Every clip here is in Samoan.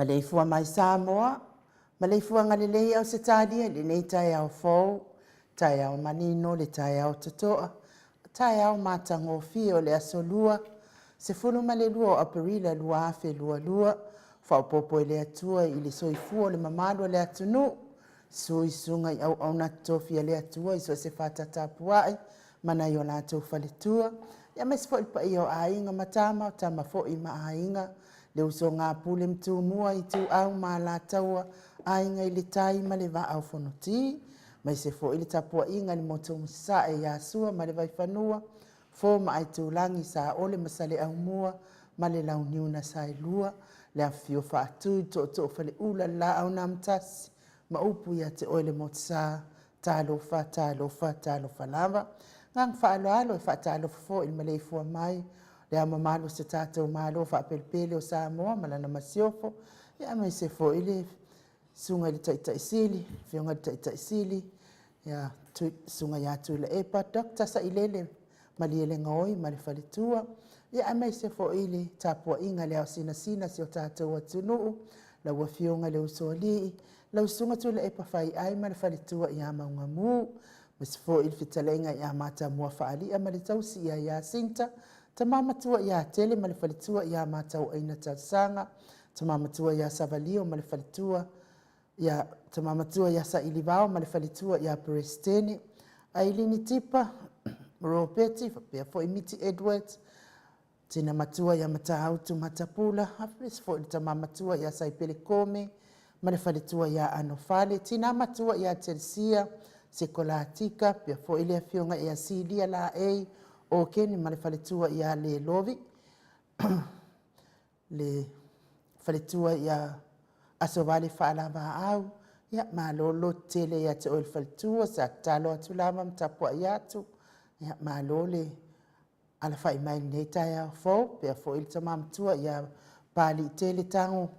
Maleifua mai Samoa, maleifuaga lelei Ausetalia i lenei taeao fou, taeao manino le taeao totoa, taeao matagofie o le Aso Lua, 12 o Aperila 2022, faaopoopo e le Atua i le soifua o le mamalu o le atunuu, sui susuga i auauna totofi a le Atua i so o se fata tapuai ma nai o latou faletua, aemaise foi le paia o Aiga ma Tama, o Tama foi ma Aiga, le usoga a Pule ma Tumua, Ituau ma Alataua, Aiga i le Tai ma le Vaa o Fonoti, aemaise foi le tapuaiga i le motu i Sasae ia Sua ma le Vaifanua, Fofo ma Aitulagi, Saole ma Saleaaumua ma le Launiu na Saelua, le afifio o Faatui o Tootoo o Faleula, le Laau na Amotasi ma upu ia te oe le Motusa, talofa, talofa, talofa lava. Ma le agaga faaaloalo e faatalofa foi i le maleifua mai o Le Ao Mamalu o si o tatou Malo Faapelepele o Samoa ma lana Masiofo, aemaise foi le Susuga i le Taitai Sili, le Afioga i le Taitai Sili, le Susuga ia Tuilaepa Dr. Sailele Malielegaoi ma le faletua, aemaise foi le tapuaiga i le ao sinasina o si o tatou atunuu, lau Afioga i le Usoalii, lau Susuga Tuilaepa Faiai ma le faletua ia Maugamu, aemaise foi le fetalaiga ia Matamua Faalia ma le tausi ia Jacinta, tama matua ia Tele ma le faletua ia Matauaina Talesega, tama matua ia Savalio ma le faletua, tama matua ia Sailivao ma le faletua ia Peresetene, Ailini Tipa Ropeti faapea foi Miti Edwards, tina matua ia Matautu Matapula, aemaise foi le tama matua ia Saipele Kome ma le faletua ia Anofale, tina matua ia Telesia Sekolatika, faapea foi le afioga ia Silia Laei Okene ma le faletua ia Lelovi, le faletua ia Asovale Faalavaau. Ia, malo le lototele ia te oe le faletua, sa tatalo atu lava ma tapuai atu. Ia, malo le alafai mai i lenei taeao fou. Faapea foi le tama matua ia Papaliitele Tago,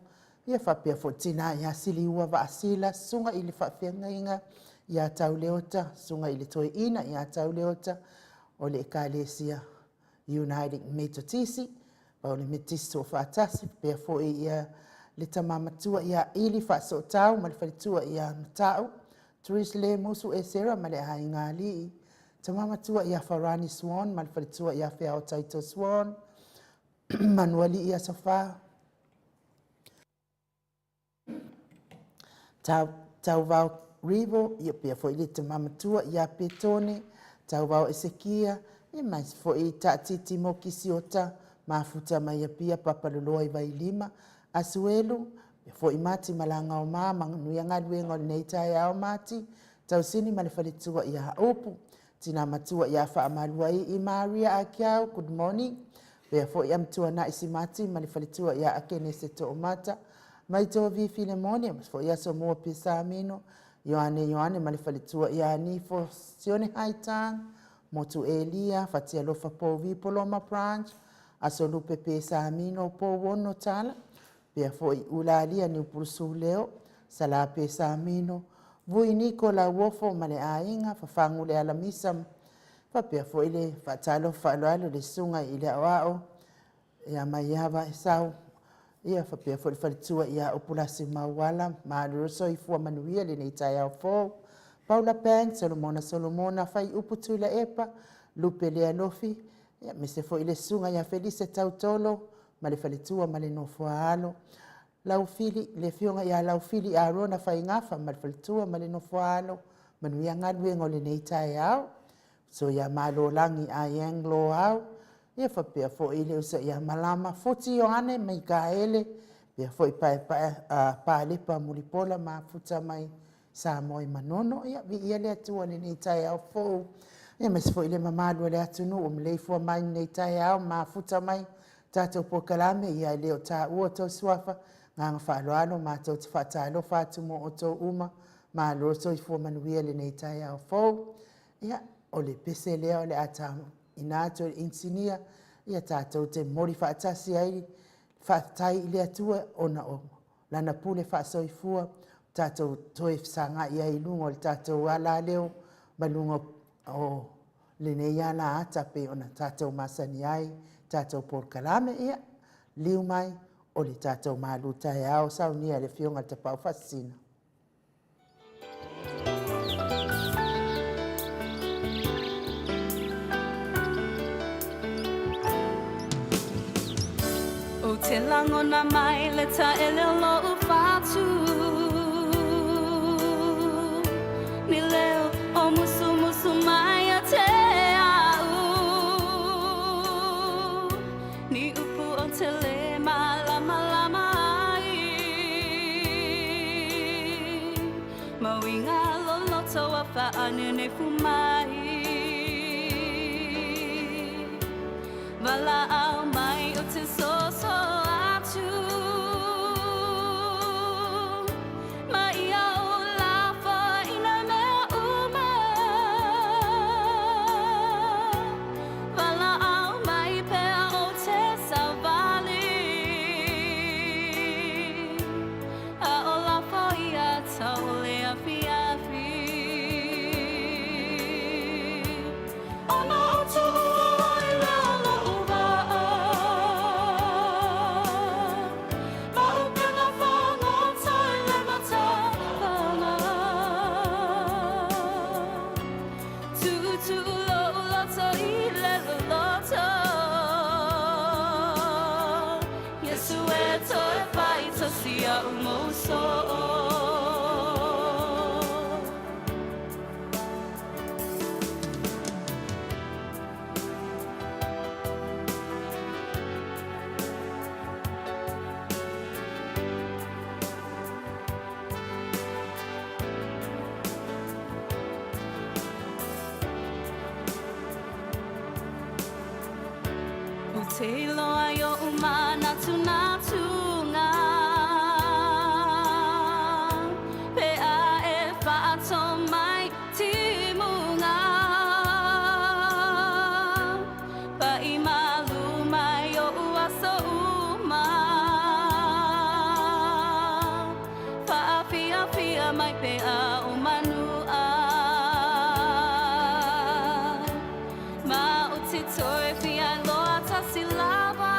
ia faapea foi le tina ia Siliua Vaasila, susuga i le faafeagaiga ia Tauleota, susuga i le toeaina ia Tauleota o le Ekalesia United Metotisi, o le Metotisi Soofaatasi, faapea foi le tama matua ia Ili Faasootau ma le faletua ia Matau, Therese Musu Esera ma le aiga alii, tama matua ia Farani Swan ma le faletua ia Feao Taito Swan, Manualii Aso Fa, Tauvao Rivo, ia pea foi le tama matua ia Petone, Tauvao Esekia, ia ma foi Taatiti Mokisiota, mafuta mai Apia Papaloloa i Vailima, Asuelu, ia foi Mati Malagaoma, manuia galuega o lenei taeao Mati, Tausini ma le faletua ia Upu, tina matua ia Faamaluaii Maria Akiau, good morning. Pea foi Amituanai Simati ma le faletua ia Akenese Toomata, mai Tovi Filemone, ma foi Asomua Pesamino, Ioane Ioane ma le faletua ia Nifo, Sione Haitang, Motu Elia, Fatialofa Pouvi Poloma Branch, Aso Lupe Pesamino, Pouono Tala, pea foi Ulalia Niupulusuleo, Sala Pesamino, Vui Niko Lauofo ma le aiga, Fafagu le Alamisa, faapea foi le faatalofa faaaloalo i le susuga i le Aoao ia Maiava Esau, ia faapea foi le faletua ia Upulasi Mauala, malo le soifua manuia lenei taeao fou. Paula Banks, Solomona Solomona, Faiupu Tuilaepa, Lupe Lealofi, aemaise foi le susuga ia Felise Tautolo ma le faletua ma le nofo a alo. Laufili, le afioga ia Laufili Arona Faigafa ma le faletua ma le nofo a alo, manuia galuega o lenei taeao. So ia Malolagi Aiang Loau, ia faapea foi le uso ia Malama Futi Ioane Mikaele, faapea foi Paepae Palepa Mulipola Mafuta mai Samoa i Manono. Ia viia le Atua i lenei taeao fou, aemaise foi le mamalu o le atunuu ua maleifua mai i lenei taeao, mafuta mai tatou polokalame. Ia e le o taua outou suafa, agaga faaaloalo matou te faatalofa atu mo outou uma, malo le soifua manuia i lenei taeao fou. Ia, o le pese lea o le a tuuina atu e le inisinia, ia tatou te momoli faatasi ai le faafetai i le Atua ona o Lana pule faasoifua ua tatou toe fesagai ai i luga o le tatou alaleo ma luga o lenei alaata pei ona tatou masani ai i tatou polokalame. Ia, liliu mai o le tatou malu taeao saunia e le Afioga i le Tapaau Faasisina. Ou te lagona mai le taele o lou fatu Ni leo o musumusu mai ia te au Ni upu ou te le malamalama ai Ma uiga loloto ua faanenefu mai Valaau mai ou te soso atu Ma ia ou lafoina mea uma Valaau mai pea ou te savali A o lafo ia tau le afiafi Ona ou tuua ai lea o lou vaa Ma upega fagota i le matafaga Tuutuu lou loto i le loloto Iesu e toe fai tasi iaʻu mou soo. Ou te iloa i oʻu manatunatuga Pe a e faato mai timuga Paʻi malu mai oʻu aso uma Faafiafia mai pea o manuʻa Ma ou te toe fia iloa tasi lava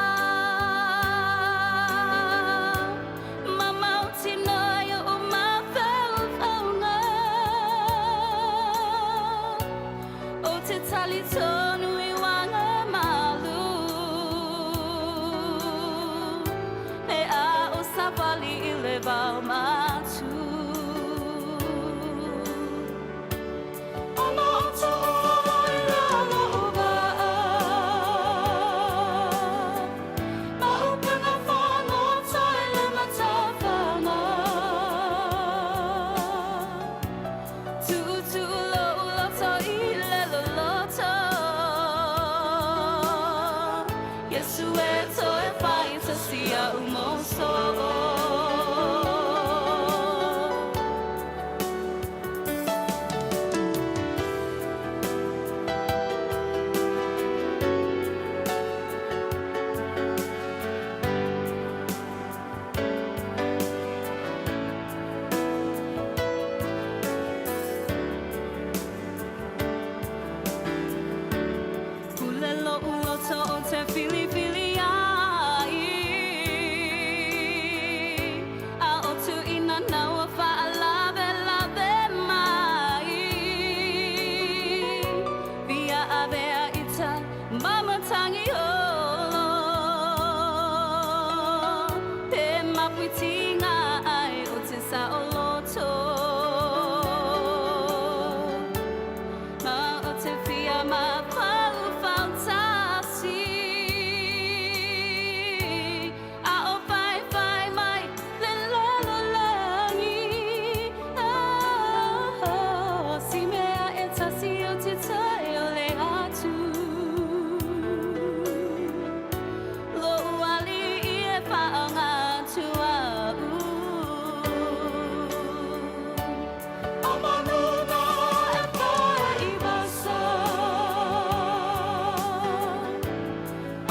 Ma mautinoa i oʻu mafaufauga Ou te talitonu i uaga malu Pe a ou savali i le vao matu Ona ou tuua ai lea o lou vaa Ma upega fagota i le matafaga Tuutuu lou loto i le loloto Iesu e toe fai tasi iaʻu mou soo. Pule loʻu loto ou te filifili ai A o tuuina nau ua faalawelawe mai Fia avea i ta ma matangi olo Pe mapuitinga ai o te saoloto Ma o te fia mafaufau tasi A o whaiwhai mai le lalolagi Oh, si mea e tasi o te toe o le atu Lou alii e faaoga atu au O manuna e pae i vasa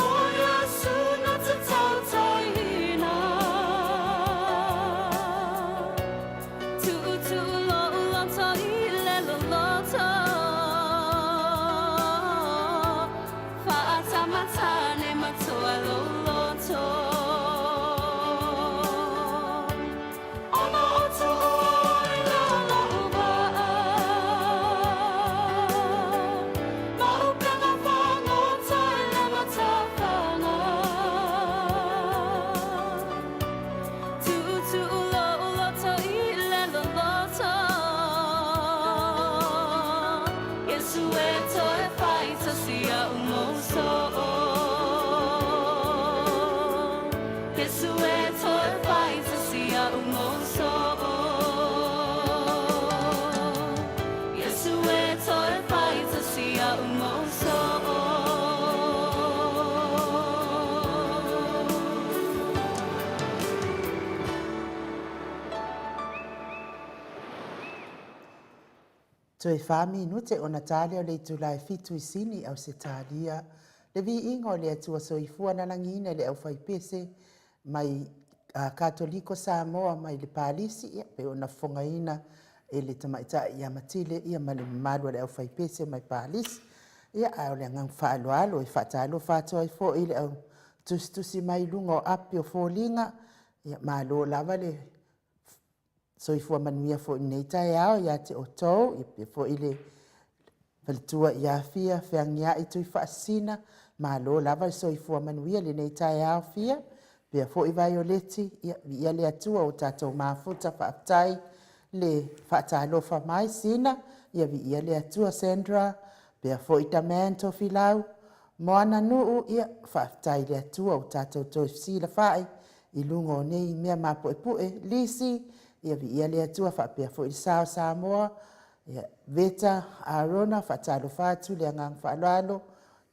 O Iesu na te tautaiina Tuutuu lou loto i le loloto Faatamatane matoa lou loto. Toe wha minute ona tā lea o le itula e fitu i Sini, Ausetalia. Le viiga o le Atua Soifua na lagiina e le aufaipese mai Katoliko Samoa mai le Palisi, ia, pei ona fofogaina e le tamaitai ia Matile ia ma le mamalu o le aufaipese mai Palisi. Ia, ae o le agaga faaaloalo e faatalofa atu ai foi i le au tusitusi mai i luga o api o foliga. Ia, malo lava le soifua manuia foi i lenei taeao ia te outou, ia faapea foi le faletua ia Fia Feagiai Tuifaasisina, malo lava le soifua manuia i lenei taeao Fia, faapea foi Vaioleti, ia viia le Atua ua tatou mafuta, faafetai le faatalofa mai Sina, ia viia le Atua Sandra, faapea foi Daman Tofilau, Moananuu, ia faafetai i le Atua ua tatou toe fesilafai i luga o nei mea mapuepue. Lisi, ia viia le Atua faapea foi le sa o Samoa, ia Veta Arona, faatalofa atu le agaga faaaloalo,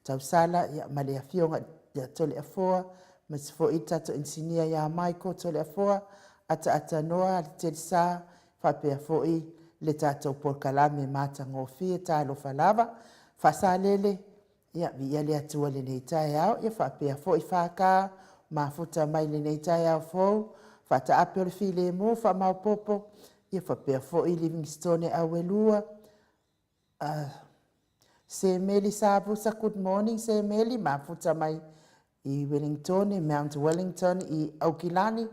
Tausala ia ma le afioga ia Toleafoa, aemaise foi le tatou inisinia ia Michael Toleafoa, Ataata Noa Telesa, faapea foi le tatou polokalame matagofie. Talofa lava. Faasalele, ia viia le Atua i lenei taeao, ia faapea foi FK mafuta mai lenei taeao fou, faataape o le filemu faamaopopo, ia faapea foi Livingstone Auelua, Semeli Savusa, good morning Semeli, mafuta mai i Wellingtone, Mount Wellington i Aukilani,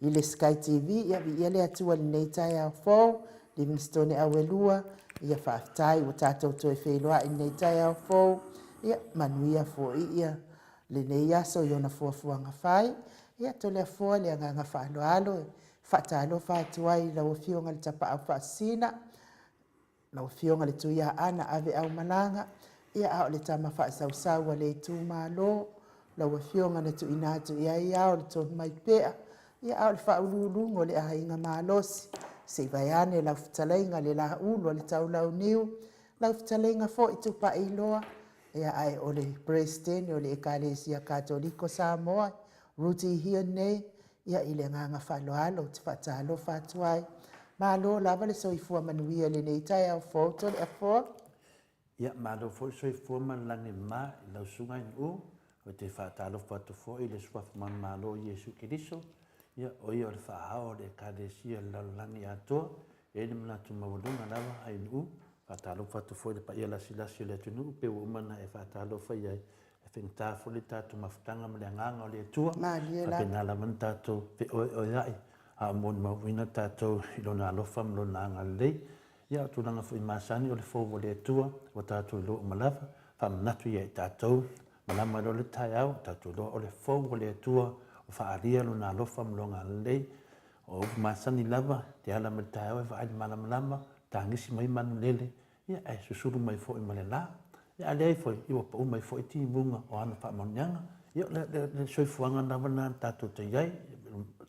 i le Sky TV, ia viia le Atua i lenei taeao fou, Livingstone Auelua, ia faafetai ua tatou toe feiloai i lenei taeao fou, ia manuia foi ia lenei aso i ona fuafuaga fai. Ia Toleafoa le agaga faaaloalo e faatalofa atu ai i lau Afioga i le Tapaau Faasisina, lau Afioga i le Tuiaana Aveaumalaga, ia a o le tama faasausau a le itumalo, lau Afioga na tuuina atu i ai ao le Tonumaipea, ia a o le faauluuluga o le aiga malosi, se i vaeane lau fetalaiga le Laulu a le Taulauniu, lau fetalaiga foi Tupaiiloa, ia ae o le Peresetene o le Ekalesia Katoliko Samoa, Ruti Hien nei, ia i le agaga faaaloalo ou te faatalofa atu ai. Malo lava le soifua manuia i lenei taeao fou Toleafoa. Ia, malo foi le soifua ma le lagi e mama i lau Susuga i Nu'u. Ou te faatalofa atu foi i le Suafa Manumalo o Iesu Keriso, ia, o ia o le Faa-ao o le Ekalesia i le lalolagi atoa. E i ai le manatu maualuga lava a Nu'u. Faatalofa atu foi i le paia lasilasi o le atunuu pei ua uma ona e faatalofa i ai. E faigata foi le tatou mafutaga ma le agaga o le Atua. Malie lava. Faapena lava ona tatou feoeoea'i a o molimauina tatou i Lona alofa ma Lona agalelei. Ia, o tulaga foi masani o le fou o le Atua ua tatou iloa uma lava, faamanatu ia i tatou, malama loa le taeao, tatou iloa o le fou o le Atua ua faaalia Lona alofa ma Lona agalelei. O upu masani lava, te ala mai le taeao e vaai i le malamalama, tagisi mai manulele, ia ae susulu mai foi ma le la. Ia a leai foi, ia ua pau mai foi timuga o ana faamanuiaga. Ia o le, le, le soifuaga lava lena na tatou te i ai,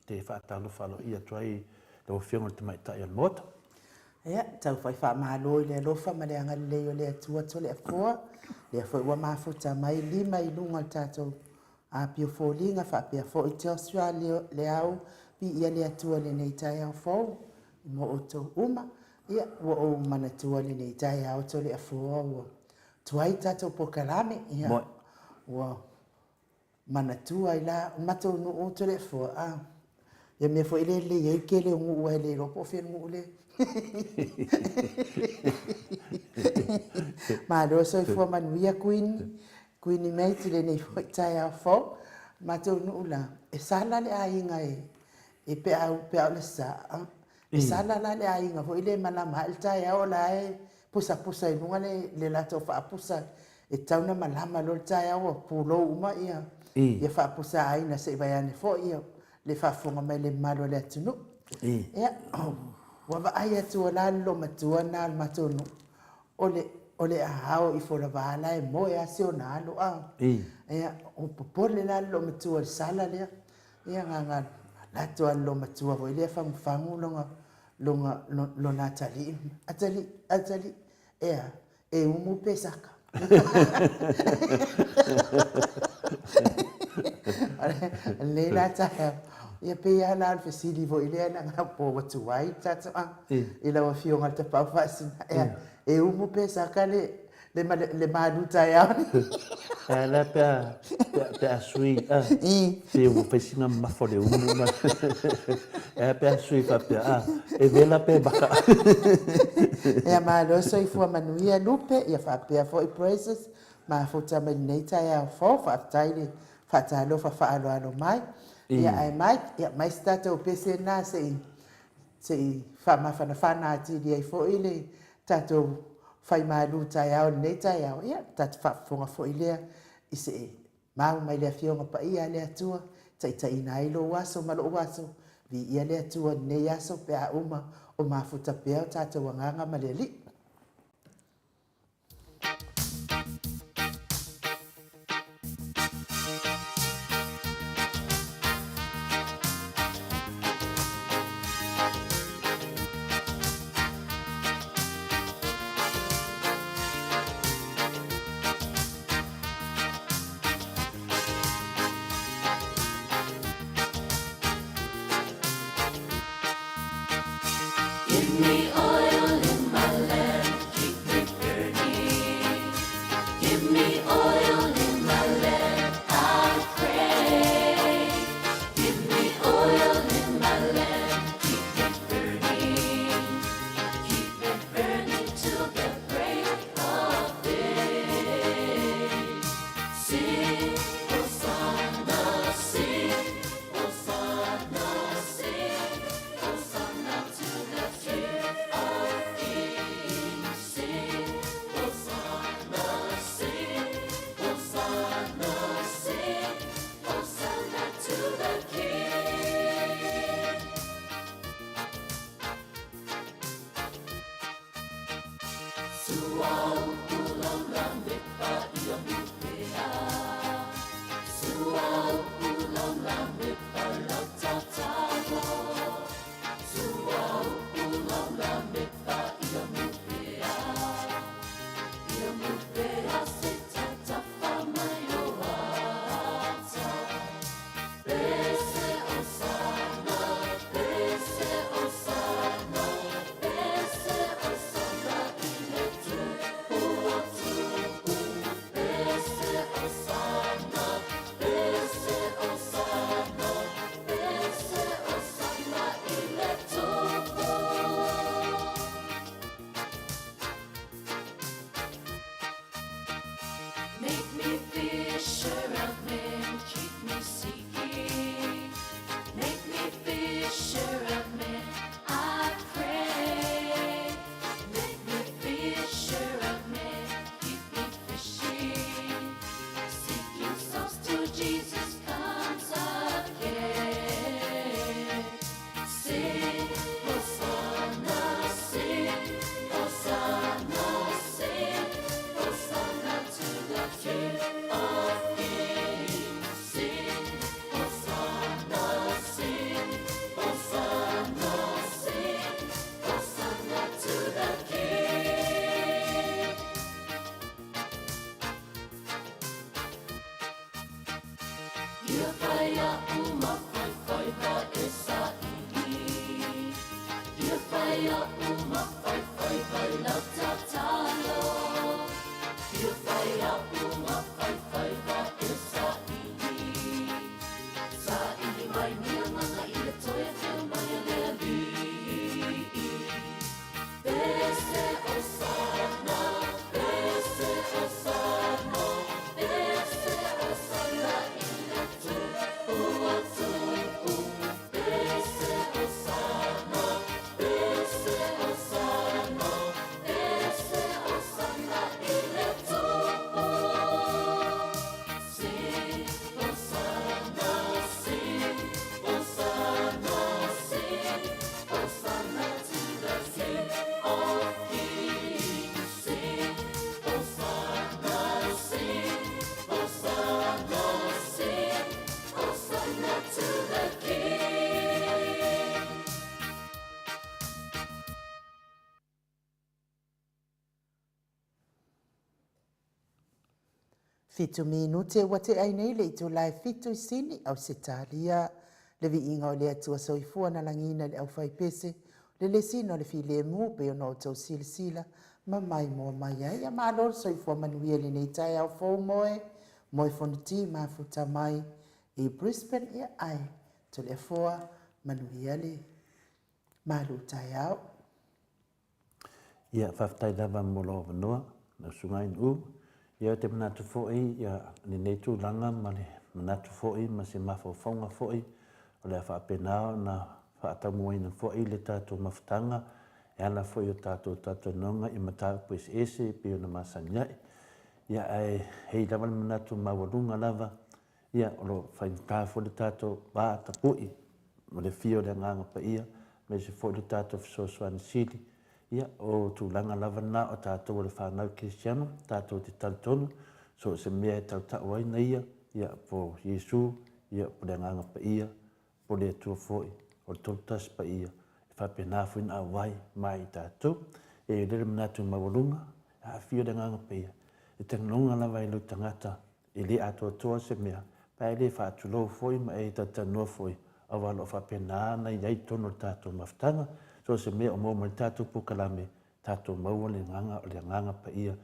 te faatalofa aloaia atu ai i lau Afioga i le Tamaitai o le Maota. Ia, tau fai faamalo i le alofa ma le agalelei o le Atua Toleafoa, lea foi ua mafuta mai lima i luga o le tatou apia foliga faapea foi Joshua Leau, viia le Atua i lenei taeao fou mo outou uma. Ia, ua ou manatua lenei taeao Toleafoa ua tuai tatou polokalame, ia, ua manatua ai la, o le matou nuu Toleafoa, a, ia mea foi lea e lelei ai le tele o nuu aua e le iloa po o fea le nuu lea. Malo soifua manuia Queen, Queenie Mate i lenei foi taeao fou. Matou nuu la, e sala le aiga e peau peau le sa. E sala la le aiga foi lea e malama ae le taeao o la e pusapusa i luga le, le latou faapusa e tatau ona malama loa le taeao ua pulou uma ia, ia faapusa aiga se i vaeane foi ia le faafofoga mai le mamalu o le atunuu. Ia, ua vaai atu o la le loomatua lena o le matou nuu, o le, o le a ao ifo lava la e moe lava si ona alo a. Ia, ua popole la le loomatua i le sala lea. Ia, na na lato lava i le loomatua foi lea fagufagu lona, lona, lona atalii, atalii, atalii, e a? E umu pe saka. Lenei la taeao. Ia pei lava la o le fesili foi lea leaga po ua tuai le tatou a i lau Afioga i le Tapaau Faasinae, e umu pe saka le le malu taeao nei. Ae la pe a pe a sui a se ua fai sina mamafa o le umu ma ae a pe a sui faapea a e vela pe vaka. Ia malo soifua manuia Lupe, ia faapea foi Praises, mafuta mai lenei taeao fou, faafetai le faatalofa faaaloalo mai. Ia ae Mike, ia aumai se tatou pese lena se i se i faamafanafana atili ai foi le tatou fai malu taeao i lenei taeao, ia tatou faafofoga foi lea i se mau mai le Afioga Paia a le Atua, taitaiina ai lou aso ma lou aso, viia le Atua i lenei aso pe a uma o mafuta pea o tatou agaga ma le Alii. Give me oil in my lamp, keep me burning. Give me oil in my lamp, I pray. Give me oil in my lamp, keep me burning. Keep me burning till the break of day. Sing, Hosanna, sing, Hosanna, sing, Hosanna to the King of Kings. Sing, Hosanna, sing, Hosanna, sing, Hosanna to the King. Make me fisher of men, keep me seeking. Make me fisher of men, I pray. Make me fisher of men, keep me fishing. Seeking souls till Jesus comes again. Sing, Hosanna, sing, Hosanna, sing, Hosanna to the King of Kings. Sing, Hosanna, sing, Hosanna, sing, Hosanna to the King. Ia whaia uma whai whai va e saili. Ia whaia uma whai whai vai lau tatalo. Ia whaia uma whai whai va e saili. Saili mai ni anganga i le toe afio mai a le Alii. Pese Hosanna, pese Hosanna, pese Hosanna i le tupu o tupu. Pese Hosanna, pese Hosanna, pese Hosanna i le tupu. Sing, Hosanna, sing, Hosanna, sing, Hosanna to the King of Kings. Sing, Hosanna, sing, Hosanna, sing, Hosanna to the King. Fitu minute ua tea ai nei le itula e fitu i Sini, Ausetalia. Le viiga o le Atua Soifua na lagiina i le aufaipese, o le lesina o le filemu pei ona outou silasila ma maimoa mai ai. Ia malo le soifua manuia i lenei taeao fou moe, moe fonoti mafuta mai i Brisbane, ia ae Toleafoa manuia le malu taeao. Ia, faafetai lava mo lou avanoa, lau Susuga Nu'u. Ia, ou te manatu foi, ia, lenei tulaga ma le manatu foi ma se mafaufauga foi, o le a faapena ona faataumuaina foi le tatou mafutaga e ala foi i o tatou talatalanoaga i mataupu eseese e pei ona masani ai. Ia, ae e i ai lava le manatu maualuga lava, Ia, o lo o faigata foi le tatou va tapui ma le afio o le Agaga Paia, aemaise foi le tatou fesoasoani sili. Ia, o tulaga lava na o tatou o le fanau kerisiano, tatou te talitonu, so o se mea e tautau ai na ia, ia, po o Iesu, ia, po o le Agaga Paia, po o le Atua foi, o le Tolutasi Paia, e faapena foi ona auai mai i tatou. E i ai le manatu maualuga, e aafia le Agaga Paia, e talanoga lava i lou tagata E le atoatoa se mea, pa e le faatulou foi ma e talatalanoa foi, aua o lo o faapena ona i ai i totonu o le tatou mafutaga, so o se mea o maua mai le tatou polokalame, tatou maua le agaga o le Agaga Paia,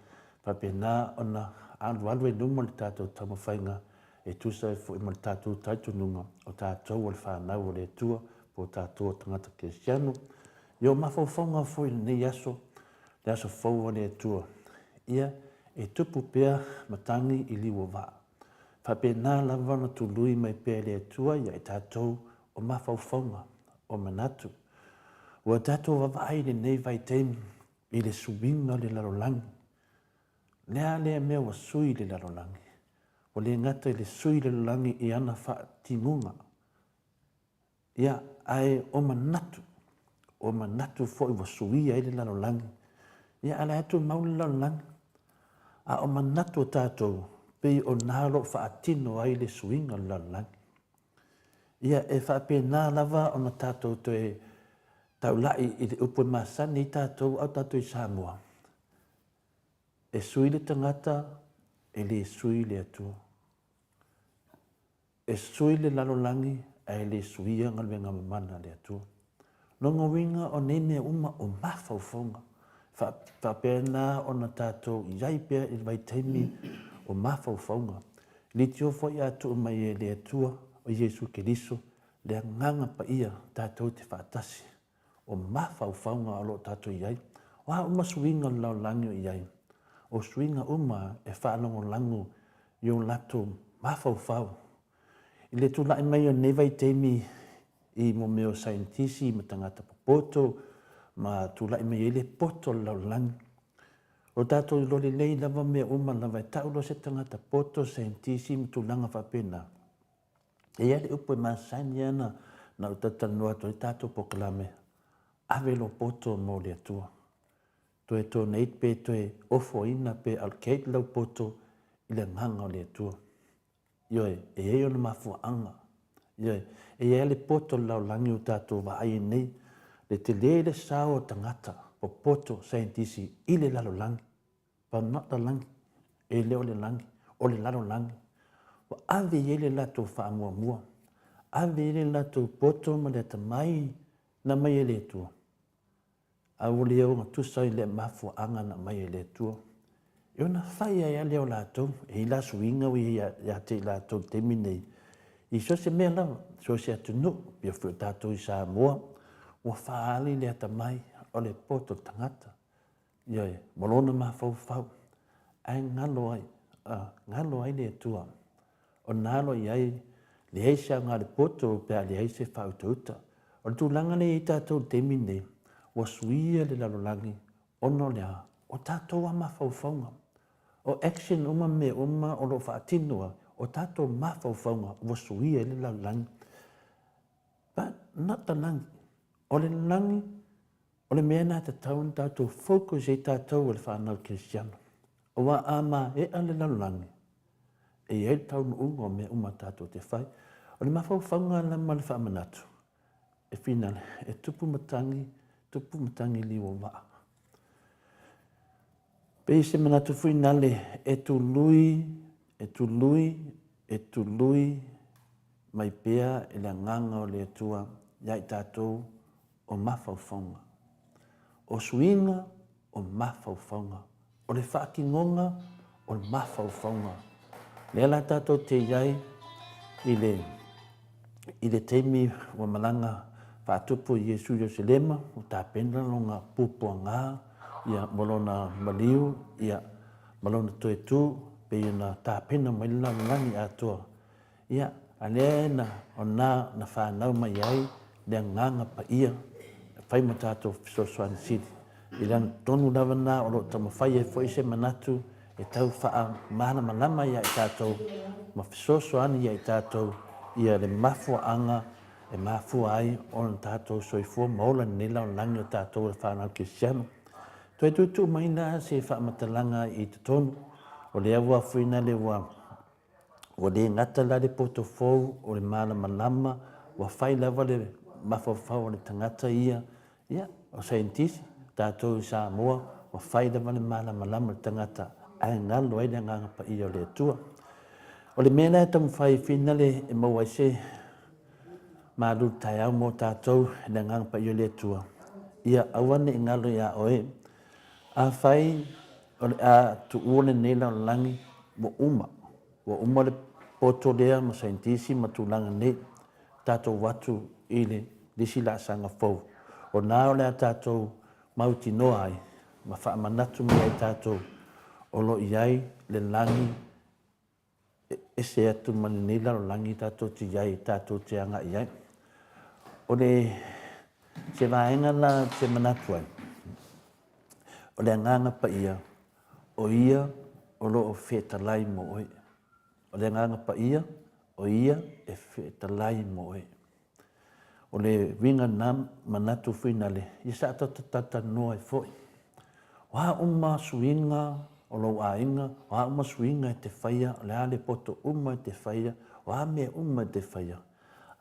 faapena ona alualu ai luma le tatou taumafaiga e tusa ai foi ma le tatou talitonuga o tatou o le fanau a le Atua, po o tatou o tagata kerisiano. Ia o mafaufauga foi i lenei aso, le aso fou a le Atua, ia e tupu pea matagi i liu o vaa. Faapena lava ona tului mai pea e le Atua ia i tatou o mafaufauga, o manatu. Ua tatou vaavaai i lenei vaitaimi i le suiga o le lalolagi. O le a lea mea ua sui le lalolagi? Ua le gata i le sui le lalolagi i ana faatimuga, Ia, ae o manatu, o manatu foi ua suia ai le lalolagi. Ia, ae o la e tumau le lalolagi. A o manatu o tatou, pei o na o lo o faatino ai le suiga o le lalolagi. Ia, e faapena lava ona tatou toe taulai i le upu e masani ai tatou a o tatou i Samoa, e sui le tagata, e le sui le Atua. E sui le lalolagi ae le suia galuega mamana a le Atua. Lona uiga o nei mea uma o mafaufauga. Faapena ona tatou i ai pea i le vaitaimi o mafaufauga. Leitio foi a tuu mai e le Atua o Iesu Keriso le Agaga Paia tatou te faatasi. O mafaufauga o lo o tatou i ai. O a uma suiga o le lalolagi o i ai, o suiga uma e faalagolago i o latou mafaufau. I le tulai mai o lenei vaitaimi i mo mea o saienitisi ma tagata popoto ma tulai mai ai le poto o le lalolagi, o tatou iloa lelei lava mea uma lava e tau loa se tagata poto, saienitisi ma tulaga faapena, E i ai le upu e masani lava na ou talatalanoa atu ai le tatou polokalame, ave lou poto mo le Atua. Toe donate pe toe ofoina pe allocate lau poto i le agaga o le Atua. Ioe, e i ai ona mafuaaga. Ioe, e i ai le poto o le lalolagi ua tatou vaai ai nei, le tele le sao o tagata popoto saienitisi i le lalolagi. But not the lagi. E le o le lagi, o le lalolagi. Ua ave i ai le latou faamuamua. Ave i ai le latou poto ma le atamai na aumai e le Atua. A ua le ogatusa i le mafuaaga na aumai e le Atua. E ona fai ai lava lea o latou, e i ai la suiga ua i ai ia te i latou i le taimi lenei, i so o se mea lava, so o se atunuu, pei foi o tatou i Samoa, ua faaali le atamai o le poto o le tagata. Ioe, ma lona mafaufau, ae galo ai, a, galo ai le Atua. O na alo i ai, leai se aoga le poto pe a leai se faautauta. O le tulaga lea e i ai tatou i le taimi lenei, ua suia le lalolagi ona o le a? O tatou lava mafaufauga. O action uma ma mea uma o lo o faatino ai, o tatou mafaufauga ua suia ai le lalolagi. But not the lagi. O le lagi, O le mea lena e tatau ona tatou focus ai tatou o le fanau kerisiano. Aua a maea le lalolagi, e i ai le taunuuga o mea uma tatou te fai. O le mafaufauga la ma le faamanatu, e finale, e tupu matagi, tupu matagi liu o vaa. Pei se manatu finale, e tului, e tului, e tului, mai pea e le Agaga o le Atua iā i tatou o mafaufauga. O suiga o mafaufauga. O le faatinoga o le mafaufauga. Lea la tatou te i ai i le, i le taimi ua malaga faatupu Iesu i Ierusalema, ua tapena lona puapuaga ia, ma lona maliu ia, ma lona toe tu, pei ona tapena mai le lalolagi atoa. Ia, a lea na, o na na fanau mai ai le Agaga Paia e fai ma tatou fesoasoani sili. I le tonu lava na o lo o taumafai ai foi se manatu e tau faamalamalama ia i tatou ma fesoasoani ia i tatou ia le mafuaaga e mafua ai ona tatou soifua ma ola i lenei lalolagi o tatou o le fanau kerisiano. Toe tuutuu mai la se faamatalaga i totonu o lea ua afuina le ua Ua le gata la le poto fou o le malamalama, ua fai lava le mafaufau o le tagata ia, ia, o saienitisi, tatou i Samoa, ua fai lava le malamalama o le tagata ae galo ai le Agaga Paia o le Atua. O le mea la e taumafai finale e maua ai se malu taeao mo tatou i le Agaga Paia o le Atua, ia aua ne i galo iā oe, afai o le a tuua lenei lalolagi, ua uma, ua uma le poto lea ma saienitisi ma tulaga nei, tatou atu i le isi laasaga fou. O na o le a tatou mautinoa ai ma faamanatu mai ai tatou o lo o i ai le lagi e ese atu ma lenei lalolagi tatou te i ai, tatou te agai i ai. O le se vaega la ou te manatu ai, o le Agaga Paia, o Ia o lo o fetalai mo oe. O le Agaga Paia, o Ia e fetalai mo oe. O le uiga lena manatu fuinale, ia sa talatalanoa ai foi. O a uma suiga o lou aiga, o a uma suiga e te faia, o le a le poto uma e te faia, o a mea uma e te faia,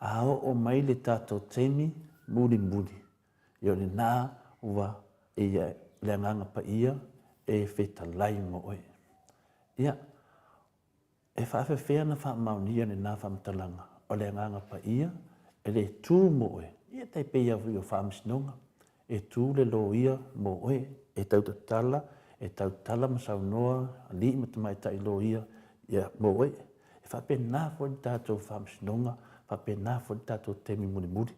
a oo mai le tatou taimi mulimuli, ia o lena ua e ia le Agaga Paia e fetalai mo oe. Ia, E faafefea ona faamaonia lena faamatalaga o le Agaga Paia e le tu mo oe? Ia tai pei lava foi o faamasinoga, e tu le loia mo oe, e tautatala, e tautala ma saunoa alii ma tamaitai loia ia mo oe. E faapena foi le tatou faamasinoga, faapena foi le tatou taimi mulimuli.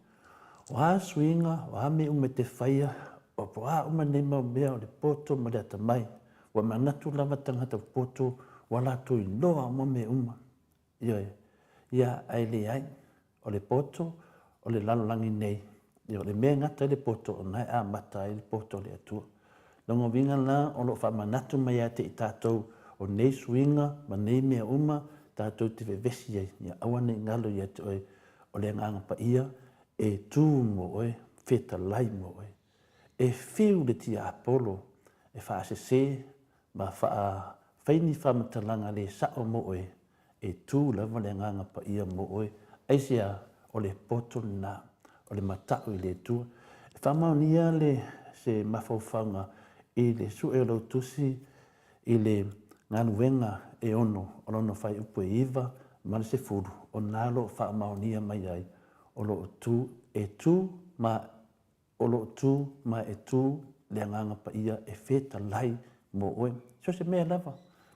O a suiga, o a mea uma e te faia, o a uma nei mau mea o le poto ma le atamai, Ua manatu lava tagata poto ua latou iloa uma mea uma. Ioe. Ia, ae leai. O le poto o le lalolagi nei, ia, o le mea e gata ai le poto, o lena e amata ai le poto o le Atua. Lona uiga la, o lo o faamanatu mai ia te i tatou, o nei suiga ma nei mea uma tatou te vevesi ai, ia aua ne i galo ia te oe, o le Agaga Paia e tu mo oe, fetalai mo oe. E whiu le tiapolo e faasese ma faafai ni faamatalaga le sao mo oe, e tu lava le Agaga Paia mo oe. Aisea? O le poto lena, o le matau i le Atua. E faamaonia le se mafaufauga i le sue o lau tusi i le galuega e ono o lona fuaiupu e 9 ma le 10, o na o lo o faamaonia mai ai, o lo o tu, e tu ma O lo o tu ma e tu le Agaga Paia e fetalai mo oe. So se mea lava,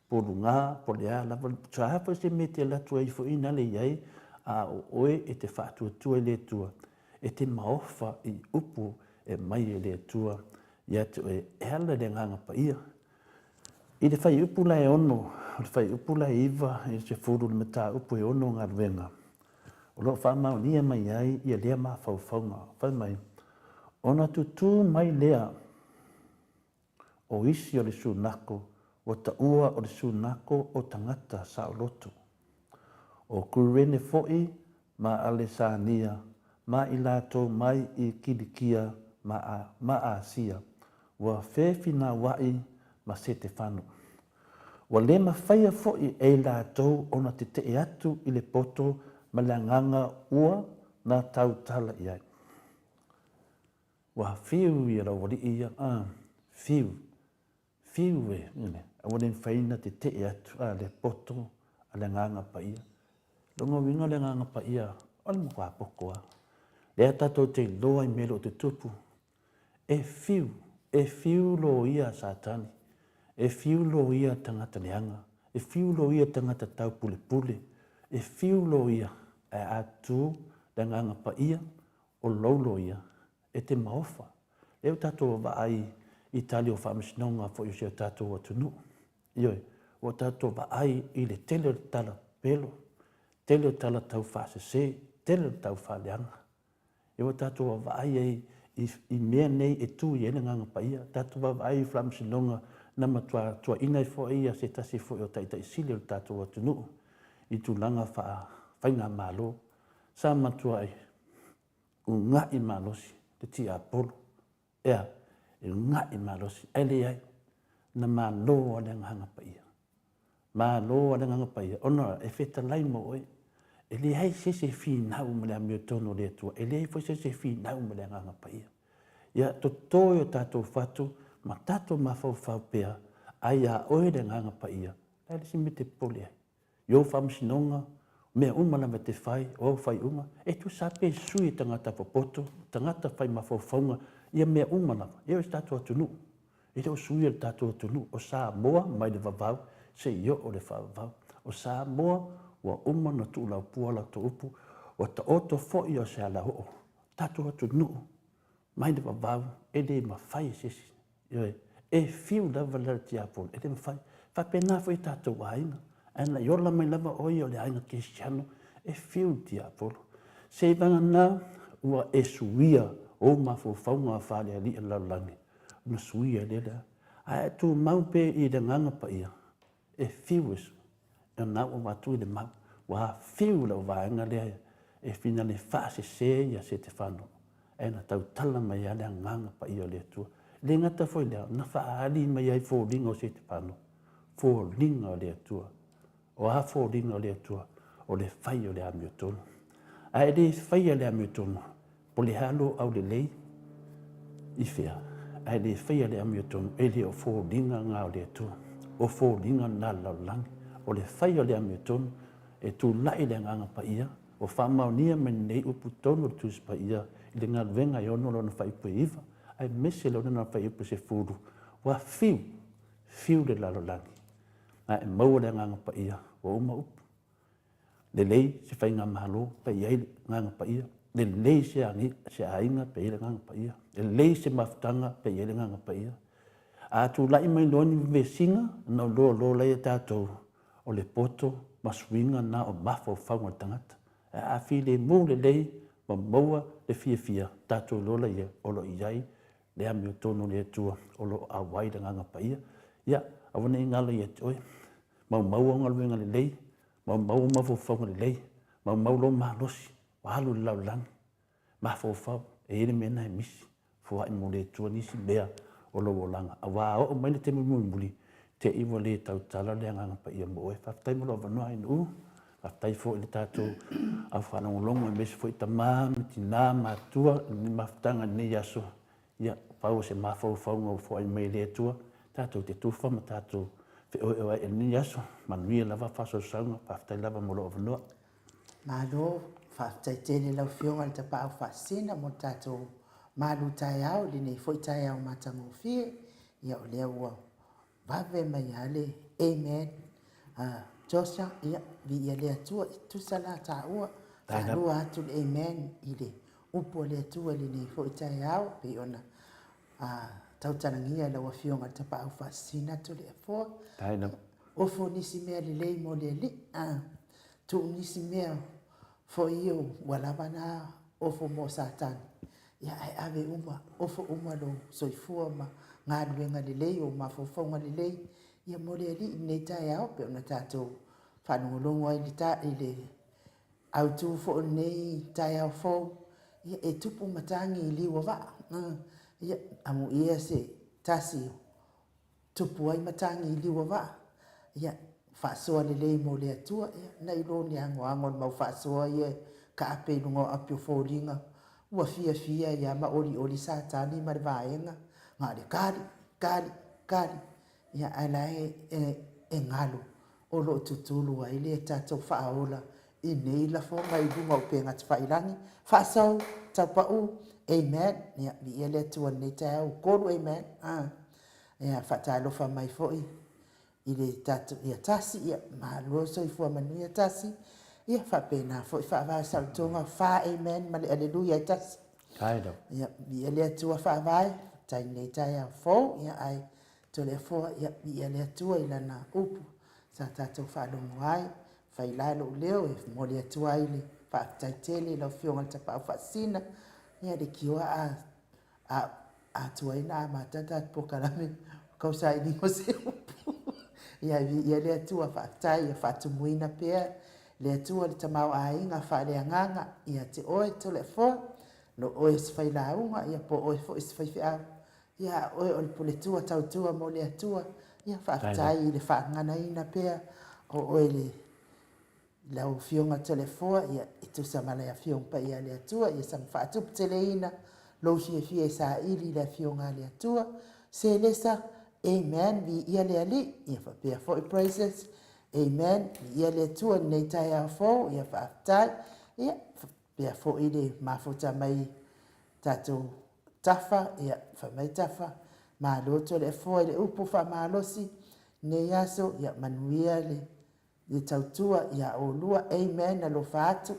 po luga, po le a lava, so a foi se mea e te alu atu ai foi na le i ai, a o oe e te faatuatua i le Atua, e te maofa i upu e mai e le Atua ia te oe e ala i le Agaga Paia. I le fuaiupu la e ono, o le fuaiupu la e 9 i le 10 o le mataupu e ono galuega, O lo o faamaonia mai ai ia lea mafaufauga, fai mai, Ona tutū mai lea o isi o le sunako ua taua o le sunako o tagata saoloto, o Kurene foi ma Alesania ma i latou mai i Kilikia ma Asia, ua fefinauai ma Setefano. Ua le mafaia foi e i latou ona tetee atu i le poto ma le agaga ua na tautala i ai. Ua fiu ia lau alii ia, a, fiu, fiu e, ua le mafai ona tetee atu a le poto a le Agaga Paia. Lona uiga o le Agaga Paia o le matua poto lava. Lea tatou te iloa i mea e le o tutupu, e fiu, e fiu loia a Satani, e fiu loia tagata leaga, e fiu loia tagata taupulepule, e fiu loia ae a tu le Agaga Paia o lou loia e te maofa. Lea ua tatou vaai i tali o faamasinoga foi o si o tatou atunuu. Ioe, ua tatou vaai i le tele o le tala pelo, tele o tala tau faasese, tele o le tau faaleaga. Ia ua tatou vaavaai ai i, i mea nei e tu i ai le Agaga Paia. Tatou vaavaai i faamasinoga na matua tuuaina ai foi ia se tasi foi o Taitai Sili o le tatou atunuu i tulaga faa-faigamalo. Sa matuai uga'i malosi le tiapolo. Ea, e uga'i malosi, ae leai, na malo lava le Agaga Paia. Malo lava le Agaga Paia, ona e fetalai mo oe. E leai se isi e finau ma le amiotonu o le Atua, e leai foi se isi e finau ma le Agaga Paia. Ia toto e o tatou fatu ma tatou mafaufau pea, ai ia oe le Agaga Paia, o le a le isi mea e te popole ai? I ou faamasinoga, mea uma lava e te fai, o au faaiuga, e tusa lava pe sui e tagata popoto, tagata fai mafaufauga, ia mea uma lava. E oo i se tatou atunuu, e le o suia le tatou atunuu. O Samoa mai le vavau seia oo i le faavavau. O Samoa ua uma ona tuulaupua latou upu, ua taoto foi o se alaoo. Tatou atunuu mai le vavau e le mafai e se isi. Ioe, e fiu lava le tiapolo, e le mafai. E faapena foi i tatou aiga, ae na i ola mai lava o ia o le aiga kerisiano, e fiu le tiapolo. Seivagana ua e suia ou mafaufauga faalealii o le lalolagi, ona suia lea lea. Ae a tumau pea i le Agaga Paia, e fiu e sui. O lena ua avatu i le mau, ua fiu lau vaega lea e finale faasese ia Setefano, ae na tautala mai lava le Agaga Paia o le Atua. E le gata foi i lea, na faaali mai ai foliga o Setefano, foliga o le Atua. O a foliga o le Atua? O le fai o le amiotonu. A e le faia le amiotonu, Po o le a lou aulelei i fea, ae le faia le amiotonu, e le o foliga na o le Atua. O foliga na le lalolagi. O le fai o le amiotonu, e tulai le Agaga Paia, ua faamaonia mai lenei upu tonu o le Tusi Paia i le galuega e ono lona faaiupu e iva, aemaise lona faaiupu e sefulu, ua fiu, fiu le lalolagi, a e maua le Agaga Paia, ua uma upu. Lelei se faigamalo pe i ai le Agaga Paia, lelei se se aiga pe i ai le Agaga Paia, lelei se mafutaga pe i ai le Agaga Paia. A tulai mai loa ni vesiga, ona iloa loa lea e tatou o le poto ma suiga na o mafaufauga o le tagata. Ae a filemu lelei ma maua le fiafia, tatou iloa laia o lo o i ai le amiotonu o le Atua o lo o auai le Agaga Paia. Ia, aua ne i galo ia te oe. Maumau au galuega lelei, maumau au mafaufauga lelei, maumau lou malosi, ua alu i le lalolagi, mafaufau, e i ai le mea lena e misi, foai mo le Atua nisi mea o lou olaga, aua a oo mai le taimi mulimuli, te i ua le tautala le Agaga Paia mo oe. Faafetai mo lou avanoa Ainuu, faafetai foi i le tatou au faalogologo aemaise foi tama ma tina ma matua i lenei mafutaga i lenei aso. Ia, pau o se mafaufauga ua foai mai e le Atua, tatou te tufa ma tatou feoeoeai i lenei aso. Manuia lava faasausauga, faafetai lava mo lou avanoa. Malo, faafetai tele lau Afioga i le Tapaau Faasisina mo le tatou malu taeao i lenei foi taeao matagofie. Ia o lea ua vave mai lava le Amen. Joshua, ia, viia le Atua, e tusa la taua, faalua atu le Amen i le upu a le Atua i lenei foi taeao, pei ona tautalagia e lau Afioga i le Tapaau Faasisina atu le Afoa. Ofo nisi mea lelei mo le Alii, tuu nisi mea foi ua lava na ofo mo Satani. Ia, ae ave uma, ofo uma lou soifua ma galuega lelei, ou mafaufauga lelei, ia mo le Alii i lenei taeao, pei ona tatou faalogologo ai i le autu foi o lenei taeao fou, ia e tupu matagi i liu o vaa. Ia, amuia se tasi Tupu ai matagi i liu o vaa, ia, faasoa lelei mo le Atua, ia, nai lo ni agoago o le mau faasoa ia e kaape i luga o api o foliga, ua fiafia ai lava ma olioli Satani ma le vaega, na o le kali, kali, kali, ia, ae la e, e, e galo o lo o tutulu ai le tatou faaola. i nei lafoga i luga o upega tafailagi, faasau, taupaʻu, amen, ia, viia le Atua i lenei taeao, ua kolu, amen, a, ia, faatalofa mai foi i le tatou, ia, tasi, ia, malo soifua manuia, tasi, ia, faapena foi faavae saolotoga, fa, amen, ma le aleluia e tasi. Kind of. Ia, viia le Atua faavae, faafetai i lenei taeao fou, ia, ae Toleafoa, ia, viia le Atua i Lana upu sa tatou faalogo ai. Fai la lou leo e momoli atu ai le faafetai tele i lau Afioga i le Tapaau Faasisina, ia le kioa a, a, atuaina amata le tatou polokalame o kausailiga o se upu. Ia, viia le Atua, faafetai, ia faatumuina pea le Atua le tamaoaiga faaleagaga ia te oe Toleafoa, lo oe o se failauga, ia po o oe foi o se faifeau. Ia a oe o le puletua tautua mo le Atua, ia faafetai i le faaganaina pea o oe le lau Afioga Toleafoa, ia e tusa ma le Afioga Paia a le Atua, ia saga faatuputeleina lou fiafia e saili i le Afioga a le Atua. Selesa, Amen, viia le Alii, ia faapea foi Praises, Amen, viia le Atua i lenei taeao fou, ia faafetai, ia faapea foi le mafuta mai tatou Tafa, ia, fai mai Tafa, malo Toleafoa i le upu faamalosi lenei aso, ia manuia le le tautua ia olua, amen, alofa atu,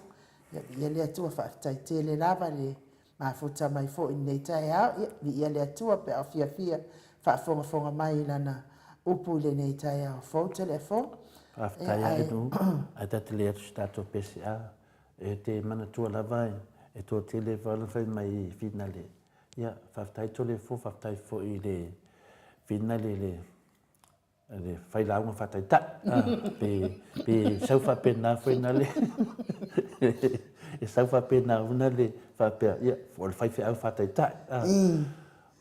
ia viia le Atua, faafetai tele lava le mafuta mai foi i lenei taeao, ia viia le Atua pe a o fiafia faafogafoga mai i lana upu i lenei taeao fou Toleafoa. Faafetai a Elu, ae ta te le atu si tatou pese a. E te manatua lava e toatele vala fai mai i finale. Ia, faafetai Toleafoa, faafetai foi i le finale le le failauga faataitai. Ah, pe, pe sau faapena foi na le e sau faapena una le faapea, ia, o le faifeau faataitai. Ah,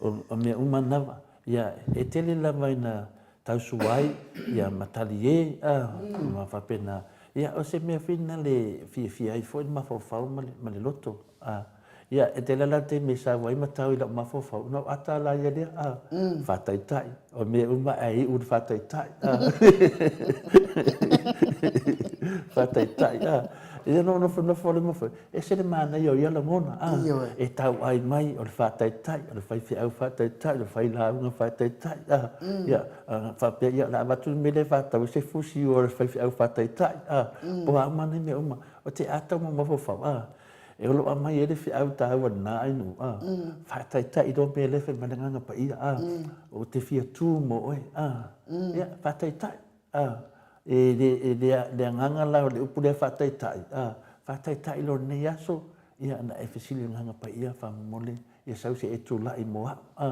o, o mea uma lava. Ia, e tele lava ina tausu ai, ia, ma talie, ah, ma faapena. Ia, o se mea foi lena le fiafia ai foi le mafaufau ma le, ma le loto. Ah, ia, e tele la le taimi e sau ai ma tau i lau mafaufau, ona ou ata la ia lea, ah, faataitai. O mea uma ae iu le faataitai. Ah. Faataitai, ah. Ia na ou nofonofo le mafai, ese le manaia o ia lagona, ah. E tauai mai o le faataitai, o le faifeau faataitai, o le failauga faataitai, ah. Ia, faapea, ia, o le a avatu le mea lea e faatau ai se fusi o le faifeau faataitai, ah. Po o a uma nei mea uma. O te ata ma mafaufau, ah. E olo aumai ai le feau taua lena ainu, ah. Faataitai loa mea lea e fai mai le Agaga Paia, ah. Ou te fia tu mo oe, ah. Ia, faataitai. A, e le, e le, le agaga la o le upu lea faataitai, a, faataitai loa lenei aso, ia na e fesili i le Agaga Paia, faamolemole, ia sau se i e tulai mo au, a,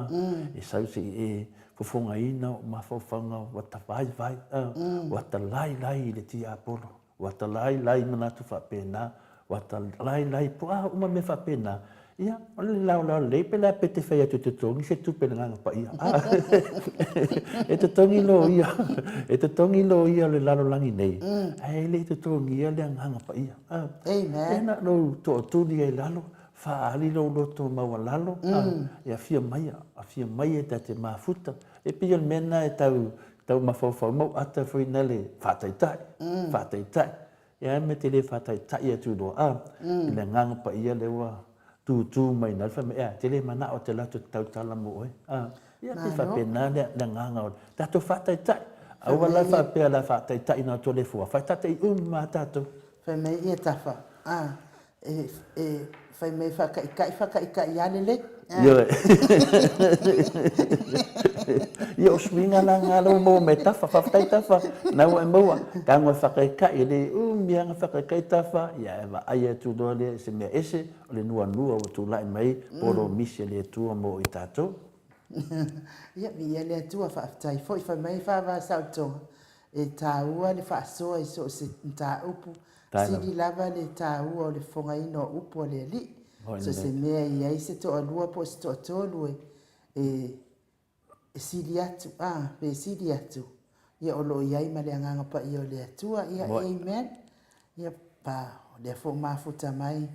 e sau se i e fofogaina ou mafaufauga ua tavaivai, a, ua talailai i le tiapolo, ua talailai i manatu faapena, Ua talailai po a uma mea faapena, ia, o le laolao lelei pe le a pe te fai atu e totogi se tupe i le Agaga Paia. E totogi loia, e totogi loia o le lalolagi nei, ae le i totogia le Agaga Paia. Amen. E na lou tootuli ai lalo, faaali lou loto maualalo, e afio mai, afio mai e ta te mafuta. E pei o le mea lena e tau, tau mafaufau mau ata foi na le faataitai, faataitai. E a mea te le faataitai atu loa a i le Agaga Paia lea ua tūtū mai na, fai mai, ea, te le manao te lato te tautala mo oe. A, ia pei faapena le, le agaga o le tatou faataitai. Aua la faapea la faataitai na o Toleafoa, faataitai uma a tatou. Fai mai ia Tafa, a, E, e fai mai faakaikai, faakaikai lava lelei. Ioe. Ia o suiga la nga lea ua maua mai e Tafa. Faafetai Tafa, na ua e maua. Tago e faakaikai, e le umi lava na faakaikai Tafa, ia e vaai atu loa lea i se mea ese, o le nuanua ua tulai mai, polomisi a le Atua mo i tatou. Ia, viia le Atua, faafetai foi. Fai mai Faavasaotoga, e taua le faasoa i so o se mataupu Sili lava le taua o le fofogaina o upu a le Alii. So se mea e i ai se toalua po o se toatolu e, e, e sili atu, a, pe sili atu, ia o lo o i ai ma le Agaga Paia o le Atua. Ia, amen. Ia, pa, o lea foi ua mafuta mai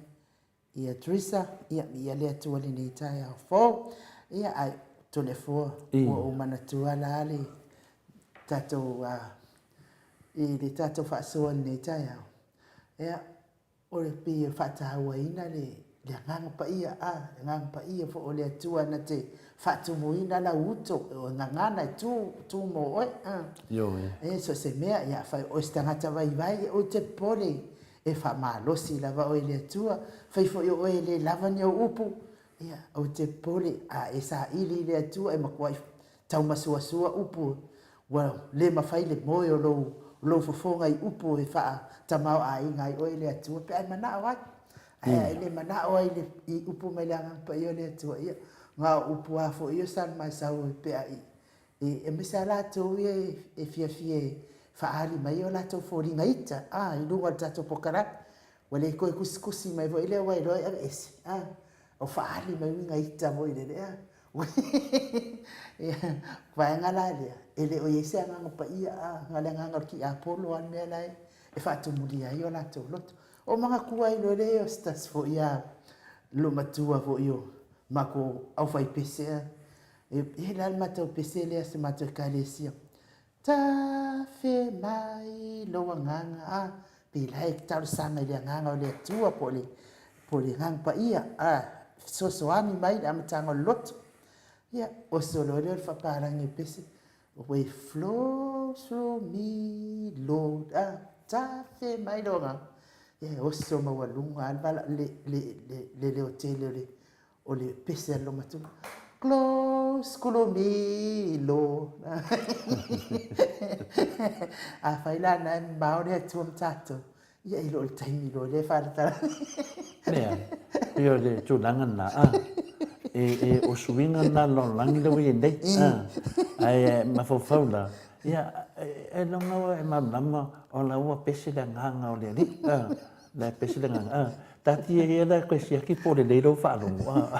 ia Teresa, ia, ia le Atua lenei taeao fou. Ia, ae Toleafoa, ua ou manatua la le tatou, a, i le tatou faasoa i lenei taeao. Ia, o le pei e faatauaina le le Agaga Paia, a, le Agaga Paia foi o le Atua na te faatumuina lau uto, o e gagana e tu, tu mo oe, a. Ioe. E, so o se mea, ia, afai o oe se tagata vaivai, ia, ou te popole e faamalosi lava oe e le Atua, fai foi o oe e le lava ni ou upu, ia, ou te popole, a e saili i le Atua, e matuai taumasuasua upu Ua le mafai le moe o lou lou fofoga i upu e faatamaoaiga ai oe i le Atua pe a e manao ai. Ae a e le manao ai i le i upu mai le Agaga Paia o le Atua, ia, na o upu lava foi ia o Salemaesau e pea i, i, aemaise lava latou ia e fiafia e faaali mai o latou foliga ita, a, i luga o le tatou pokalame. Ua le toe tusitusi mai foi lea ua iloa e aveese, a, o faaali mai uiga ita foi lele, a. Ia, vaega la lea, e le o i ai se Agaga Paia, a, na o le agaga o le tiapolo lava le mea la e faatumulia ai o latou loto. O manatua ai loa lea o se tasi foi a loomatua foi o matou aufaipese, a, e i ai la le matou pese lea a si matou Ekalesia, Tafe mai lou agaga, a, pei la e talosaga i le agaga o le Atua po o le, po o le Agaga Paia, a, fesoasoani mai i le amataga o le loto. Ia, oso loa lea o le faapalagi o pese, Way flow through me, Lord, a, tafe mai lou agaga. Ia, e oso maualuga lava le, le, le, le leo tele o le, O le pese a le loomatua. Close kulumilo. Afai la na e mamao le Atua ma tatou, ia i lo le taimi loa lea e faalatala. Leai, pei o le tulaga lena, a, e, e, o suiga na o le lalolagi lea ua i ai nei, a, ae mafaufau la, ia, e, e logo e malamalama o la ua pese le agaga o le Alii, a. La e pese le agaga, a, taatia ia la e koe siaki po o lelei lou faalogo, a,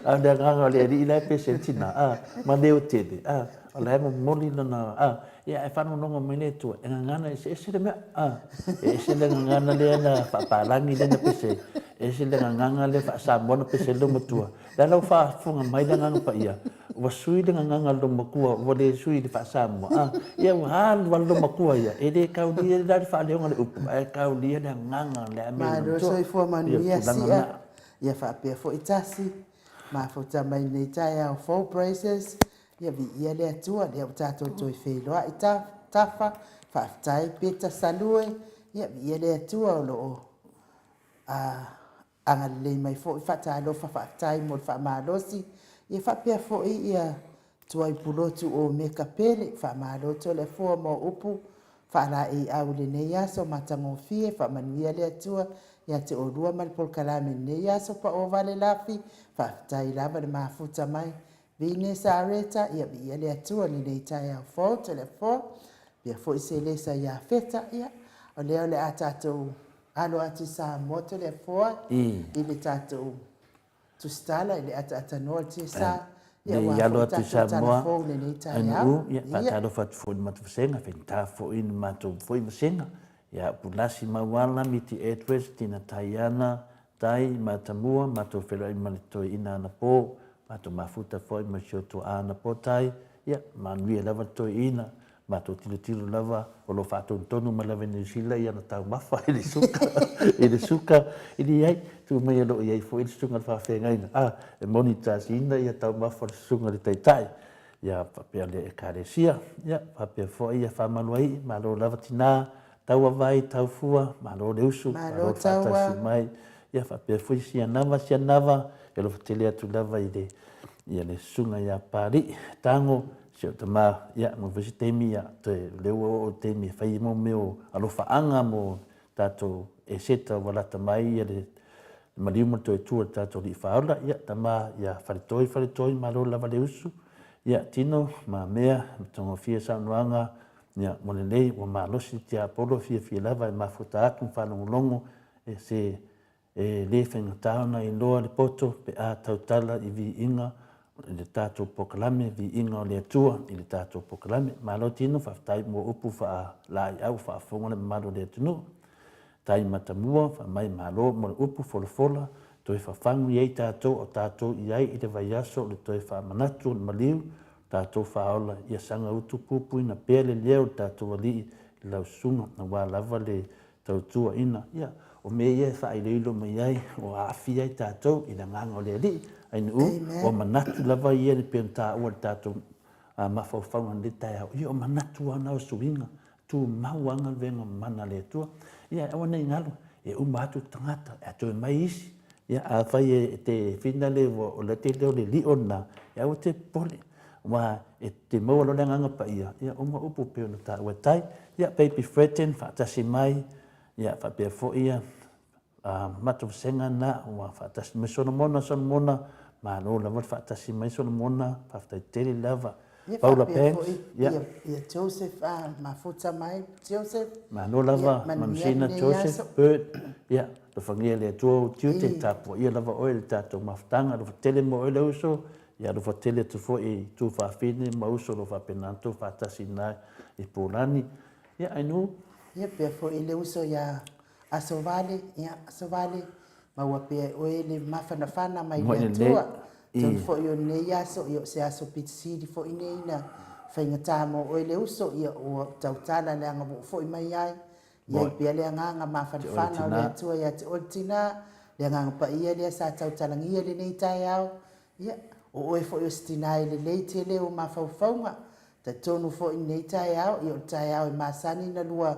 a o le agaga o le alii la e pese ai le tina, a, ma leo tele, a, o la e momoli lona, a, ia ae faalogologo mai le Atua, e gagana eseese le mea, a, e ese le gagana lea na faapalagi lea na pese ai, e ese le gagana lea faa-Samoa na pese ai le loomatua. Le a la ua faafofoga mai le Agaga Paia, ua sui le gagana a le loomatua, ua le sui i le faa-Samoa, a, ia ua alu lava le loomatua ia, e le kaulia la le faaleoga o le upu, ae kaulia le agaga o le amio Malo loomatua. soifua Ia, manuia tulaga sia, na. ia faapea foi tasi, mafuta mai lenei taeao fou praises, ia viia le Atua lea ua tatou toe feiloai ta, tafa, faafetai Peta Salue, ia viia le Atua o lo o a, Agalelei mai foi, faatalofa faafetai mo le faamalosi, ia faapea foi ia Tuaipulotu o Meka Pele, faamalo Toleafoa mo upu faalaeiau i lenei aso matagofie, faamanuia le Atua ia te oulua ma le polokalame i lenei aso paoa vale lafi, faafetai lava le mafuta mai Venesa Areta, ia viia le Atua i lenei taeao fou Toleafoa, faapea foi Selesa Iafeta, ia o lea o le a tatou Alo atu i Samoa Toleafoa i le tatou tusitala i le ataatanoa o le TSA, ia Nei aua alo foi atu i tatou tala Samoa, fou i lenei taeao. NU, ia Ia. faatalofa atu foi i le matou vasega, faigata foi i le matou foi vasega, ia Pulasi Mauala, Miti Edwards, Tina Taiana, Tai, Matamua, matou feiloai ma le toeaina anapo, matou mafuta foi ma si o tuaa anapo Tai, ia manuia lava le toeaina, Matou tilotilo lava o lo o faatonutonu mai lava i Niu Sila i ana taumafa i le suka, i le suka, i leai, tuu mai o lo o i ai foi le susuga i le faafeagaiga, a, e monitasiina ia taumafa o le susuga i le taitai, ia faapea le Ekalesia, ia faapea foi ia Faamaluai'i, malo lava tina, Tauavai, Taufua, malo le usu, Malo malo le taua. faatasi mai, ia faapea foi Sianava, Sianava, e alofa tele atu lava i le, ia le susuga ia Papalii, Tago, si au tama, ia, mo foi se taimi, ia, toe, o lea ua oo le taimi e fai ai mo mea o alofaaga mo tatou eseta ua lata mai ia le maliu ma le toe tua i le tatou alii faaola, ia, tama ia Faletoi, Faletoi, malo lava le usu, ia, Tino, Mamea, Matagofie saunoaga, Ia, mo lenei, ua malosi le tiapolo fiafia lava e mafuta atu ma faalogologo e se e le faigata ona iloa le poto pe a tautala i viiga i le tatou polokalame, viiga o le Atua i le tatou polokalame. Malo tino, faafetai mo upu faalaeiau ua faafofoga le mamalu o le atunuu. Tai Matamua, fai mai malo mo le upu folafola, toe fafagu i ai tatou o tatou i ai i le vaiaso o le toe faamanatu o le maliu, tatou faaola ia saga utu puipuina pea le leo o le tatou Alii i lau susuga aua lava le Tautuaina, ia, o mea ia e faailoilo mai ai, ua aafia ai tatou i le Agaga o le Alii. Ainuu, o manatu lava ia e pei ona taua i le tatou mafaufauga i lenei taeao, ia o manatu lava na o suiga, tumau lava galuega mana a le Atua. Ia, aua ne i galo, e uma atu le tagata, ae toe mai isi. Ia, afai e te finale ua o le tele o le lio lena, ia aua te popole, aua e te maua loa le Agaga Paia, ia uma upu pei ona taua e tai. Ia, Baby Fredden, faatasi mai, ia faapea foi ia matou vasega na ua faatasi mai Solomona, Solomona, malo lava le faatasi mai Solomona, faafetai tele lava. Ia Paula faapea Banks, foi ia. ia, ia Joseph a mafuta mai Joseph. Malo lava Ia, manuia Manusina lenei Joseph aso. Bird, ia, alofagia e le Atua ou tiute, I. tapuaia lava oe i le tatou mafutaga, alofa tele mo oe le uso, ia alofa tele atu foi i tuafafine ma uso o lo o faapena ona outou faatasi i ina i Pulani. Ia, Ainuu. Ia, pea foi le uso ia Asovale, ia, Asovale, maua pea e oe le mafanafana mai le Atua. Atonu foi o lenei aso, ia o se aso pito sili foi nei na faigata mo oe le uso, ia ua tautala leaga ua ou foi mai ai. I ai pea le agaga mafanafana o le Atua ia te oe le tina, le agaga paia lea sa tautalagia i lenei taeao, ia, o oe foi o se tina e lelei tele ou mafaufauga, Talitonu foi i lenei taeao, ia o le taeao e masani na lua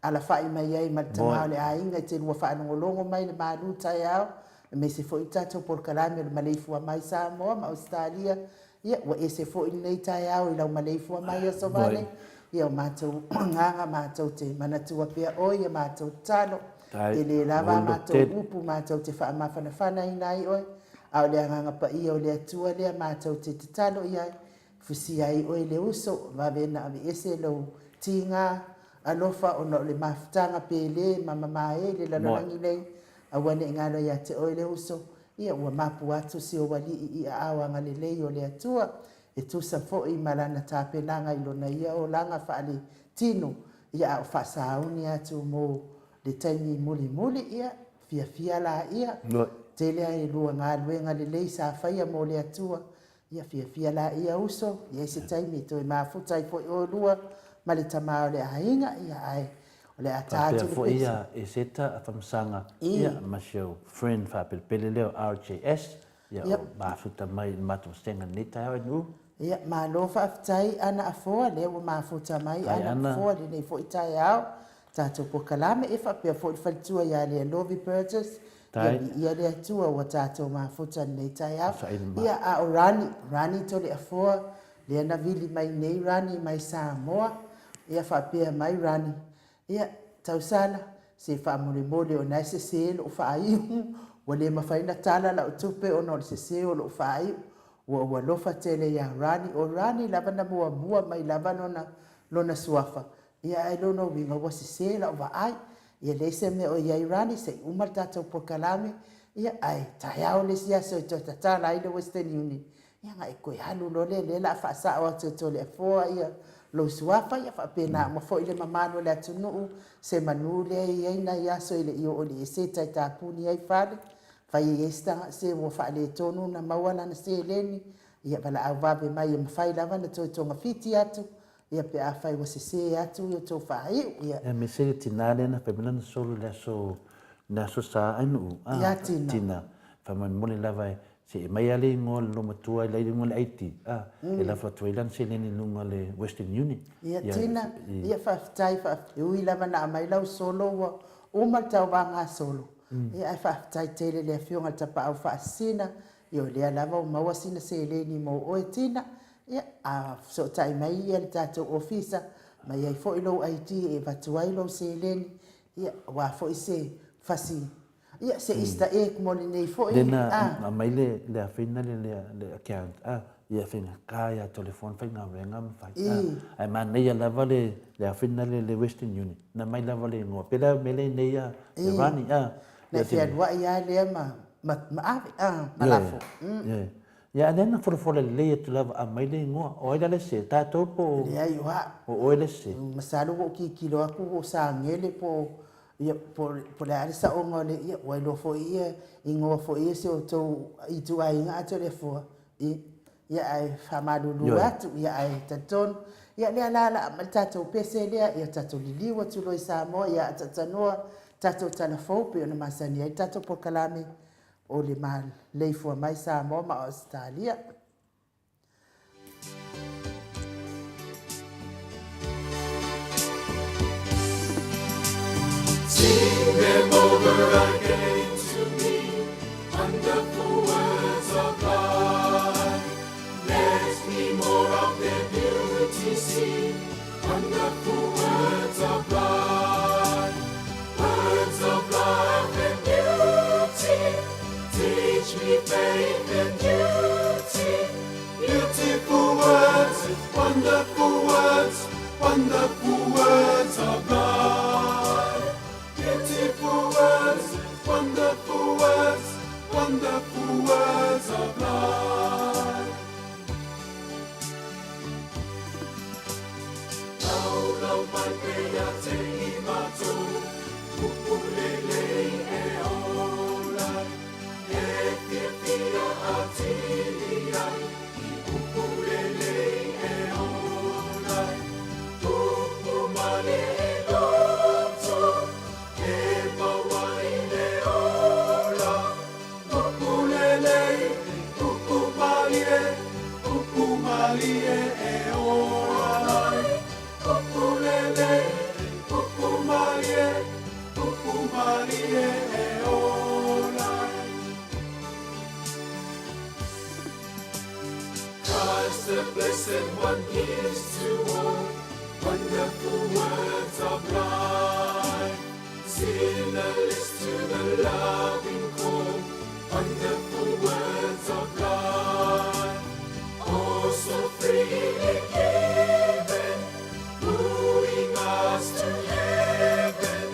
alafai mai ai ma le tama o le aiga i te lua faalogologo mai i le malu taeao, aemaise foi le tatou polokalame o le maleifua mai Samoa ma Ausetalia. Ia ua ese foi lenei taeao i lau maleifua mai Aso Vale. Ia o matou agaga matou te manatua pea oe i a matou tatalo. E le lava a matou upu matou te faamafanafanaina ai oe, a o le agaga paia o le Atua lea matou te tatalo i ai, Fusia ai oe le uso, vave na aveese lou tiga alofa ona o le mafutaga pele ma mamae i le lalolagi nei, aua ne i galo ia te oe le uso, ia ua mapu atu si ou alii i aao agalelei o le Atua, e tusa foi ma lana tapenaga i lona ia olaga faale-tino, ia a o faasauni atu mo le taimi mulimuli, ia fiafia laia, tele a lua galuega lelei sa faia mo le Atua, Ia fiafia laia uso, i ai se taimi e toe mafuta ai foi oulua ma le tama o le aiga, ia ae o le a ta atu Faapea le foi pese. ia Eseta Afamasaga I. ia ma si ou friend faapelepele lea o RJS, ia Yep. o mafuta mai i le matou vasega i lenei taeao i Nu'u. Ia, malo faafetai Ana Afoa, lea ua mafuta mai Hi Ana Ana. Afoa i lenei foi taeao. Tatou polokalame, e faapea foi le faletua ia Lealovi Burgess, ia viia le Atua ua tatou mafuta lenei taeao. Ia, a o Rani, Rani Toleafoa, lea na vili mai nei Rani mai Samoa, ia faapea mai Rani, ia, Tausala, se faamolemole o na e sese lou faaiu, ua le mafai na tala lau tupe ona o le sese o lou faaiu. Ua ou alofa tele ia Rani, o Rani lava na muamua mai lava lona, lona suafa, Ia ae lona uiga ua sese lau vaai. Ia leai se mea o i ai Rani se i uma le tatou polokalame, ia ae taeao le isi aso e toe tatala ai le Western Union, ia ona e toe alu loa lea, lea o le a faasao atu e Toleafoa ia lou suafa, ia faapena uma foi le mamalu o le atunuu, se manu lea e i ai nai aso e le i oo i le Eseta e tapuni ai fale, fai e i ai se tagata se ua faaletonu ona maua lana seleni, ia valaau vave mai e mafai lava ona toe togafiti atu, Ia pe afai ua sese atu i outou faaiu, ia. Ia aemaise le tina lea na fai mai lana solo i le aso le aso sa ai nuu a Ia Tina. Tina faamolemole lava e se i aumai lava le igoa o le loomatua i le igoa o le ID a e lafo atu ai lana seleni i luga o le Western Union. Ia Tina, ia faafetai faafetai e ui lava na aumai lau solo ua uma le tauvaga solo, ia ae faafetai tele i le afioga i le Tapaau Faasisina, ia o lea lava ua maua sina seleni mo oe Tina, Ia, a fesootai mai ia le tatou ofisa, mai ai foi lou ID e avatu ai lou seleni, ia, aua foi se fasi, ia, se Easter egg mo lenei foi, Lea na a. aumai le le afina le le account a, ia faigata ia telefoni faigaluega ma fai a, ae manaia lava le le afina le le Western Union, na aumai lava le igoa, pei la o le mea lea i nei a, le Rani a. Na e fealuai lava lea ma ma ave, a, ma lafo. Ioe, Ia a lea na folafola lelei atu lava aumai le igoa. O ai la le sese? Tatou po o. Leai o au. O oe le sese. Masalo ua ou tilotilo atu ua ou sagele po o ia po o le a le saoga o le ia ua iloa foi ia igoa foi ia si outou ituaiga a Toleafoa i. Ia ae faamalulu atu, ia ae talitonu, ia lea la la ma le tatou pese lea, ia tatou liliu atu loa i Samoa, ia atatanoa tatou tala fou pei ona masani ai le tatou polokalame o le maleifua mai Samoa ma Ausetalia. Sing them over again to me, wonderful words of life. Let me more of their beauty see, wonderful words of life. Words of life and beauty, teach me faith and duty. Beautiful words, wonderful words, wonderful words of life. Beautiful words, wonderful words, wonderful words of life. Laulau mai pea te i matou, upu lelei e ola ai, e fiafia atili ai, i upu lelei e ola ai. Upu malie i loto, e maua ai le ola, upu lelei, upu malie, upu malie e ola ai. Upu lelei, upu malie, upu malie e ola ai. Christ the Blessed One gives to all wonderful words of life. Sinner list to the loving call, wonderful words of life. Oh, so freely given, wooing us to heaven.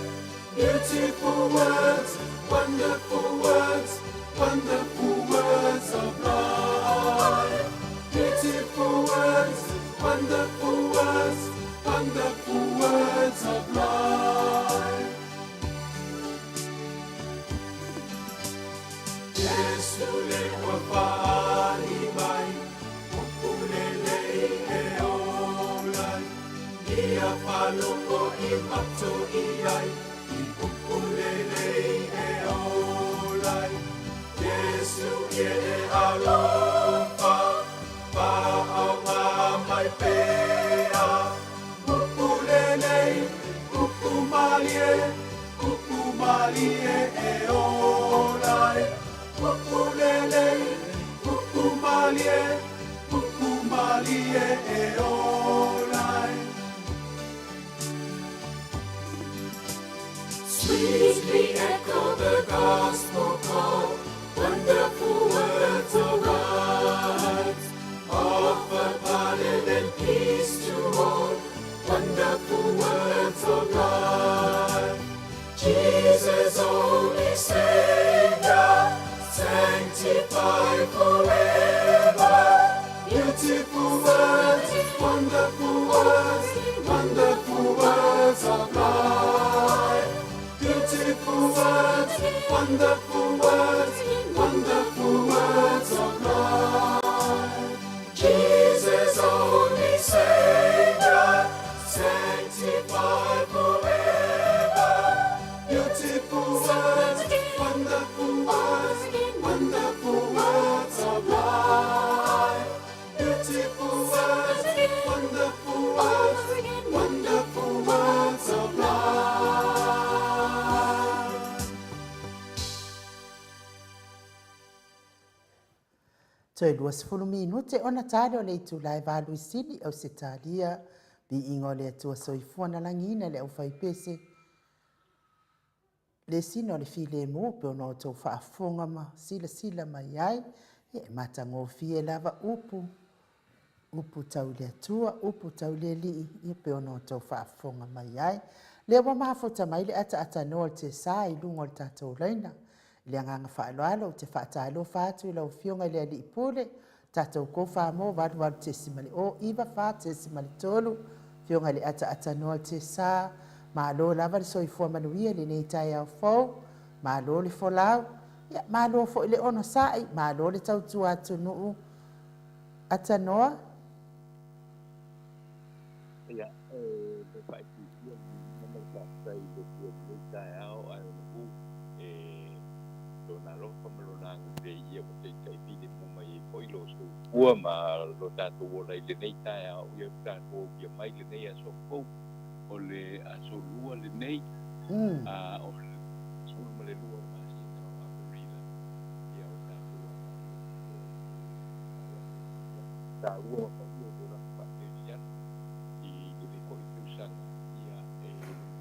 Beautiful words, wonderful words, wonderful words of life. Beautiful words, wonderful words, wonderful words of life. Jesu le ua faali mai, upu lelei e ola ai, ia faalogo i matou i ai, i upu lelei e ola ai. Jesu e alofa, faaaoga mai pea, upu lelei, upu malie, upu malie e ola ai. Upu lelei, upu malie, upu malie e ola ai. Sweetly echo the gospel call, wonderful words arise. Offer pardon and peace to all, wonderful words of life. Jesus, only Savior, sanctify forever. Beautiful words, wonderful words, wonderful words of life. Beautiful words, wonderful words, wonderful words of life. Jesus, only Savior, sanctify forever. Beautiful words, wonderful words, wonderful words of life. Beautiful words, wonderful words, wonderful words of life. Toe 20 minute ona tali o le itula e valu i Sini, Ausetalia, viiga o le Atua Soifua na lagiina le aufaipese, le sina o le filemu pei ona outou faafofoga ma silasila mai ai, ia e matagofie lava upu, upu tau i le Atua, upu tau i le Alii, ia pei ona outou faafofoga mai ai. Lea ua mafuta mai le ataatanua o le Tesa i luga o le tatou laina. I le agaga faaaloalo ou te faatalofa atu i lau Afioga i le Alii Pule, tatou Kofa mo 88.094.3, Afioga i le Ataatanua o le Tesa, malo lava le soifua manuia i lenei taeao fou, malo le folau, ia malo foi le onosai, malo le tautua atunuu. Atanoa. Ia, e le faaitiitia le viiga ma le faafetai i le Atua i lenei taeao, ae ona u e Lona alofa ma Lona agalelei ia ua taitai filemu mai ai foi lo soifua ma lo tatou ola i lenei taeao, ia ua tatou aulia mai lenei aso fou, o le aso lua lenei, a o le 12 o le masina o Aperila, ia ua tatou agai atu loa i le taua ma paia i le olaga faakerisiano i lenei foi tausaga, ia e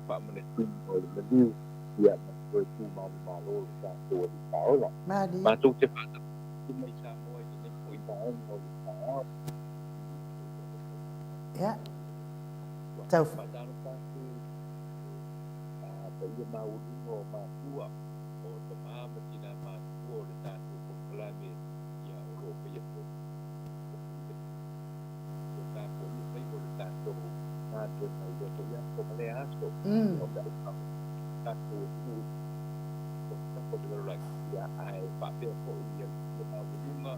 faamanatuina o le maliu, ia ma le toe tumamamalo o lo tatou Alii Faaola. Malie. Matou te faatalofa mai Samoa i lenei foi vaega o le taeao. Ia, tau. Faatalofa atu i le paia maualuga o matua, o tama ma tina matutua o le tatou polokalame, ia o lo o faia foi ia tapuaia faiva o le tatou galuega i lea foi aso ma lea aso, o le au tatou atunuu o tafa o le lalolagi, ia ae faapea foi ia le paia maualuga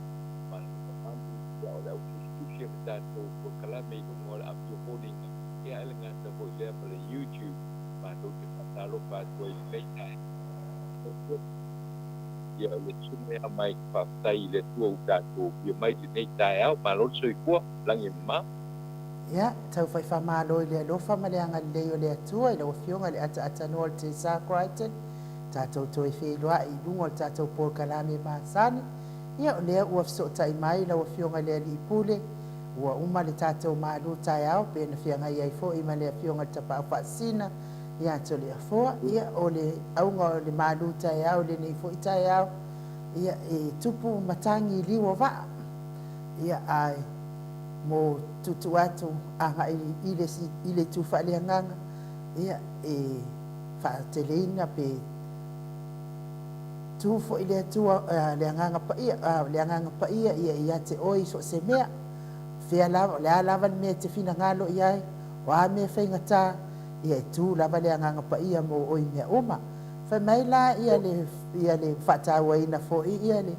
ma le mamalu ia o le au tusitusi o le tatou polokalame i luga o le amio foliga, ia ae le gata foi i lea ma le YouTube, matou te faatalofa atu ai i lenei taeao. Ia o le susuga ia Mike, faafetai i le Atua ua tatou afio mai i lenei taeao, malo le soifua, lagi e mama. Ia, tau fai faamalo i le alofa ma le agalelei o le Atua i lau Afioga i le Ataatanoa o le Tesa Crichton, tatou toe feiloai i luga o le tatou polokalame masani. Ia, o lea ua fesootai mai lau Afioga i le Alii Pule, ua uma le tatou malu taeao pe na feagai ai foi ma le Afioga i le Tapaau Faasisina ia Toleafoa. Ia, o le auga o le malu taeao i lenei foi taeao, ia, e tupu matagi i liu o vaa. Ia, ae mo tuutuu atu agai i le i le itu faaleagaga, ia, e faateleina pe tu foi le Atua, le Agaga Paia, le Agaga Paia ia ia te oe i so o se mea. Fea lava, o le a lava le mea e te finagalo i ai, o a mea faigata, ia e tu lava le Agaga Paia mo oe i mea uma. Fai mai la ia le, ia le faatauaina foi ia le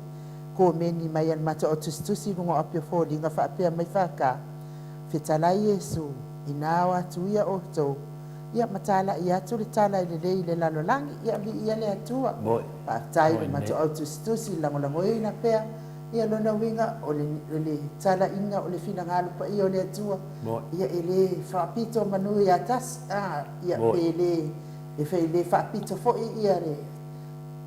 komeni mai a le matou autusitusi i luga o api o foliga faapea mai FK, Fetalai Iesu, inā o atu ia outou, ia ma talai atu le tala e lelei i le lalolagi, ia viia le Atua. Faafetai i le matou autusitusi i le lagolagoina pea, ia lona uiga o le, o le talaiga o le finagalo paia o le Atua, ia e le faapito manu ia tasi, a, ia pe le, e le faapito foi ia le,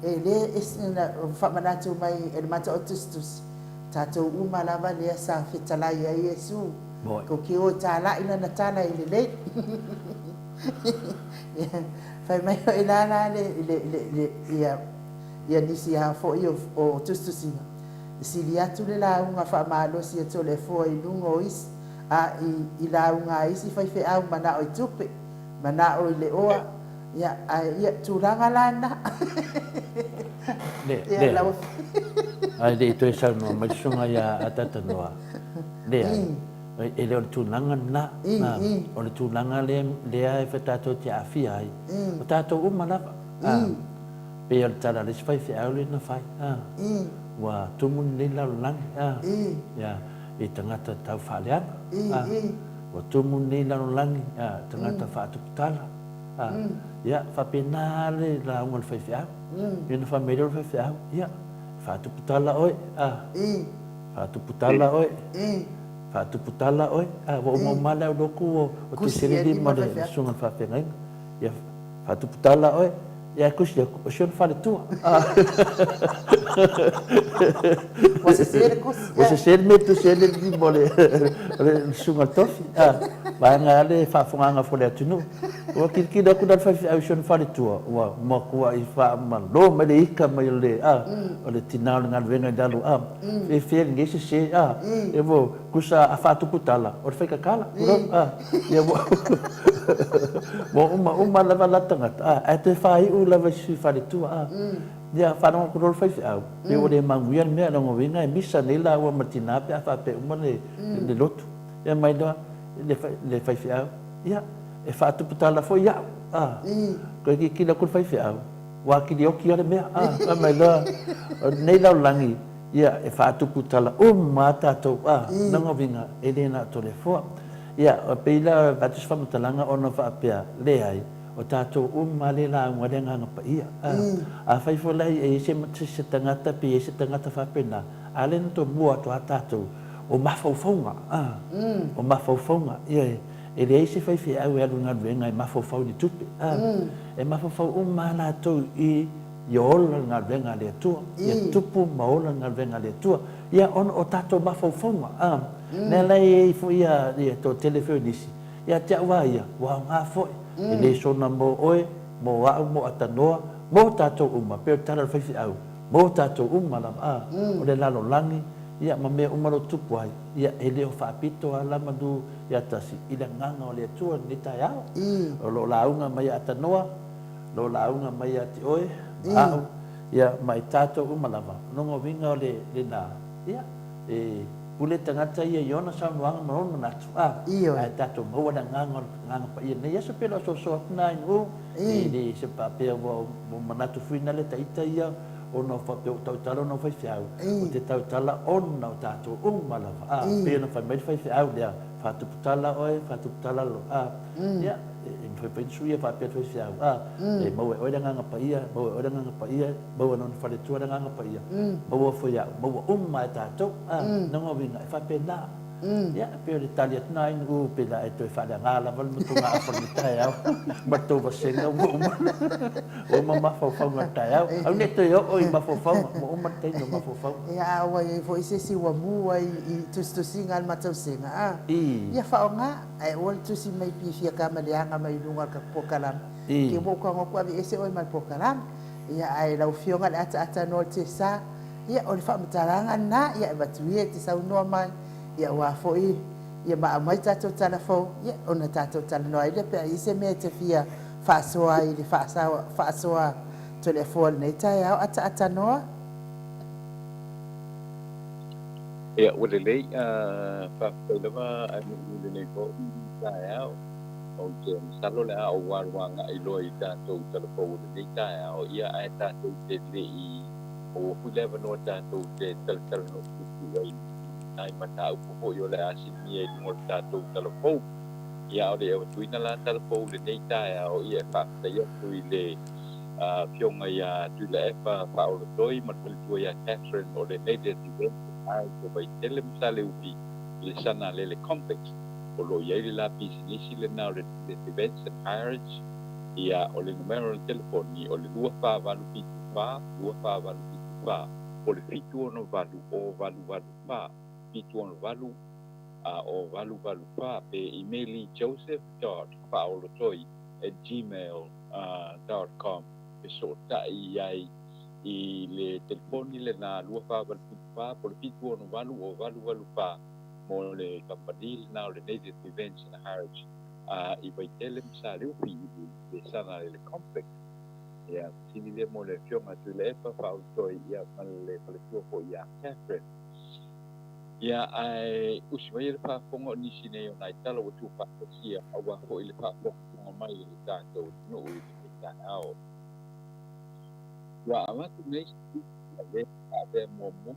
E le ese na faamanatu mai e le matou tusitusi, tatou uma lava lea sa fetalai ai Iesu. Kou ke o e tālaʻi lana tala i lelei. Fai mai hoʻi la la le, le, le, le, ia, ia nisi lava foi o, o tusitusiga, e sili atu le lauga faamalosi a Toleafoa i luga o isi, a i, i lauga a isi faifeau manao i tupe, manao i le oa, Ia, ae ia, tulaga la na. Le, le. Ae le i toe saunoa mai le susuga ia Atatanoa. Leai, e le o le tulaga lena. O le tulaga lea, lea e tatou te aafia ai, o tatou uma lava. Pei o le tala a le isi faifeau lea na fai, ua tumu lenei lalolagi, ia, i tagata tau faaleaga. Ua tumu lenei lalolagi i tagata faatuputala. A, ia, faapena lava le lauga a le faifeau. Ia ona fai mai lea o le faifeau, ia, e faatupu tala oe, a, faatupu tala oe, faatupu tala oe, a, ua uma uma lava le aulotu o Tuisilili ma le susuga i le faafeagaiga. Ia, faatupu tala oe, ia ae tusi atu, o si ona faletua. A. Ua sese le tusi. Ua sese le mea e tusi ai le lima o le susuga i le tofi. A, vaega lava le faafofogaaga foi a le atunuu. Ua tilotilo atu la le faifeau i si ona faletua, ua matuai faamalo mai le ika mai o le, a, o le tina o le galuega i lalo, a, e fea lenei sese, a, e ua tusa a faatupu tala, o le faitatala, tulou, a, ia ua, ua uma uma lava la tagata, a, ae toe faaiu lava i si faletua, a. Ia, faalogo atu loa le faifeau, pei ua le manuia le mea, lona uiga e misa nei laua ma le tina pe a faapea uma le lotu. Ia mai loa le faifeau, ia, e faatupu tala foi au, a. Toe tilotilo atu le faifeau, ua atili oti lava le mea, a. Fai mai loa, o lenei lalolagi, Ia, e faatupu tala uma lava tatou, a, lona uiga, e le na o Toleafoa. Ia, e pei la e avatu se faamatalaga ona faapea, leai, o tatou uma lava lea e lauga ai le Agaga Paia. A, afai foi la e i ai se, se tagata pe i ai se tagata faapena, a lea na toe mua atu lava tatou, o mafaufauga, a, o mafaufauga, ioe, e leai se faifeau e alu i galuega e mafaufau i ni tupe, a, e mafaufau uma lava latou i Ia ola le galuega a le Atua, ia tupu ma ola le galuega a le Atua. Ia, ona o tatou mafaufauga, a, lea la e i ai foi ia, ia toatele foi o nisi, ia te au lava ia, ua aoga foi, e le soona mo oe, mo au, mo Atanoa, mo tatou uma, pei o le tala a le faifeau, mo tatou uma lava, a, o le lalolagi, ia, ma mea uma o lo o tupu ai, ia, e le o faapito lava la manu ia tasi i le agaga o le Atua i lenei taeao. O lo o lauga mai ia Atanoa, Lo lauga mai ia te oe, ma au, ia, ma i tatou uma lava. O lona uiga o le, lena, ia, e pule tagata ia i ona saunoaga ma lona manatu, a, ae tatou maua le agaga o le Agaga Paia i lenei aso, pei o lau soasoa atu lena i nuu, e le se faapea ua manatu fui na le taita ia ona o faapea ua tautala ona o faifeau, o te tautala ona o tatou uma lava, a, pei ona fai mai le faifeau lea, faatuputala oe, faatuputala lo, a, ia, E mafai foi ona suia faapea le faifeau, a, e maua e oe le Agaga Paia, maua e oe le Agaga Paia, maua e lona faletua le Agaga Paia, maua foi e au, maua uma e tatou, a, lona uiga, e faapena. Ia, e pei o le tali atu lena Ainuu, pe la e toe faaleaga lava le motugaafa o lenei taeao ma le tou vasega ua uma, ua uma mafaufauga o le taeao. Aua ne i toe oo i mafaufauga, ua uma le taimi o mafaufauga. Ia, a ua i ai foi se isi ua mu ai i tusitusiga a le matausega, a, ia faaaoga. Ae ua le tusi mai pifia ka ma leaga mai luga o le polokalame. Ke ua ou tago atu aveese oe ma le polokalame. Ia ae lau afioga le ataata noa le tesa. Ia o le faamatalaga lena ia e avatu ia e te saunoa mai. Ia aua foi ia ma aumai tatou tala fou ia ona tatou talanoa ai lea pe a i ai se mea e te fia faasoa ai i le faasoa Toleafoa i lenei taeao ataata noa. Ia, ua lelei. Faafetai lava Anu'u i lenei foi taeao. Ou te masalo o le a ou alu agai loa i tatou talafou o lenei taeao, ia ae tatou te le i maua foi le avanoa tatou te talatalanoa puupuu ai i nai mataupu foi o le a silimia i luga o le tatou talafou. Ia, a o le i avatuina la talafou i lenei taeao, ia e faafetai atu i le Afioga ia Tuilaepa Faaolotoi ma le faletua ia Catherine o le Native Event Society o Vaitele ma Saleufi i le Sanalele Complex o lo o i ai le la pisinisi lena o le Native Events and Hirage. Ia, o le numera o le telefoni o le 24874 24874 po o le 768 0884 768 0884 pe imeli joseph dot faaolotoi at gmail dot com fesootai i ai i le telefoni lena 2474 po o le 768 o 884 mo le kamupani lena o le Native Events and Heritage i Vaitele ma Saleufi i le Sanalele Complex. Ia, fesili lea mo le Afioga Tuilaepa Faaulutoi ia ma le faletua foi ia Catherine. Ia, ae usi maia le faafofoga o nisi nei o nai tala ua tuufaatasia aua foi le faafogafoga mai a le tatou atunuu i lenei taeao. Ua avatu nei se tusi a le sa avea muamua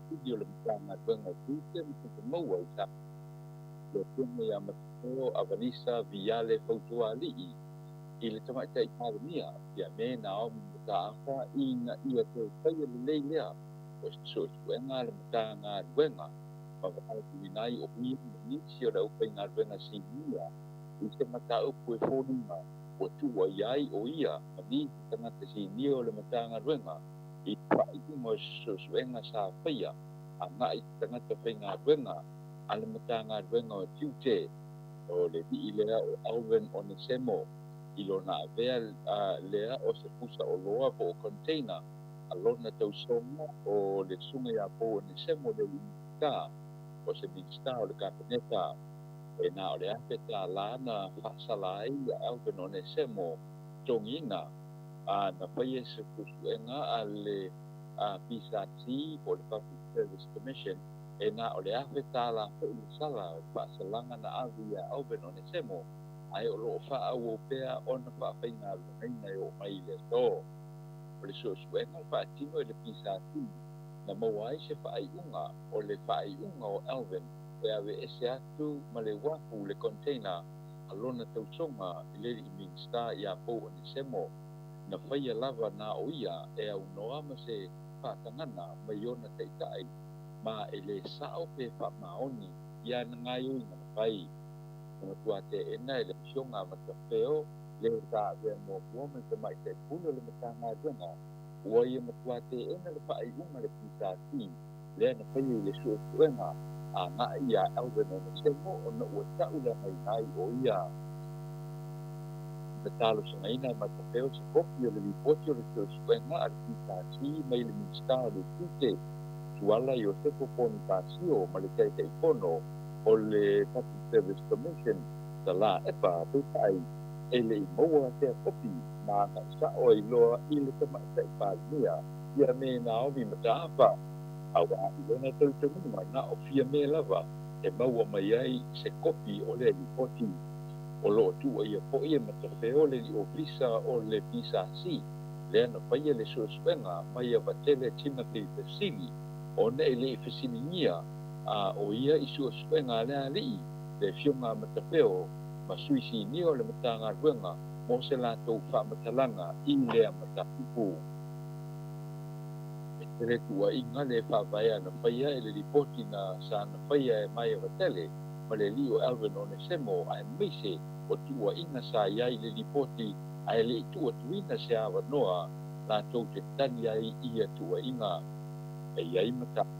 Sili o le Matagaluega o Tiute ma Tupe Maua i Samoa, le Afioga ia Mateo Avanisa Viale Fautualii i le Tamaitai Palemia, Fiame Naomi Mataafa ina ia toe faia lelei lea o se suesuega a le Matagaluega ma valaauina ai o ia ma nisi o le aufaigaluega sinia i se mataupu e foliga ua tuua i ai o ia ma nisi tagata sinia o le Matagaluega i le faaiuga o se suesuega sa faia agai i tagata faigaluega a le Matagaluega o Tiute o le alii lea o Alvin Onesemo i lona avea lea o se pusa oloa po o container a lona tausoga o le Susuga ia Paul Onesemo le alii Minisita o se Minisita o le Kapeneta. E na o le $1,000 na faasala ai ia Alvin Onesemo totogiina a na faia se suesuega a le PSC po o le Public Service Commission e na o le $1,000 foi le sala o le faasalaga na ave ia Alvin Onesemo ae o lo o faaauau pea ona faafaigaluegaina e oo mai i le aso. O le suesuega na faatino e le PSC. na maua ai se faaiuga o le faaiuga o Alvin e aveese atu ma le uafu le container a lona tausoga i le alii Minisita ia Pou Onesemo. Na faia lava na o ia e aunoa ma se faatagana mai ona taitai ma e le sao pe faamaoni i ana gaoioiga na fai. Na matua teena e le Afioga a Matafeo le sa avea muamua ma le Tamaitai Pule o le Matagaluega ua ia matua teena le faaiuga a le PSC lea na faia i le suesuega agai iā Alvin Onesemo ona ua ta'uleagaina ai o ia. Na talosagaina e Matafeo se kopi o le lipoti o le suesuega a le PSC mai le Minisita o le Tiute, Tuala Iosefo Ponifasio ma le Taitaifono o le Public Service Commission, Salā Epa, peitai, e le i maua sea kopi ma agai sa'o ai loa i le Tamaitai Palemia ia me Naomi Mataafa, auā i lona talitonuga na o Fiamē lava e maua mai ai se kopi o lea lipoti. O lo o tuuaia foi e Matafeo le alii ofisa o le PSC lea na faia le suesuega Maiavatele Timothy Fesili ona e le i fesiligia a o ia i suesuega a le alii, le Afioga a Matafeo ma sui sinia o le Matagaluega mo se latou faamatalaga i lea mataupu. E tele tuuaiga le faavaea na faia e le lipoti na sa na faia e Maiavatele ma le alii o Alvin Onesemo aemaise o tuuaiga sa i ai i le lipoti ae le i tuu atuina se avanoa latou te tali ai i ia tuuaiga. E i ai mataupu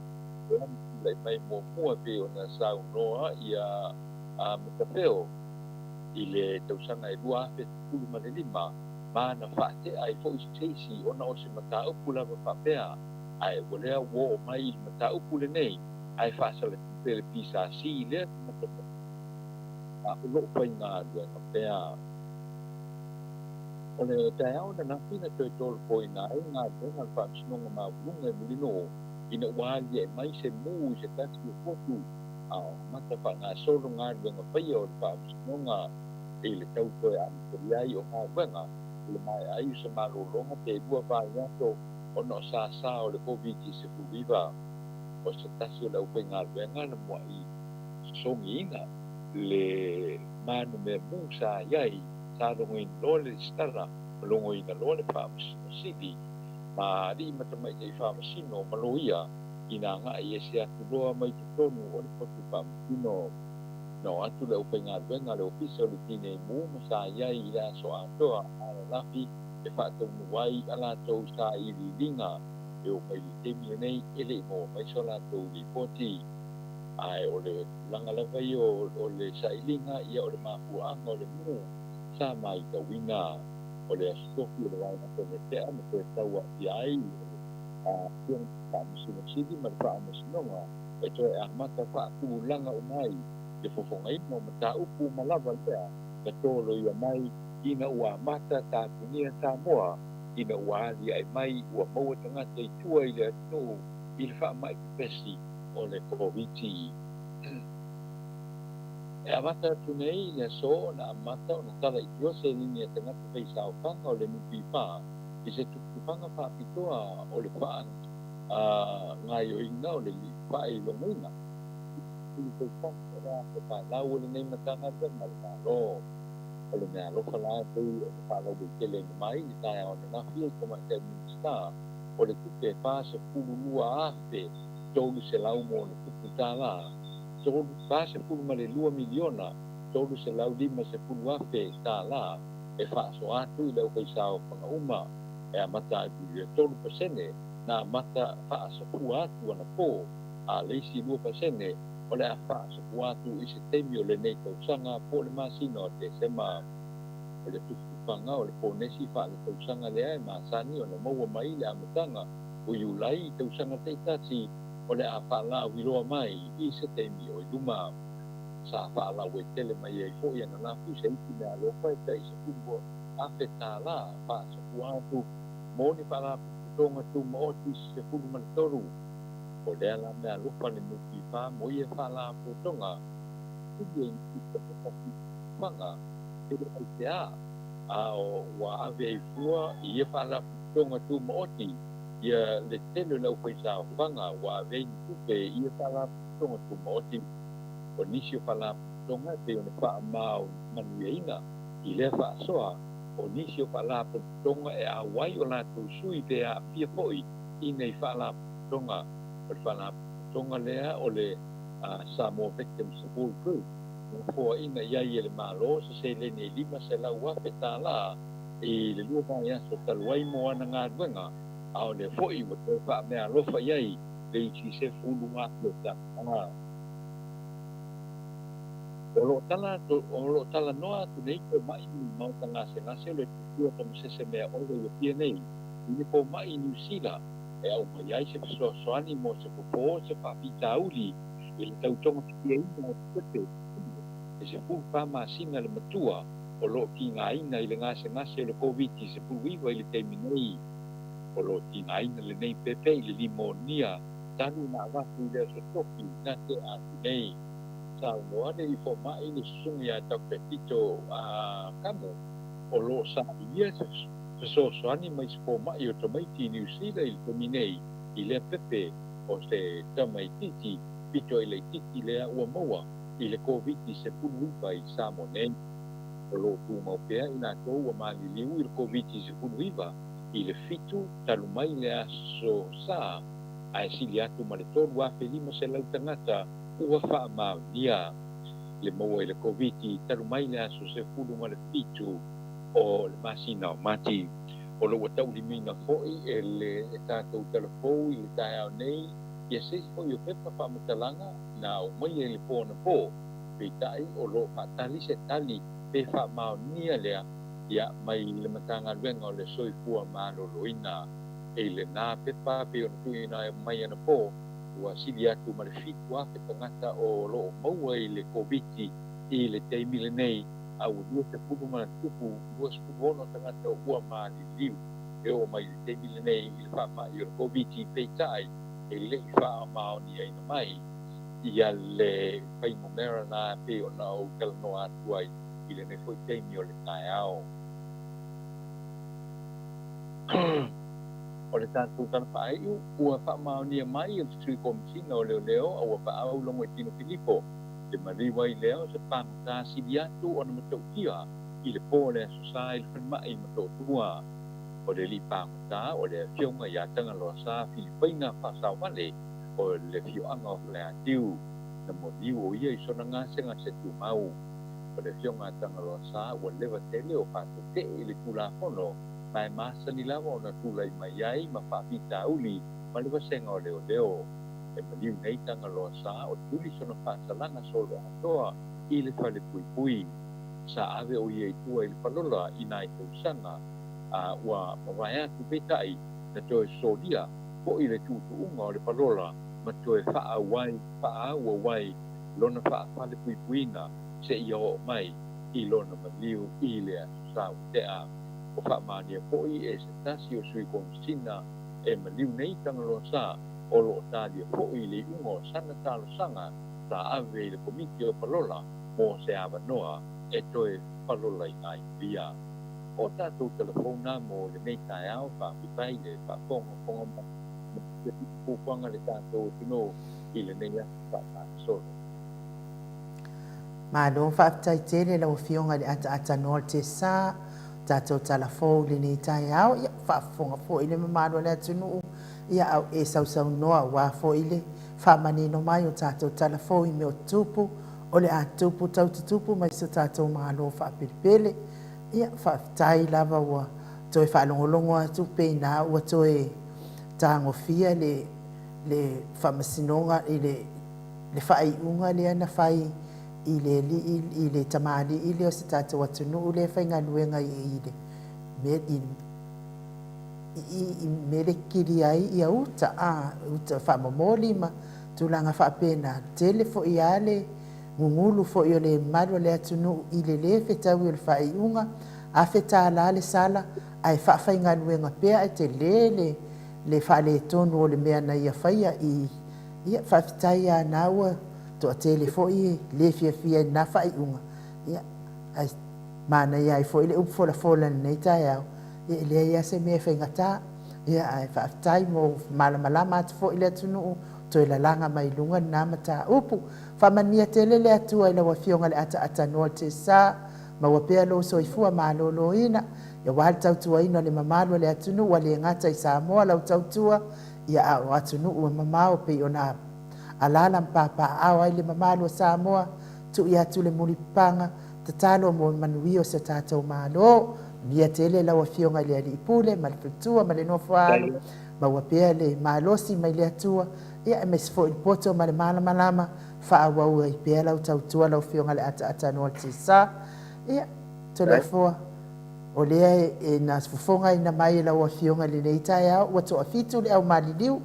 lea na tulai mai muamua e pei ona saunoa ia Matafeo i le tausaga e 2015 ma na faatea ai foi se isi ona o se mataupu lava faapea, ae ua lea ua oo mai i le mataupu lenei ae faasalatupe le PSC i lea tagata ma o lo o faigaluega pea. O le taeao ananafi na toe tolopoina ai galuega a le Faamasinoga Maualuga i Mulinuu ina ua aliae mai se mū i se tasi o potu a o amata faagasolo galuega faia o le Faamasinoga i le tau toe amatalia ai o galuega i le maea ai o se malologa pe lua vaiaso ona o sāsā o le Koviti-19. O se tasi o le aufaigaluega na mua'i sosogiina le manumea mū sa i ai, sa logoina loa le resitala ma logoina loa le Faamasino Sili ma alii ma tamaitai faamasino ma loia ina agai ese atu loa mai totonu o le potu faamasino. Na oo atu le aufaigaluega a le Ofisa o le Tinei Mu ma sa i ai i le aso atoa ananafi e faataunuu ai a latou sailiiliga. E oo mai i le taimi lenei e le i maua mai so latou lipoti. Ae o le tulaga lava ia o le sailiga, ia o le mafuaaga o le mū sa matauina. O le Aso Tofi o le vaiaso na tea na toe tau aafia ai le Afioga Faamasino Sili ma le Faamasinoga e toe amata faatulaga uma ai le fofogaina o mataupu uma lava lea na toloia mai ina ua amata tapunia Samoa ina ua aliae mai ua maua tagata i tua i le atunuu i le faamai pepesi o le Koviti. E amata atu nei i le aso ona amata ona tala i tua seleni a tagata faisaofaga o le NPF i se tufatufaga faapitoa o le faagaoioiga o le faailogaina i le tausaga o le a papalau e lenei Matagaluega a le Malo. O le meaalofa la e pei ona faalauaiteleina mai i le taeao ananafi e le Tamaitai Minisita o le Tupe e $42,300 ma ona tupu tala, $42,350,000 e faasoa atu i le aufaisaofaga uma e amata atu i le 3% na amata faasafua atu anapo, a o le isi 2% o le a faasafua atu i se taimi o lenei tausaga po o le masina o Tesema. O le tufatufaga o le ponesi faaletausaga lea e masani ona maua mai i le amataga o Iulai i tausaga taitasi o le a faalauiloa mai i se taimi o i luma. Sa faalauaitele mai ai foi ananafi se isi meaalofa e tai $10,000 faasafua atu mo ni faalapotopotoga tumaoti se 13. O lea la meaalofa a le NPF mo ia faalapotopotoga, sili ai i tagata faifaga pe aisea a ua ave ai fua i ia faalapotopotoga tumaoti. Ia le tele o le aufaisaofaga ua ave ai ni tupe i ia faalapotopotoga tumaoti. O nisi o faalapotopotoga e pei ona faamanuiaina i lea faasoa, o nisi o faalapotopotoga e auai o latou sui pe aafia foi i nei faalapotopotoga. O le faalapotopotoga lea o le Samoa Victim Support Group, na foaina i ai e le Malo se seleni e $500,000 i le lua vaiaso talu ai mo ana galuega, a o lea foi ua toe faameaalofa i ai le isi $10,000. O lo o tala o lo o talanoa atu nei fomai i le maota gasegase o le Tupua Tamasese Meaole i Apia nei i le fomai i Niu Sila e aumai ai se fesoasoani mo se fofo o se faafitauli i le tau togafitiaina o se pepe e 14 masina le matua o lo o tigaina i le gasegase o le Koviti-19 i le taimi nei. O lo o tigaina lenei pepe i le limonia talu ona avatu i le Aso Tofi na tea atu nei. Saunoa le Fomai le Susuga ia Doctor Tito Kamo, o lo o sailia se fesoasoani mai se fomai o tamaiti i Niu Sila i le taimi nei i lea pepe o se tamaitiiti pito i laitiiti lea ua maua i le Koviti-19 i Samoa nei. O lo o tumau pea i latou ua maliliu i le Koviti-19 i le fitu talu mai le Aso Sa, ae sili atu ma le 3,500 tagata ua faamaonia le maua i le Koviti talu mai le aso 17 o le masina o Mati. O lo o ua taulimaina foi e le tatou tala fou i le taeao nei ia se isi foi o pepa faamatalaga na aumaia i le po anapo, peitai o lo o faatali se tali pe faamaonia lea ia mai le Matagaluega o le Soifua Maloloina. I lena pepa pei ona tuuina mai anapo, ua sili atu ma le 7,000 tagata o lo o maua i le Koviti i le taimi lenei, a ua 20 ma tupu 26 tagata ua maliliu e oo mai i le taimi lenei i le faamai o le Koviti, peitai e le i faamaoniaina mai ia le fuainumera na pei ona ou talanoa atu ai i lenei foi taimi o le taeao. O le tatou tala faaiu, ua faamaonia mai e le Sui Komesina o Leoleo a ua faaau Logoitino Filipo le maliu ai lea o se pagota sili atu ona matautia i le po o le Aso Sa i le falemai i Motootua. O le alii pagota o le Afioga ia Tagaloasa Filipaina Faasaovale o le afioaga o Faleatiu, na moliu o ia i sona gasegase tumau. O le Afioga a Tagaloasa ua leva tele o faatetee i le Tulafono ma e masani lava ona tulai mai ai ma faafitauli ma le vasega o leoleo. E maliu nei Tagaloasa o tuli sona faasalaga soloatoa i le falepuipui. Sa ave o ia i tua i le palola i nai tausaga a ua mavae atu peitai na toe solia foi le tuutuuga o le palola ma toe faaauau ai lona faafalepuipuiga seia oo mai i lona maliu i le Aso Sa ua tea. Ua faamaonia foi e se tasi o Sui Komesina e maliu nei Tagaloasa o lo o talia foi le iuga o sana talosaga sa ave i le Komiti o Palola mo se avanoa e toe palolaina ai ia. O tatou telefona mo lenei taeao, faafetai le faafogafoga mai ma le fuafuaga le tatou atunuu i lenei aso faagasolo. Malo faafetai tele lau Afioga i le ataatanoa o le Tesa, o tatou tala fou i lenei taeao, ia faafofoga foi le mamalu o le atunuu, ia a o e sausaunoa aua foi le faamanino mai o tatou tala fou i mea o tutupu, o le a tupu tau tutupu mai si o tatou Malo faapelepele. Ia faafetai lava ua toe faalogologo atu pei na ua toe tagofia le le faamasinoga i le le faaiuga lea na fai i le alii i le tamalii lea o se tatou atunuu lea e faigaluega i le i i mea le kili ai ia uta a uta faamomoli ma tulaga faapena tele foi a le gugulu foi o le mamalu o le atunuu i le lē fetaui o le faaiuga, $1000 le sala ae faafaigaluega pea ae telē le le faaletonu o le mea na ia faia i ia faafetai a na ua toatele foi e le fiafia i lena faaiuga ia ae manaia ai foi le upu folafola i lenei taeao ia e leai a se mea e faigata. Ia, ae faafetai mo malamalama atu foi le atunuu, toe lalaga mai i luga lena mataupu. Faamanuia tele le Atua i lau Afioga i le Ataatanoa Tesa, maua pea lou soifua maloloina, aua le tautuaina o le mamalu o le atunuu, ua le gata i Samoa lau tautua, ia a o atunuu e mamao pei ona alaala ma papaaao ai le mamalu o Samoa, tui atu le mulipapaga, tatalo mo le manuia o si o tatou Malo. Manuia tele lau Afioga i le Alii Pule ma le faletua ma le nofoaalo, maua pea le malosi mai le Atua, ia aemaise foi le poto ma le malamalama, faaauau ai pea lau tautua lau Afioga i le Ataatanoa Tesa. Ia, Toleafoa, o lea e na fofogaina mai e lau Afioga i lenei taeao, ua toafitu le au maliliu,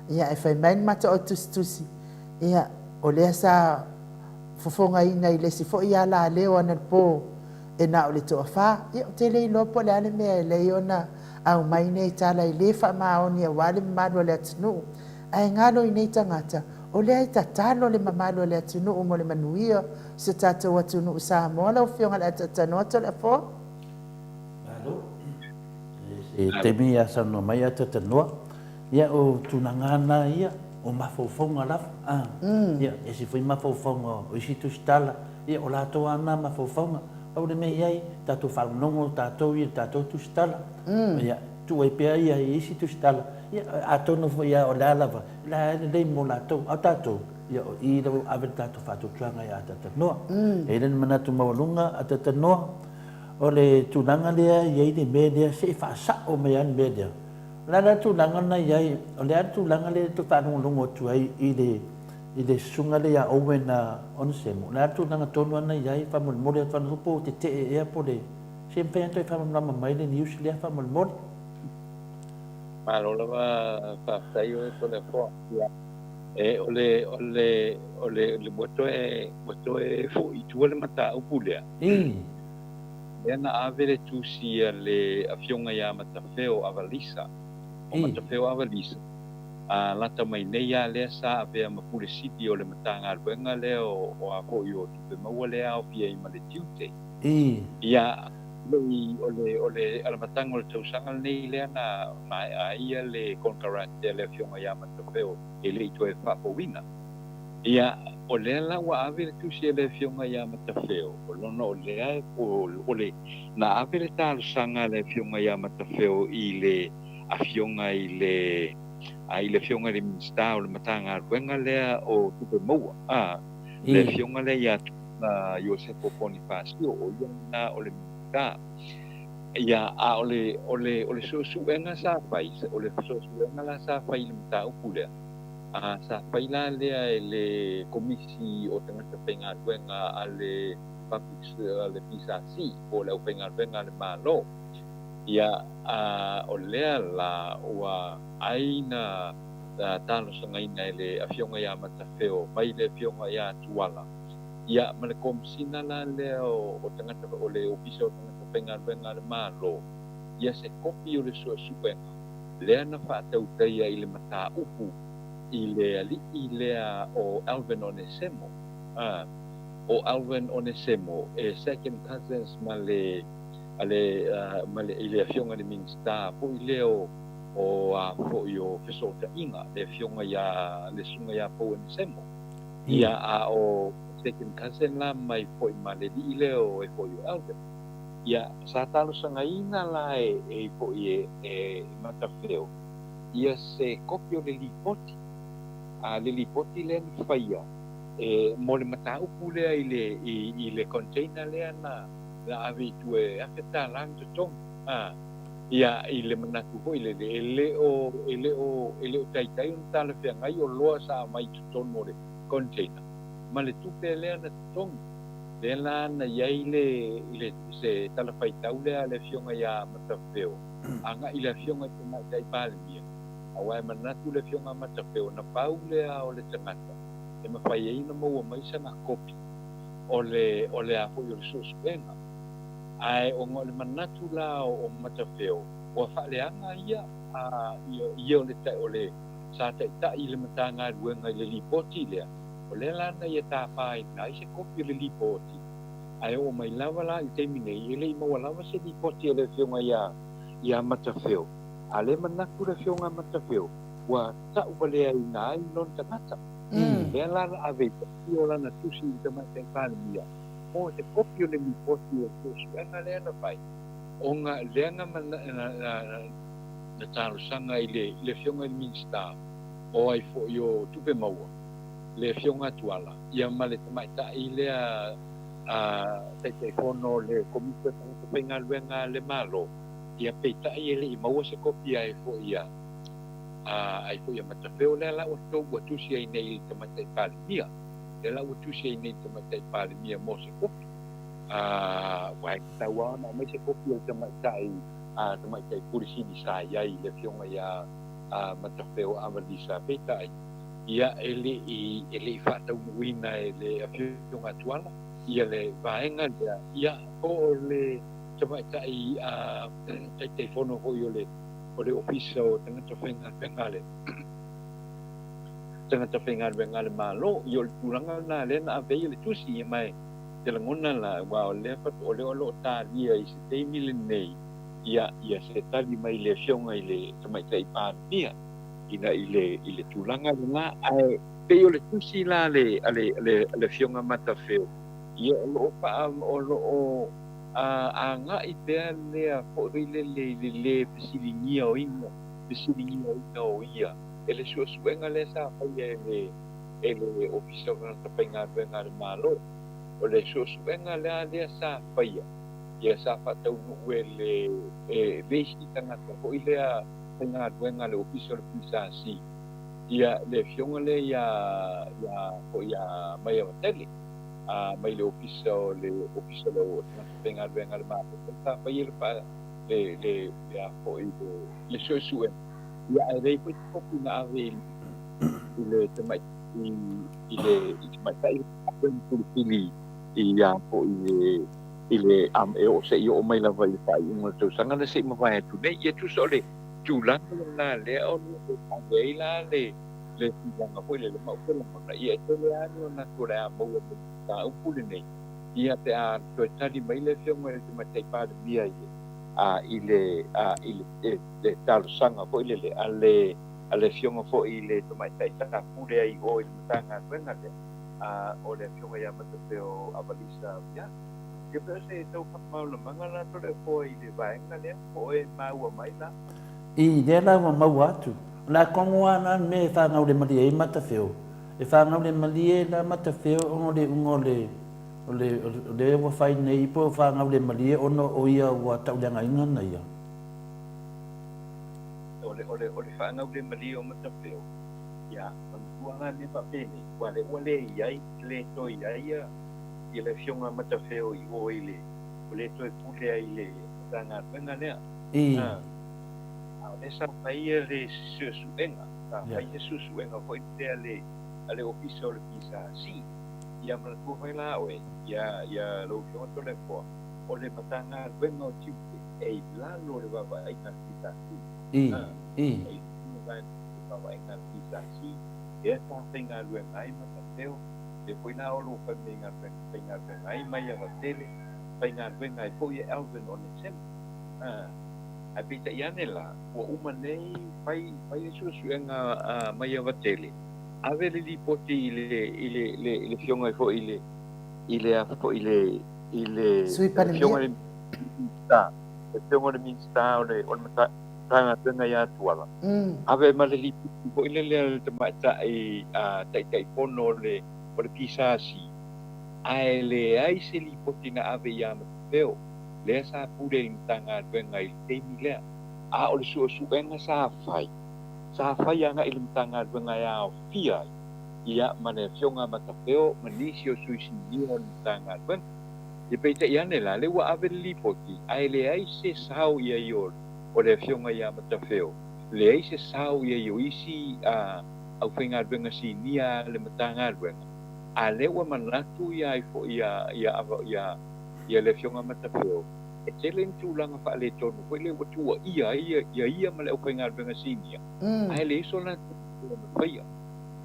ia, e fai mai le matou tusitusi, ia, o lea sa fofogaina i le isi foi alaleo anapo e na o le toafa. Ia, ou te le iloa po o le a le mea e lei ona aumai nei tala e le faamaoni aua le mamalu o le atunuu. Ae galo i nei tagata, o lea e tatalo le mamalu o le atunuu mo le manuia o si o tatou atunuu Samoa. Lau Afioga i le Ataatanoa Toleafoa. Malo. Se taimi a saunoa mai Ataatanoa. Ia, o tulaga na ia, o mafaufauga lava. Ah. Ia, ese foi mafaufauga o isi tusitala. Ia, o latou lava na mafaufauga. Pau le mea i ai, tatou faalogologo tatou ia i le tatou tusitala. Ia, tuu ai pea ia i isi tusitala. Ia, atonu foi lava o le a lava, o le a lelei mo latou. A o tatou, ia, o i lea ua ave le tatou faatuatuaga ia Atatanoa. E i ai le manatu maualuga Atatanoa, o le tulaga lea e i ai le mea lea, se i faasao mai lava le mea lea. O le a la le tulaga lena e i ai, o le a le tulaga lea e toe faalogologo atu ai i le i le susuga lea ia Owen Onesemo, o le a le tulaga tonu lava lena e i ai, faamolemole atu ana po o tetee ea po o le, se mafai ona toe faamalamalama mai le news lea faamolemole. Malo lava faafetai oe Toleafoa. Ia, e, o le, o le, o le, ua toe, ua toe foi i tua le mataupu lea. Lea na ave le tusi a le Afioga ia Matafeo Avalisa, o Matafeo Avalisa, a lata mai nei lava lea sa avea ma Pule Sili o le Matagaluega lea o a foi o Tupe Maua lea aofia ai ma le tiute. Ia, o le, o le amataga o le tausaga lenei lea na maea ai ia le konekarate a le Afioga ia Matafeo e le i toe faafouina. Ia, o lea la ua ave le tusi a le Afioga ia Matafeo, o lona o lea o le, na ave le talosaga a le Afioga ia Matafeo i le Afioga i le, i le Afioga i le Minisita o le Matagaluega lea o Tupe Maua, a, le Afioga lea ia Tuala Iosefo Ponifasio, o ia lena o le Minisita. Ia, a o le, o le, o le suesuega sa fai, o le suesuega la sa fai i le mataupu lea, A sa fai la lea e le Komisi o Tagata Faigaluega a le Public a le PSC po o le Aufaigaluega a le Malo, ia, a o lea la ua ai na talosagaina e le Afioga ia Matafeo mai le Afioga ia Tuala, ia, ma le Komisina la lea o Tagata o le Ofisa o Tagata Faigaluega a le Malo, ia se kopi o le suesuega lea na faatautaia i le mataupu i le alii lea o Alvin Onesemo, a, o Alvin Onesemo e second cousins ma le, a le, ma le, i le afioga i le Minisita foi lea o, o a foi o Fesootaiga, le afioga ia, le susuga ia Pou Onesemo. Ia, a o second cousin la mai foi ma le alii lea o e foi o Alvin. Ia, sa talosagaina la e e foi e e Matafeo ia se kopi o le lipoti, a le lipoti lea na faia e mo le mataupu lea i le i i le container lea na na ave i tua e $1000 na totogi, a, ia, i le manatu foi lele e le o e le o e le o taitai ona talafeagai oloa sa aumai i totonu o le container ma le tupe lea na totogi. Lea la na i ai le, le, se tala faitau lea a le Afioga ia Matafeo agai i le Afioga i le Tamaitai Palemia, aua e manatu le Afioga a Matafeo na pau lea o le tagata e mafai ai ona maua mai sana kopi o le, o le a foi o le suesuega. Ae ona o le manatu la o Matafeo, ua faaleaga ia, a, ia, ia o le, o le, sa taitai i le Matagaluega i le lipoti lea, O lea la na ia tapaina ai se kopi o le lipoti, ae oo mai lava la i le taimi nei, e le i maua lava se lipoti a le Afioga ia, ia Matafeo. A lea e manatu le Afioga a Matafeo, ua ta'uvaleaina ai lona tagata. Lea la na ave i o lana tusi i le Tamaitai Palemia mo se kopi o le lipoti o le suesuega lea na fai, ona lea na na talosaga i le i le Afioga i le Minisita o ai foi o Tupe Maua, le Afioga a Tuala, ia ma le tamaitai lea a Taitaifono o le Komiti o Tagata Faigaluega a le Malo, ia peitai e le i maua se kopi ai foi a ai foi a Matafeo. Lea la ua tou ua tusi ai nei i le Tamaitai Palemia, lea la ua tusi ai nei i le Tamaitai Palemia mo se kopi. Aua e tatau lava ona aumai se kopi o le tamaitai tamaitai Pule Sili sa i ai, le Afioga ia Matafeo Avalisa. Peitai, ia e le i e le i faataunuuina e le Afioga a Tuala ia le vaega lea, ia po o le tamaitai Taitaifono foi o le o le Ofisa o Tagata Faigaluega a le Tagata Faigaluega a le Malo. Ia o le tulaga lena lea na ave ai le tusi, ia ma e te lagona la, aua o lea o lea o lo o talia i se taimi lenei, ia, ia se tali mai le Afioga i le Tamaitai Palemia ina i le, i le tulaga lena. Ae pei o le tusi la a le, a le, a le, a le Afioga Matafeo, ia o lo o faa, o lo o agai pea lea foi lele i le lē fesiligiaina, fesiligiaina o ia e le suesuega lea sa faia e le, e le Ofisa o Tagata Faigaluega a le Malo. O le suesuega la lea sa faia, ia sa faataunuu e le, e le isi tagata foi lea faigaluega a le Ofisa o le PSC, ia le afioga lea ia, ia foi ia Maiavatele, a mai le Ofisa o le Ofisa o Tagata Faigaluega a le Malo, sa faia le fa, le, le, le a foi le, le suesuega. Ia ae leai foi se kopi na ave i, i le tamai, i, i le, i tamaitai filifili i a foi i le, i le, e oo seia oo mai lava i le faaiuga o le tausaga na se i mavae atu nei. Ia tusa o le tulaga lena lea o lo o ave ai la le, le tulaga foi lele ma ou te lagona, ia e tele lava ni manatu o le a maua mai i le mataupu lenei, ia pe a toe tali mai le Afioga i le Tamaitai Palemia i le, a, i le, a, i le, le talosaga foi lele a le, a le Afioga foi i le Tamaitai sa pule ai i o i le Matagaluega lea, a, o le Afioga ia Matafeo Avalisa Viali. Ia pe o se tau faamalamalamaga la Toleafoa i le vaega lea, po o e maua mai la? I lea la ua maua atu. O le a kogo lava la le mea e fanau le malie ai Matafeo. E fanau le malie la Matafeo ona o le iuga o le, o le, o lea ua fai nei po o fanau le malie ona o ia ua tauleagaina na ia. O le, o le, o le fanau le malie o Matafeo, ia, manatua la mea faapenei, aua lea ua le i ai, le toe i ai ia, ia le Afioga a Matafeo i o i le, ua le toe pule ai i le Matagaluega lea. I. A o lea sa fai le suesuega, sa fai se suesuega foi lea a le, a le Ofisa o le PSC. Ia manatua foi la oe, ia, ia lau Afioga Toleafoa, o le Matagaluega o Tiute e i lalo o le vaavaaiga a le PSC. I. I. E i lalo o le vaavaaiga a le PSC, lea sa faigaluega ai Matafeo, lea foi la o lo o faigaluega ai Maiavatele, faigaluega ai foi e Alvin Onesemo. Ae peitai ane la, ua uma nei fai, fai le suesuega a Maiavatele, ave le lipoti i le, i le, le, i le afioga foi i le, i le a foi i le, i le, Sui Palemia. Afioga i le Minisita, le afioga i le Minisita o le, o le Matagaluega ia Tuala. Ave ma le lipoti foi lele a le tamaitai a Taitaifono o le, o le PSC, ae leai se lipoti na ave ia Matafeo, lea sa pule i le Matagaluega i le taimi lea. A o le suesuega sa fai, sa fai agai i le Matagaluega e aofia ai, ia, ma le Afioga a Matafeo ma nisi o sui sinia o le Matagaluega. Ia peitai ane la, lea ua ave le lipoti, ae leai se sao i ai o, o le Afioga ia Matafeo, leai se sao i ai o isi a, aufaigaluega sinia a le Matagaluega, a lea ua manatu ia ai foi ia, ia, ia, ia le Afioga Matafeo, e tele ni tulaga faaletonu foi lea ua tuuaia ai ia ia ma le aufaigaluega sinia, ae leai so latou leo na faia,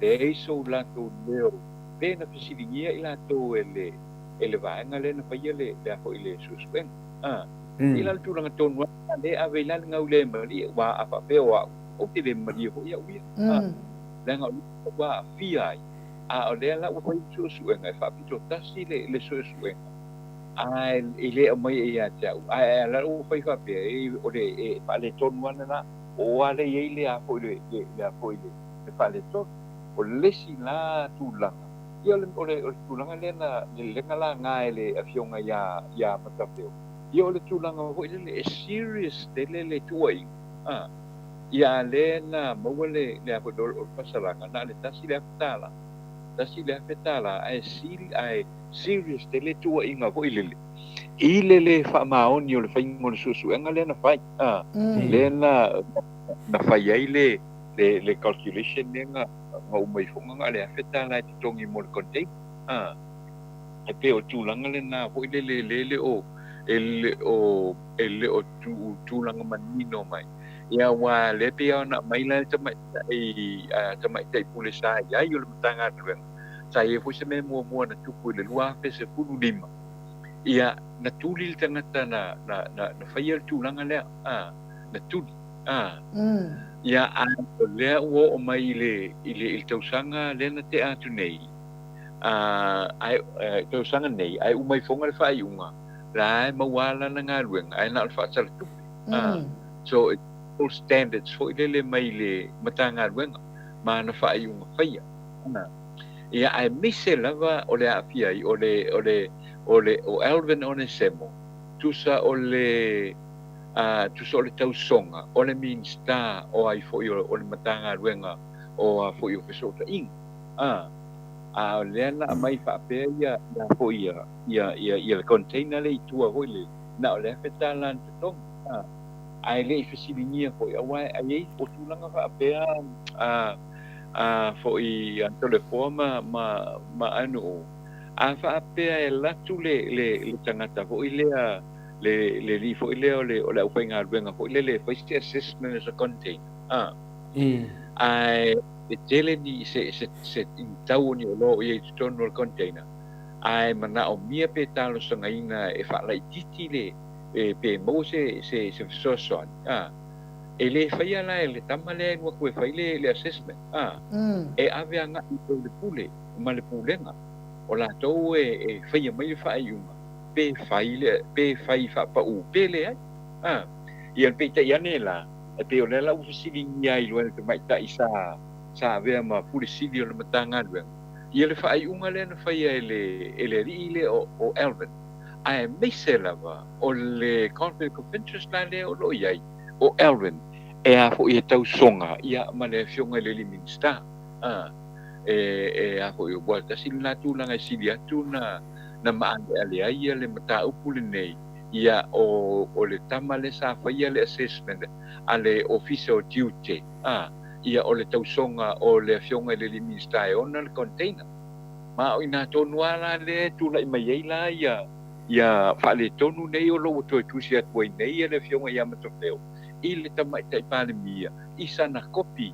leai so latou leo pe na fesiligia i latou e le e le vaega lea na faia le le a foi le suesuega. A. I la le tulaga tonu lava lea e ave ai la le gau le malie, aua a faapea o au, ou te le malie foi au ia, leaga o lea ua aafia ai, a o lea la ua fai le suesuega e faapito tasi le suesuega, ae e le aumaia ia te au, ae o la ua fai faapea, e o le e faaletonu lava lena, o a lea e i ai le a foi le le a foi le faaletonu. O le isi la tulaga, ia o le o le tulaga lea na le na laga e le afioga ia ia Matafeo, ia o le tulaga foi lele e serious tele le tuuaiga, a, ia a lea na maua le le a foi o le faasalaga na o le $1,000, $1,000 ae ae serious tele tuuaiga foi lele i le lē faamaoni o le faiga o le suesuega lea na fai, a, lea na na fai ai le le le calculation lea na na uma ifo na o le $1,000 e totogi mo le container, a. E pei o le tulaga lena foi lele e le o e le o e le o tulaga manino mai. Ia aua o lea e pei lava ona aumai la le tamaitai tamaitai pule sa i ai o le Matagaluega, sa i ai foi se mea muamua na tupu i le 2015, ia na tuli le tagata na na na faia le tulaga lea, a, na tuli, a. Ia a o lea ua oo mai i le i le tausaga lea na tea atu nei, ae tausaga nei, ae uma ifoga le faaiuga, la e maua lava lana galuega, ae na o le faatalatupe. So, it's all standards foi lele mai le Matagaluega ma ana faaiuga faia. Ia, aemaise lava o le aafia ai, o le, o le, o le, o Alvin Onesemo, tusa o le, tusa o le tausoga, o le Minisita o ai foi o le Matagaluega o a foi o Fesootaiga. A, a o lea na aumai faapea ia, ia foi ia, ia, ia, ia le container lea i tua foi le, na o le $1,000 na totogi. A, ae le i fesiligia foi, aua e ai o tulaga faapea a, a foi a Toleafoa ma, ma, ma Anu'u, a faapea e alu atu le, le, le tagata foi lea, le, le alii foi lea o le, o le aufaigaluega foi lele e fai se assessment o se container, a, ae e tele ni se se se ni tau o ni oloa o i ai i totonu o le container, ae manaomia pe talosagaina e faalaitiiti le e pe maua se se se fesoasoani, a. E le faia la e le tama lea e alu atu e fai le le assessment, a. E ave agai i le pule ma le pulega o latou e e faia mai le faaiuga pe fai le pe fai faapaū pe leai, a. Ia peitai ane la, E pei o lea la ua fesiligia ai loa e le tamaitai sa sa avea ma Pule Sili o le Matagaluega, ia le faaiuga lea na faia e le e le alii lea o o Alvin, aemaise lava o le conflict of interest la lea o lo o i ai, o Alvin e a foi e tausoga ia ma le Afioga i le alii Minisita. A, e e a foi ua tasi lena tulaga e sili atu na na maaleale ai ia le mataupu lenei Ia, o, o le tama lea sa faia le assessment a le Ofisa o Tiute, a, ia, o le tausoga o le Afioga i le alii Minisita e ona le container. Ma o i ina tonu lava la lea e tulai mai ai la ia, ia faaletonu nei o lo o ua toe tusi atu ai nei e le Afioga ia Matafeo i le Tamaitai Palemia i sana kopi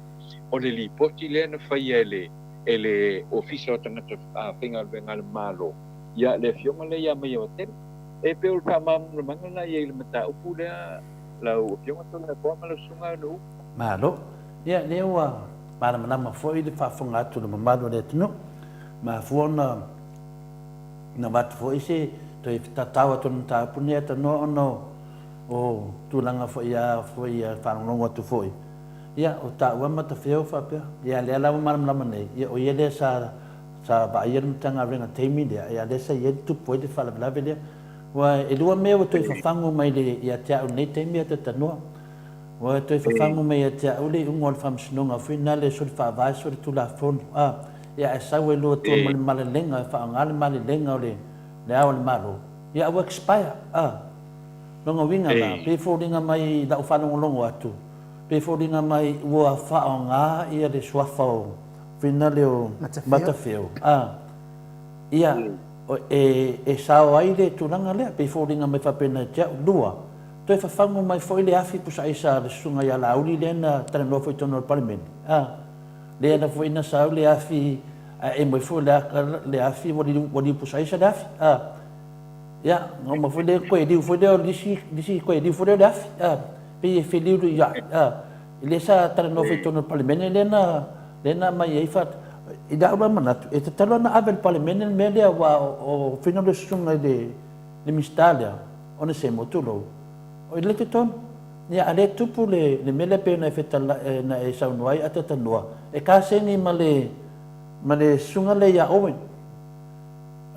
o le lipoti lea na faia e le, e le Ofisa o Tagata Faigaluega a le Malo, ia, le Afioga lea ia Maiavatele. E pei o le faamalamalamaga lena i ai i le mataupu lea lau Afioga Toleafoa ma lau Susuga Nuu. Malo. Ia, lea ua malamalama foi le faafofoga atu i le mamalu o le atunuu. Mafua ona na avatu foi se toe tatao atu o le mataupu lenei atanoa ona o tulaga foi a foi a faalogologo atu foi. Ia, o taua matafeo faapea. Ia, lea la ua malamalama nei, ia o ia lea sa Sa vaaia le Matagaluega taimi lea, ia lea sa i ai le tupu ai le faalavelave lea. Ua e lua mea ua toe fafagu mai le ia te au i lenei taimi a Tatanoa. Ua toe fafagu mai ia te au le iuga o le Faamasinoga foi nale so le Faavae so le Tulafono a, ia ae sau ai loa tua ma le malelega e faaaoga le malelega o le le Ao o le Malo, ia ua expire a. Lona uiga la, pei e foliga mai i lau faalogologo atu, pei e foliga mai ua faaaoga ia le suafa o Finale o Matafeo, a, ia, e, e sao ai le tulaga lea, pei foliga mai faapena ia te au. Lua, toe fafagu mai foi le afi pusa aisa a le susuga ia Laauli lea na talanoa foi i totonu o le Palemene, a, lea na foi na sau le afi, ae emo ifo le aka, le afi ua liu, ua liu pusa aisa le afi, a. Ia, na uma foi lea koe liu foi lea o lisi, lisi koe liu foi lea o le afi, a, pei e feliu ia, a, i lea sa talanoa foi i totonu o le Palemene lea na, lea na aumai ai fa, i lau la manatu, e tatau la ona ave i le Palemene le mea lea, aua o, o fina le susuga i le, le Minisita lea, Onesemo, tulou, o i le totonu. Ia, a lea tupu le, le mea lea pei ona e fetala, na e saunoa ai Atatanoa, e kasegi ma le, ma le susuga lea ia Owen.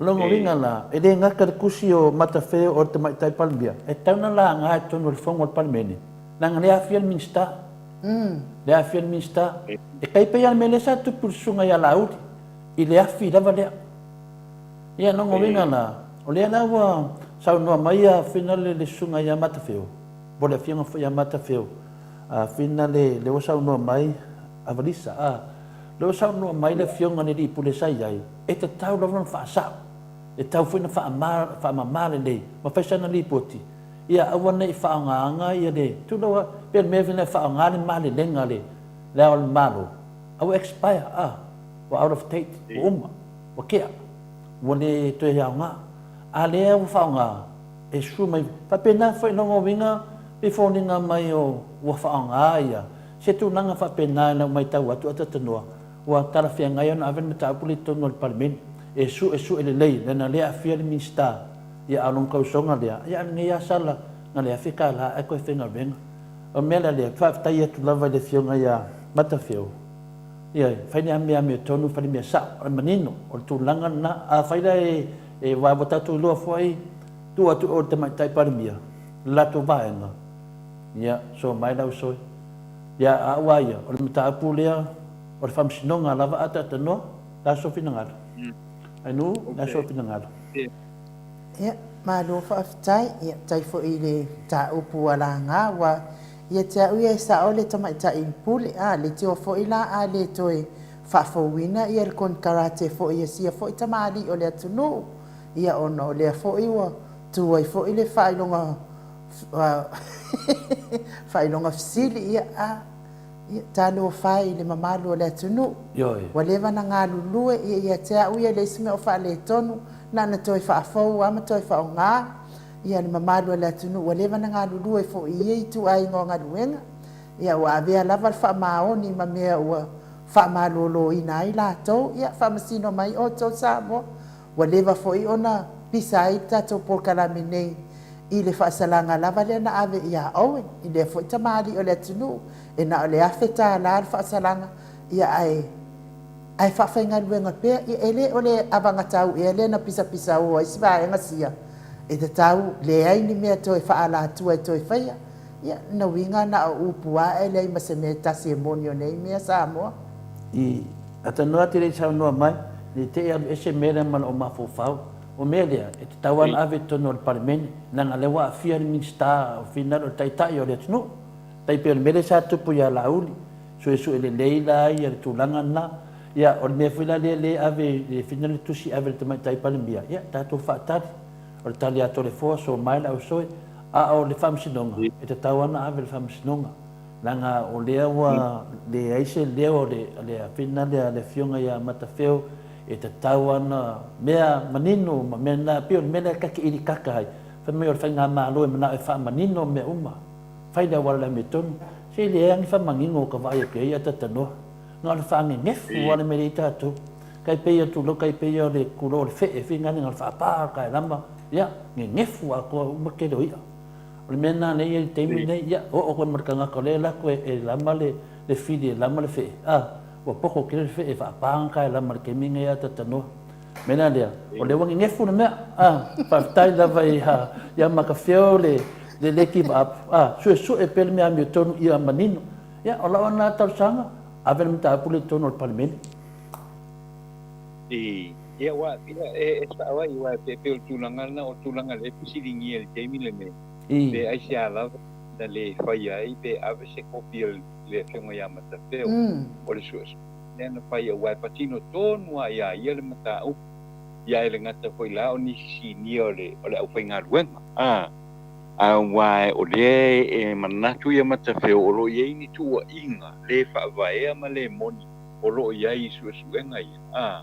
O lona uiga la, e le gata le tusi o Matafeo o le Tamaitai Palemia, e tatau ona laga i totonu o le Fono a le Palemene, leaga lea e aafia le Minisita. Lea e aafia le Minisita. E tai pei lava le mea lea sa tupu i le susuga ia Laauli, i le afi lava lea. Ia, o lona uiga la, o lea la ua saunoa mai a finale le susuga ia Matafeo, po o le afioga foi ia Matafeo, a finale lea ua saunoa mai Avalisa, a, lea ua saunoa mai le afioga i le alii pule sa i ai, e tatau lava ona faasao, e tatau foi ona faamama lelei ma fai sana lipoti, ia aua ne i faaaogaina ia le tulou lava, pei o le mea foi lea e faaaoga le malelega a Le Ao o le Malo, a ua expire, a, ua out of date, ua uma, ua tea, ua le toe aoga. A lea ua faaaoga, e sue mai, faapena foi lona uiga, pei foliga mai o ua faaaoga ia se tulaga faapena i lau matau atu a Tatanoa, ua talafeagai ona ave le mataupu lea i totonu o le Palemene e suesue lelei, leaga o lea e aafia le Minisita, ia a o lona tausoga lea, ia a o lenei lava sala na le $1000 ae toe faigaluega. O le mea la lea, faafetai atu lava i le Afioga ia Matafeo, ioe, fai le amiamiotonu, fai le mea sao, o le manino, o le tulaga lena. Afai la e, aua ua tatou iloa foi, tuu atu i o i le Tamaitai Palemia, le latou vaega, ia, soa mai lau soe. Ia, a au lava ia, o le mataupu lea, o le faamasinoga lava a taatanoa, le a sou finagalo? Ainuu, le a sou finagalo? Ia, malo faafetai. Ia, tai foi i le mataupu ua laga, aua ia te au ia e sao le tamaitai pule, a leitioa foi la a le toe faafouina ia le konekarate foi a sia foi tamalii o le atunuu, ia ona o lea foi ua tu ai foi le faailoga faailoga fesili, ia, a, ia, talofa e i le mamalu o le atunuu. Ioe. Ua leva na galulue, ia, ia te au ia le isi mea o faaletonu, na ona toe faafou lava ma toe faaaoga, ia, le mamalu o le atunuu. Ua leva na galulue foi i ia ituaiga o galuega, ia, ua avea lava le faamaoni ma mea ua faamaloloina ai latou. Ia, faamasino mai outou Samoa, Ua leva foi ona pisa ai le tatou polokalame nei i le faasalaga lava lea na ave ia Owen, i lea foi tamalii o le atunuu, e na o le $1000 le faasalaga, ia ae, ae faafaigaluega pea. Ia e le o le avagatau ea lea na pisapisao ai si vaega sia, e tatau, leai ni mea toe faaalatua e toe faia. Ia, na uiga na o upu lava ae leai ma se mea e tasi e moni o nei mea Samoa. I Atanoa te le i saunoa mai, ne i te i alu ese mea lea ma lou mafaufau. O mea lea, e tatau lava ona ave i totonu o le Palemene, leaga o lea ua aafia le Minisita o finagalo o le Taitai o le atunuu. Tai pei o le mea lea sa tupu ia Laauli, suesue lelei la ia le tulaga lena. Ia, o le mea foi la lea lea e ave i le finagalo le tusi e ave i le Tamaitai Palemia, ia tatou faatali. O le tali a Toleafoa, so mai le ausoe. A o le Faamasinoga, e tatau lava ona ave i le Faamasinoga. Leaga o lea ua leai se leo o le afina lea a le Afioga ia Matafeo e tatau ana mea manino ma mea na, pei o le mea lea ta te ilikaka ai, fai mai o le faigamalo e manao e faamanino mea uma, fai le auala i le amiotonu, se leai lava ni faamanino o ka vaai atu i ai ae tatanoa. Na o le faanenefu lava le mea lea i ai tatou. Tai pei o tulou, tai pei o le tulou o le fee, fina na o le faapa o le taelama, ia, nenefu atoa uma le tele o i'a. O le mea lena lea e i ai i le taimi lenei, ia, oo atu ai ma le tagata o lea e alu atu e lama le fili e lama le fee, a, ua poto tele le fee e faapa ana taelama i le taimi lenei a tatanoa. O le mea la lea, o lea ua nenefu le mea, a, faafetai lava ia Matafeo le le give up, a, suesue pea le mea amiotonu ia manino. Ia, o lau lena talosaga, ave le mataupu lea i totonu o le Palemene. Ia, aua, e sao ai, aua e pei o le tulaga lena, o le tulaga lea e fesiligia i le taimi lenei, pe aisea lava na le faia ai pe ave se kopi a le Afioga ia Matafeo o le suesuega lea na fai, aua e patino tonu lava iā ia le mataupu, ia e le gata foi la o nisi sinia o le aufaigaluega, a, aua o lea e manatu ia Matafeo o lo o i ai ni tuuaiga le faavaea ma le moni o lo o i ai i suesuega ia, a,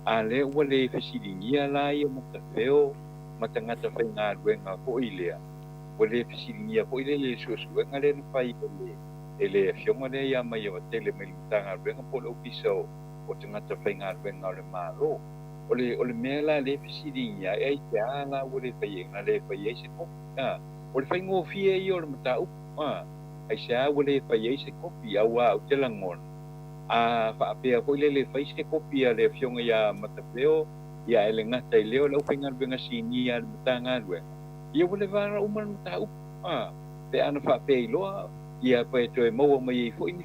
a lea ua le fesiligia la ia Matafeo. ma tagata faigaluega foi lea, ua le fesiligia foi lele i le suesuega lea na fai e le e le afioga lea ia Maiavatele mai le Matagaluega po o le Ofisa o o Tagata Faigaluega o le Malo. O le o le mea la lea e fesiligia ai, aisea la ua le fai ai na le fai ai se kopi? A, o le faigofie ia o le mataupu, a, aisea ua le fai ai se kopi? Aua ou te lagona, a faapea foi lele fai se kopi a le afioga ia Matafeo, ia ae le gata i lea o le aufaigaluega sinia a le Matagaluega, ia ua leva ona uma le mataupu, a, pe ana faapea iloa, ia pe toe maua mai ai foi ni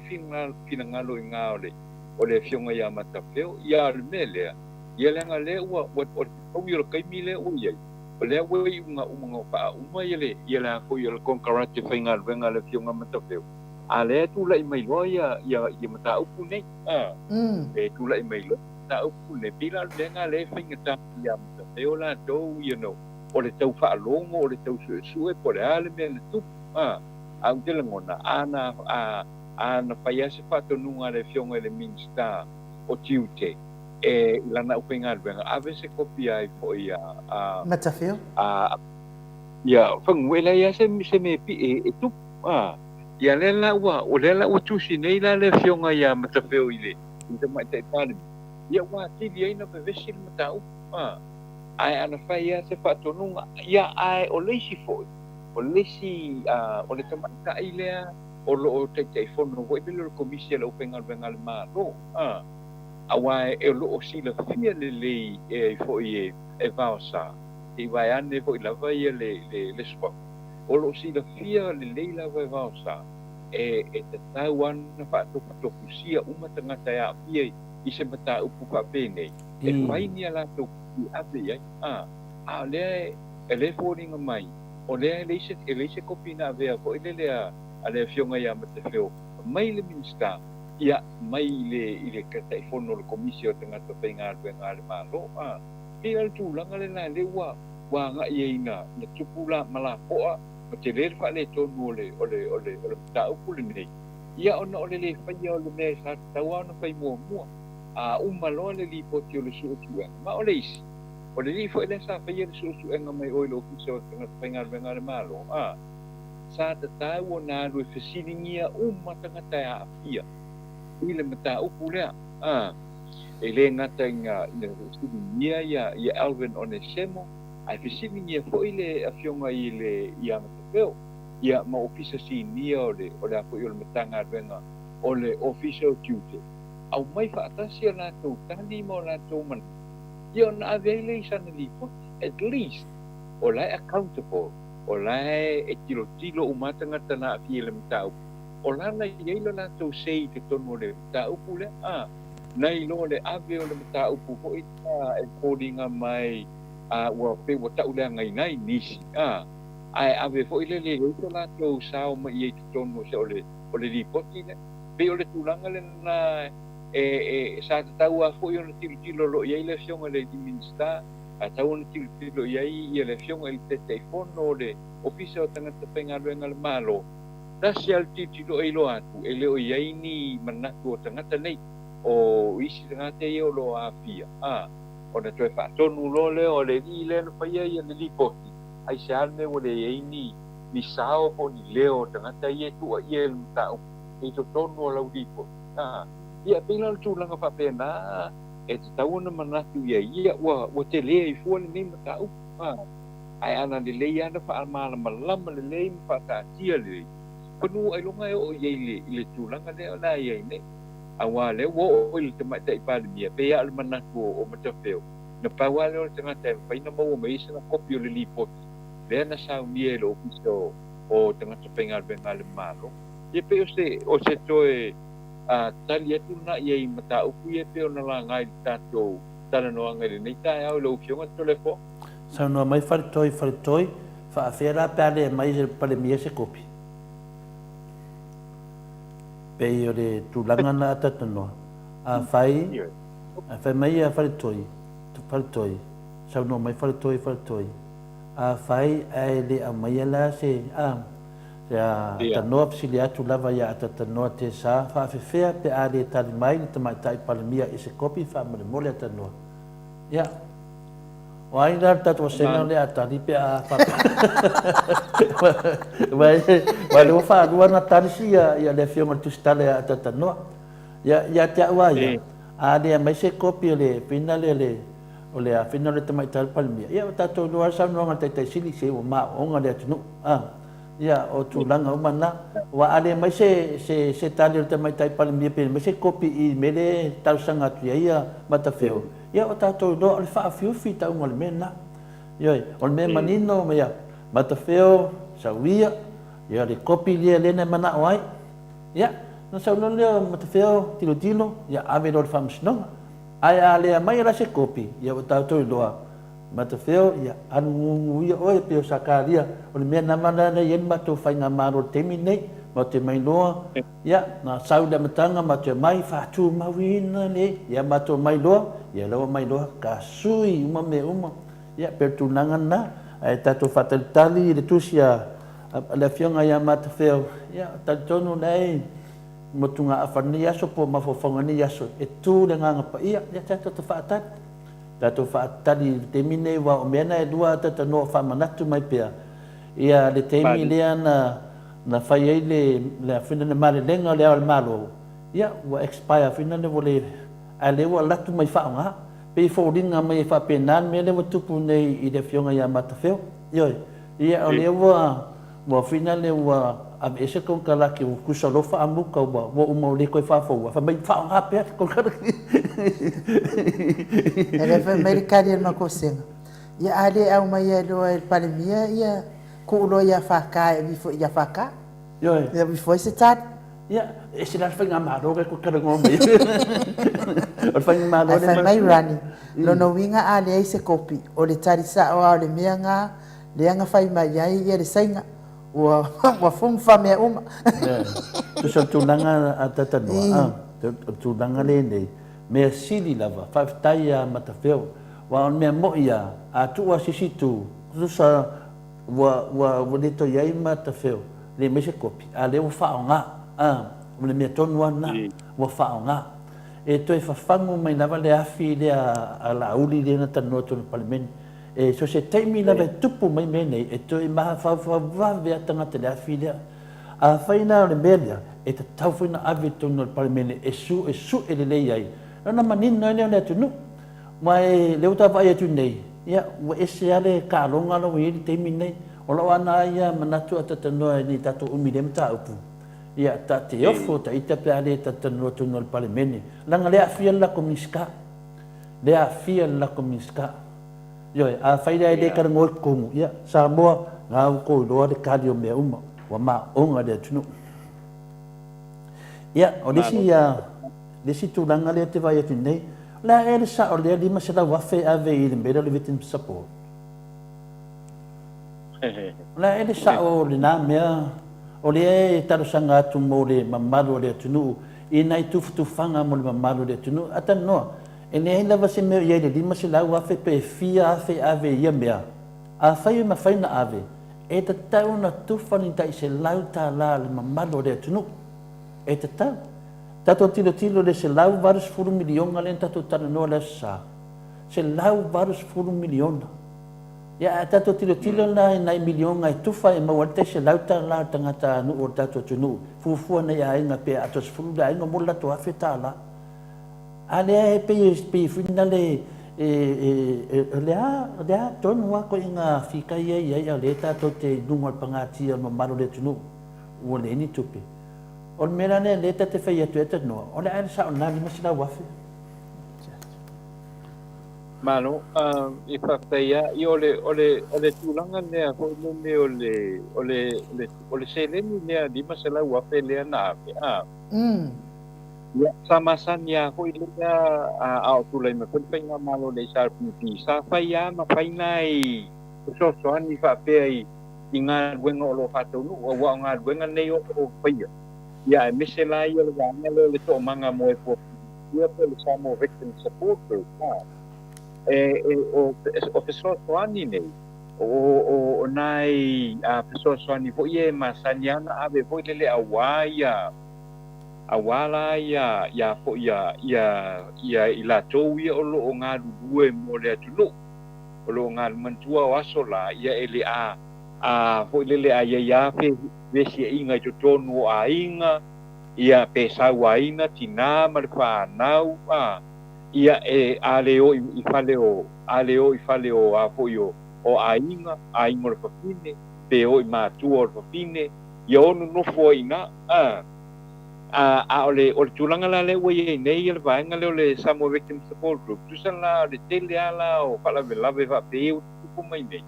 finagalo i ina o le o le afioga ia Matafeo, ia a o le mea lea, ia leaga lea ua, ua, o le taui o le taimi lea ua i ai, o lea ua iuga uma faauma ia le, ia le a foi o le konekarate faigaluega a le afioga Matafeo, a lea e tulai mai loa ia, ia, ia mataupu nei, a, e tulai mai loa mataupu nei, pei la o le mea lena lea e faigata ia Matafeo latou, you know, o le tau faalogo, o le tau suesue po o le a le mea na tupu, a, a ou te lagona, a na, a, a na fai lava se faatonuga a le Afioga i le Minisita o Tiute e i lana aufaigaluega, ave se kopi ai foi a, a, Matafeo. a, ia, Fagu, e leai lava se, se mea e, e tupu, a. Ia lea la ua, o lea la ua tusi nei la le Afioga ia Matafeo i le, i le Tamaitai Palemia, ia ua atili ai ona vevesi le mataupu, a. Ae ana fai lava se faatonuga, ia, ae o le isi foi, o le isi, a, o le tamaitai lea o lo o Taitaifono foi lele o le Komisi a le Aufaigaluega a le Malo, a, aua e o lo o silafia lelei e ai foi e, e Vaosa, se i vaeane foi lava ia le, le, le suafa, o lo o silafia lelei lava e Vaosa, e, e tatau lava ona faatofutofusia uma tagata e aafia i, i se mataupu faapenei, e fai ni a latou kopi e ave i ai, a, a o lea e, e lea e foliga mai, o lea e leai se, e leai se kopi na avea foi lele a, a le Afioga ia Matefeo mai le Minisita, ia, mai i le, i le Taitaifono o le Komisi o Tagata Faigaluega a le Malo. A, pei o le tulaga lena lea ua, ua agai ai ina, ina tupu la, ma lapoa, ma tele le faaletonu o le, o le, o le, o le mataupu lenei, ia, ona o le le faia o le mea sa tatau lava ona fai muamua. A uma loa le lipoti o le suesuega, ma o le isi, o le alii foi lea sa faia le suesuega mai o i le Ofisa o Tagata Faigaluega a le Malo, a, sa tatau ona alu e fesiligia uma tagata e aafia i le mataupu lea, a, e le gata ina fesiligia ia Alvin Onesemo, ae fesiligia foi le afioga i le ia Matafeo, ia ma Ofisa Sinia o le o le a foi o le Matagaluega o le Ofisa o Tiute, aumai faatasi a latou tali ma o latou manatu, ia ona ave ai lea i sana lipoti, at least o la e accountable, o la e tilotilo uma lava tagata na aafia i le mataupu, o la na i ai lo latou say i totonu o le mataupu lea, a, nai lo le ave o le mataupu foi lea e foliga mai a ua pei ua tauleagaina ai nisi, a, ae ave foi lele e leai so latou sao mai i ai i totonu o se o le o le lipoti lea. Pei o le tulaga lena e, e, sa tatau lava foi ona tilotilo loa i ai le Afioga i le Minisita, a tatau ona tilotilo i ai ia le Afioga i le Taitaifono o le Ofisa o Tagata Faigaluega a le Malo, tasi lava le tilotilo e iloa atu e le o i ai ni manatu o tagata nei, o isi tagata ia o lo o aafia, a, ona toe faatonu loa lea o le alii lea na faia ia le lipoti, aisea le mea ua leai ai ni, ni sao po o ni leo o tagata ia e tuuaia i le mataupu i totonu o lau lipoti, a. Ia, e pei la o le tulaga faapena, e tatau ona manatu i ai, ia, ua, ua tele ai fua lenei mataupu, a, ae ana lelei lava na faamalamalama lelei ma faataatia lelei, panu ailoga e oo i ai i le, i le tulaga lea o le a i ai nei. Aua o lea ua oo i le Tamaitai Palemia, pei lava o le manatu o, o Matafeo, na pau lava lea o le tagata e mafai ona maua mai ai sana kopi o le lipoti lea na saunia e le Ofisa o, o Tagata Faigaluega a le Malo. Ia pei o se, o se toe. a tali atu lena i ai i mataupu ia e pei ona laga i le tatou talanoaga i lenei taeao i lau Afioga Toleafoa. Saunoa mai Faletoi, Faletoi, faafea la pe a le aumai e le Palemia se kopi? Pei o le tulaga lena a talanoa. Afai, fai mai ia Faletoi, Faletoi, saunoa mai Faletoi, Faletoi, afai ae le aumaia la se, a, Ia Tanoa fesili atu lava ia Atatanoa Tesa faafefea pe a le tali mai le Tamaitai Palemia i se kopi faamolemole Atanoa. Ia. O ai la le tatou vasega lea a tali pe a faapea. Aua o lea ua faalua ona tali si ia le Afioga i le Tusitala ia Atatanoa. Ia, ia te au lava ia, a le aumai se kopi o le fina lea le o le afina o le Tamaitai o le Palemia, ia ua tatou iloa lava le saunoaga a le Taitai Sili, se ua maooga le atunuu. A, ia, o tulaga uma na. Aua a le aumai se, se, se tali a le Tamaitai Palemia pe aumai se kopi i le mea lea e talosaga atu i ai ia Matafeo, ia ua tatou iloa o le faaofiufi i tauga o le mea lena. Ioe, o le mea manino, ia, Matafeo, Sauia, ia le kopi lea lea na e manao ai. Ia, ona sau loa lea o Matafeo tilotilo, ia ave loa i le Faamasinoga. Ae a le aumaia la se kopi, ia ua tatou iloa, Matafeo, ia alu guguia oe e pei o Sakaria, o le mea nama lea na i ai le matou faigamalo i le taimi lenei, matou te mailoa, ia, na sau i le amataga matou te omai, faatumauina le, ia matou omai loa, ia lea ua omai loa, tasui uma mea uma, ia pei o le tulaga lena, ae tatou faatalitali i le tusi a le Afioga ia Matafeo, ia, talitonu o lea e motugaafa lenei aso po o mafaufauga lenei aso, e tu le Agaga Paia, ia tatou te faatali. Tatou faatali i le taimi lenei aua o mea na e lua talanoa o faamanatu mai pea ia le taimi lea na na fai ai le le afina le malelega o le Ao o le Malo, ia ua expire afina le ua le ae lea ua alu atu mai faaaoga. Pei e foliga mai e faapena le mea lea ua tupu nei i le Afioga ia Matafeo. Ioe. Ia o lea ua Ua fina le ua aveese le konekarate ua tusa loa faamuta ua ua uma ua le toe faafoua, fai mai faaaoga pea le konekarate. E le fai mai le tali a le matou sega, ia a le aumaia loa e le Palemia ia tuu loa ia FK e ave ifo ia FK. Ioe. E ave ifo ai se tali. Ia, e ese la le faigamalo lea e toe talanoa mai ai. O le faigamalo Ae fai mai Rani, lona uiga a leai se kopi, o le tali sao lava o le mea na lea na fai mai ai ia le Saina ua ua fumfa mea uma. Tusa o le tulaga a Tatanoa, o le tulaga lenei, mea sili lava, faafetai ia Matafeo, aua o le mea moi lava, a tuu lava se isi itu, tusa ua ua ua le toe i ai Matafeo, le aumai se kopi, a o lea ua faaaoga, a, o le mea tonu lava lena, ua faaaoga. E toe fafagu mai lava le afi lea a Laauli lea na talanoa atu i le Palemene. E so se taimi lava e tupu mai mea nei, e toe mafaufau vave a tagata i le afi lea. Afai la o le mea lea, e tatau foi ona ave i totonu o le Palemene e suesue lelei ai, ona manino ai lea o le atunuu. Aua e, lea ua ta vaai atu nei, ia, ua ese lava le taaloga la ua i ai le taimi lenei. O lou lava ia manatu a talanoa ina ia tatou umi i lea mataupu, ia, ta te ofo ta ita pe a le talatalanoa i totonu o le Palemene, leaga o lea e aafia le latou Minisita. Lea e aafia le latou Minisita. Ioe, afai la e le talanoa i totonu, ia, Samoa, na ua outou iloa le tali o mea uma, ua maoga le atunuu. Ia, o le isi, le isi tulaga lea ou te vaai atu nei, o le a ea le sao lea $500,000 e ave i le mea lea o le victim support? O le a ea le sao o lena mea, o lea e talosaga atu mo le mamalu o le atunuu i nai tufatufaga mo le mamalu o le atunuu. A talanoa, E leai lava se mea o i ai i le 500,000 pe fia afe e ave i ia mea. Afai e mafai ona ave, e tatau ona tufa ni tai $100 a le mamalu o le atunuu. E tatau. Tatou tilotilo i le $180 miliona lea na tatou talanoa i le Aso Sa. $180 miliona. Ia, a tatou tilotilo la i nai miliona e tufa e maua ai le tai $100 a le tagatanuu o le tatou atunuu, fuafua nai aiga pe atoa 10 le aiga mo le latou $1,000. A lea e pei e pei foi na le e e o le a o le a tonu a koiga fika ia i ai a o lea tatou te i luga o le pagatia o le mamalu o le atunuu ua leai ni tupe. O le mea la lea lea ta te fai atu ai ta noa, o le a le sao lena 500,000. Malo, e faafetai lava. Ia o le, o le, o le tulaga lea foi lele o le, o le, o le seleni lea $500,000 lea na ave, a. Ia, sa masani lava foi lea a o tulai mai foi le faigamalo a le HRPP, sa fai lava ma fai nai fesoasoani faapea i galuega o lo o faataunuu, aua o galuega nei o lo o faia, ia aemaise la ia le vaega lea o le toomaga mo e fuafuaina po o le Samoa Victim Support Group, a, e, e, o, o fesoasoani nei, o, o, o nai fesoasoani foi ia e masani lava ona ave foi lele aua ia Aua la ia ia foi ia ia ia i latou ia o lo o galulue mo le atunuu. o lo o galulue. Manatua o aso la, ia e le a, a foi lele a i ai lava fevesiaiga i totonu o aiga, ia pe sauaina tinā ma le fanau, a, ia e, a le o i fale o, a le o i fale o a foi o, o aiga, aiga o le fafine, pe o i matua o le fafine, ia o nonofo ai i ina, a. A, a o le, o le tulaga la lea ua i ai nei le vaega lea o le Samoa Victim Support Group, tusa la o le tele lava la o faalavelave faapea ia ua tutupu mai nei,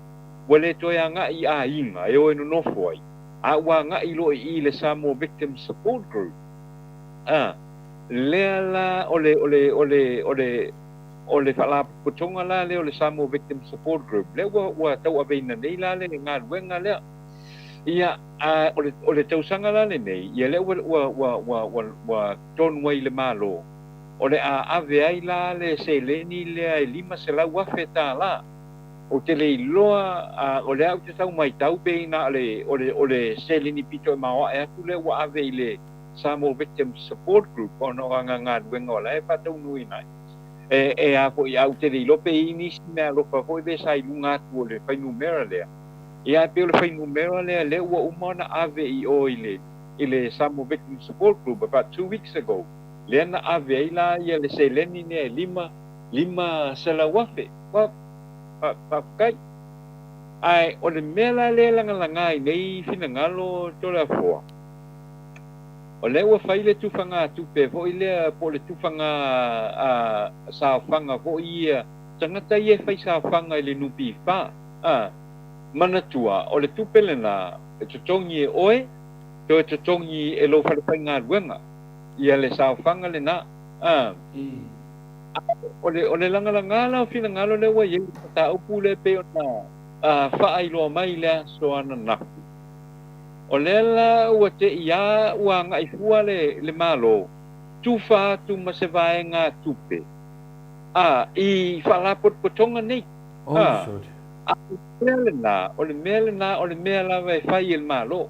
ua le toe agai i aiga e o e nonofo ai, a ua agai loa i i le Samoa Victim Support Group. A, lea la o le, o le, o le, o le, o le faalapotopotoga la lea o le Samoa Victim Support Group, lea ua, ua tauaveina nei la le galuega lea. Ia, a o le, o le tausaga la lenei, ia lea ua, ua, ua, ua, ua, ua tonu ai le Malo, o le a ave ai la le seleni lea e $500,000. Ou te le iloa, a o lea ou te tau maitau pe ina o le, o le, o le seleni pito e maoae atu lea ua ave i le Samoa Victims Support Group ona o ana galuega o la e faataunuuina ai. E, e a foi, a ou te le iloa pe i ai nisi meaalofa foi lea sa i luga atu o le fuainumera lea. Ia ae pei o le fuainumera lea lea ua uma ona ave i o i le, i le Samoa Victims Support Group about 2 weeks ago, lea na ave ai la ia le seleni lea e lima, 500,000. Well, fa, faafetai. Ae o le mea la lea e lagalaga ai nei finagalo Toleafoa, o lea ua fai le tufagatupe foi lea po o le tufaga a, saofaga foi ia, tagata ia e fai saofaga i le NPF. A, manatua, o le tupe lena e totogi e oe, toe totogi e lou fale faigaluega, ia le saofaga lena. A, a o le, o le lagalaga la o finagalo lea ua i ai le mataupu lea e pei ona a, faailoa mai i le aso ananafi. O lea la ua te i a ua agai fua le, le Malo, tufa atu ma se vaega tupe, a, i faalapotopotoga nei. A, a o le mea lena, o le mea lena, o le mea lava e fai e le Malo.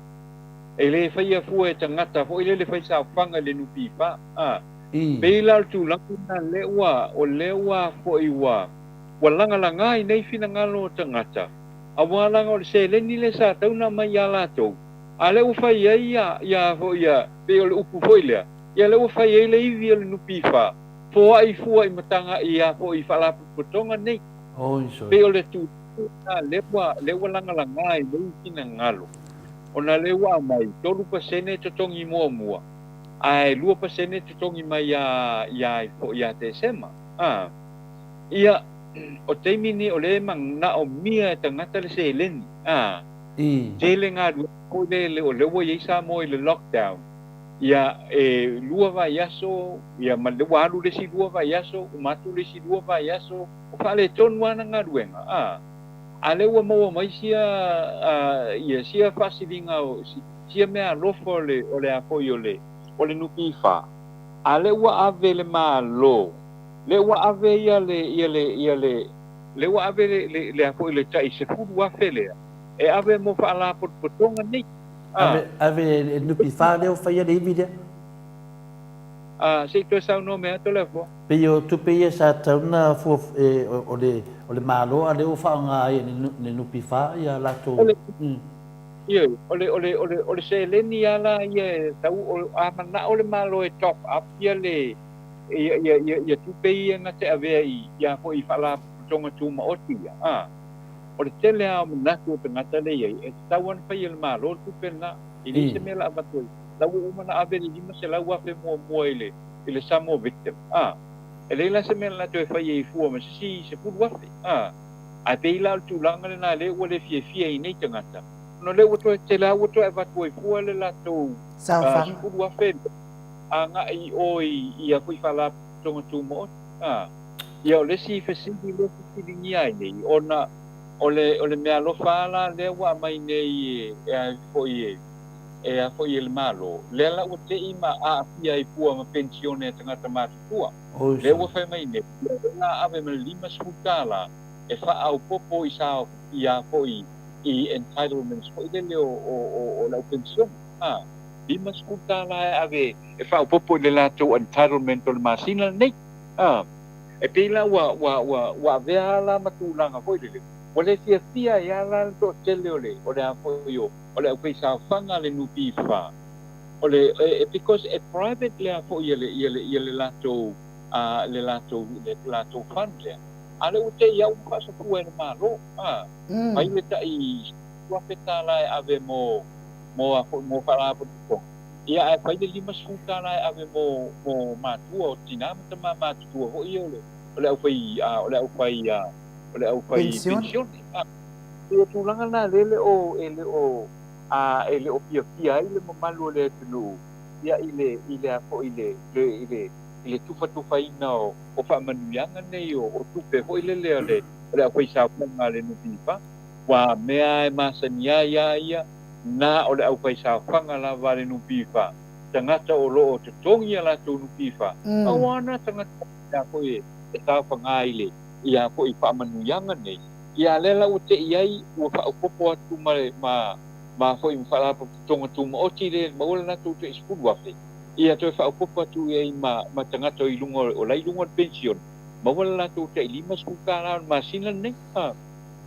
E le faia fua e tagata foi lele fai saofaga i le NPF. A, pei la o le tulaga lena lea ua, o lea ua foi ua, ua lagalaga ai nei finagalo o tagata, aua leaga o le seleni lea sa tatau ona aumai ia latou, a lea ua fai ai ia, ia foi ia, pei o le upu foi lea, ia lea ua fai ai le ivi o le NPF, foai fua i mataga ia foi i faalapotopotoga nei. Pei o le tulaga lena lea ua, lea ua lagalaga ai nei finagalo, ona lea ua aumai 3% totogi muamua, ae 2% totogi mai ia, ia foi ia Tesema. A, ia, o taimi nei o lea e manaomia e tagata le seleni. A, tele galuega foi lea, o lea ua i ai Samoa i le lockdown, ia e lua vaiaso, ia ma lea ua alu le isi 2 vaiaso, uma atu le isi 2 vaiaso, o faaletonu lava ana galuega, a, a lea ua maua mai sia, a, ia sia faasiliga o, sia meaalofa o le, o le a foi o le, o le NPF, a lea ua ave le Malo, lea ua ave ia le, ia le, ia le, lea ua ave le, le, le a foi le tai 10,000 lea, e ave mo faalapotopotoga nei. Ave, ave le NPF lea ua faia le ivi lea. A, se i toe saunoa mai atu Toleafoa. Pei o tupe ia sa tatau ona fua e, o le, o le Malo a lea ua faaaoga ai e le NPF ia latou. O le, ioe, o le, o le, o le, o le seleni lava la ia e tau, o, a manao le Malo e top up ia le, ia, ia, ia, ia tupe ia na te avea i, ia foi i faalapotopotoga tumaoti ia, a, o le tele lava o manatu o tagata lea e i ai, e tatau lava ona fai e le Malo le tupe lena, e leai se mea o le a avatu ai. La ua uma ona ave le 500,000 muamua i le, i le Samoa Victim, a, e leai la se mea o le a toe fai ai fua ma se isi 10,000, a. Ae pei la o le tulaga lena lea ua le fiafia ai nei tagata, ona o lea ua toe tele lava ua toe avatu ai fua le latou Saofaga. 10,000 agai i o i ia foi faalapotopotoga tumaoti, a. Ia o le isi fesili lea e fesiligia ai nei, ona o le, o le meaalofa lava la lea ua aumai nei e a foi e, e a foi e le Malo, lea la ua te i ma aafia ai fua ma penisione a tagata matutua. Lea ua fai mai nei, ia o le a ave ma le $50 e faaopoopo i sa ia foi i entitlements foi lele o, o, o, o le au penisione. A, $50 e ave e faaopoopo i le latou entitlement o le masina lenei. A, E pei la ua, ua, ua, ua avea lava la ma tulaga foi lele, ua le fiafia ai lava la le toatele o le, o le a foi o, o le aufaisaofaga a le NPF. O le, e, e, because e private le a foi ia le, ia le, ia le latou, a, le latou, le latou fund lea. A lea ua te i au ua faasafua e le Malo, a, fai le tai $10,000 e ave mo, mo a foi, mo faalapotopotoga. Ia ae fai le $50 e ave mo, mo matua o tinā ma tamā matutua foi ia o le, o le aufai, a, o le aufai, a, o le aufai penisione. A, pei o tulaga na lea e le o, e le o, a, e le o fiafia ai le mamalu o le atunuu, ia i le, i le a foi, i le, i le, i le tufatufaina o, o faamanuiaga nei o, o tupe foi lele a le, o le aufaisaofaga a le NPF. Ua mea e masani ai a ia, na o le aufaisaofaga lava a le NPF, tagata o lo o totogi a latou NPF, aua na tagata ia foi e saofaga i le ia foi faamanuiaga nei, ia lea la ua tei ai ua faaopoopo atu ma ma ma foi ma Faalapotopotoga Tumaoti le maua le latou tai 10,000, ia toe faaopoopo atu i ai ma ma tagata i luga o la i luga o le penisione, maua le latou tai $50 o le masina lenei.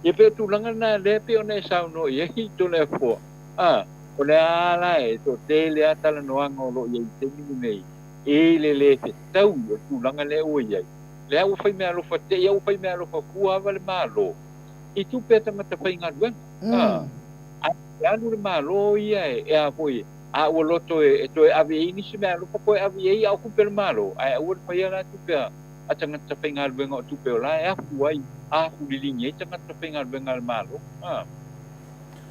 Ia pei o tulaga lena lea pei ona e saunoa i ai Toleafoa, a, o le a la e toatele lava talanoaga o lo o i ai i le taimi lenei i le lē fetaui o le tulaga lea ua i ai. Lea ua faimeaalofa te i a ua faimeaalofa fua ava le Malo i tupe a tagata faigaluega, a, ae e alu le Malo ia e a foi, a ua loto e toe ave i ai nisi meaalofa toe ave i ai a o tupe a le Malo, ae aua le faia la tupe a a tagata faigaluega o tupe o la e afu ai, afu liligi ai tagata faigaluega a le Malo. A.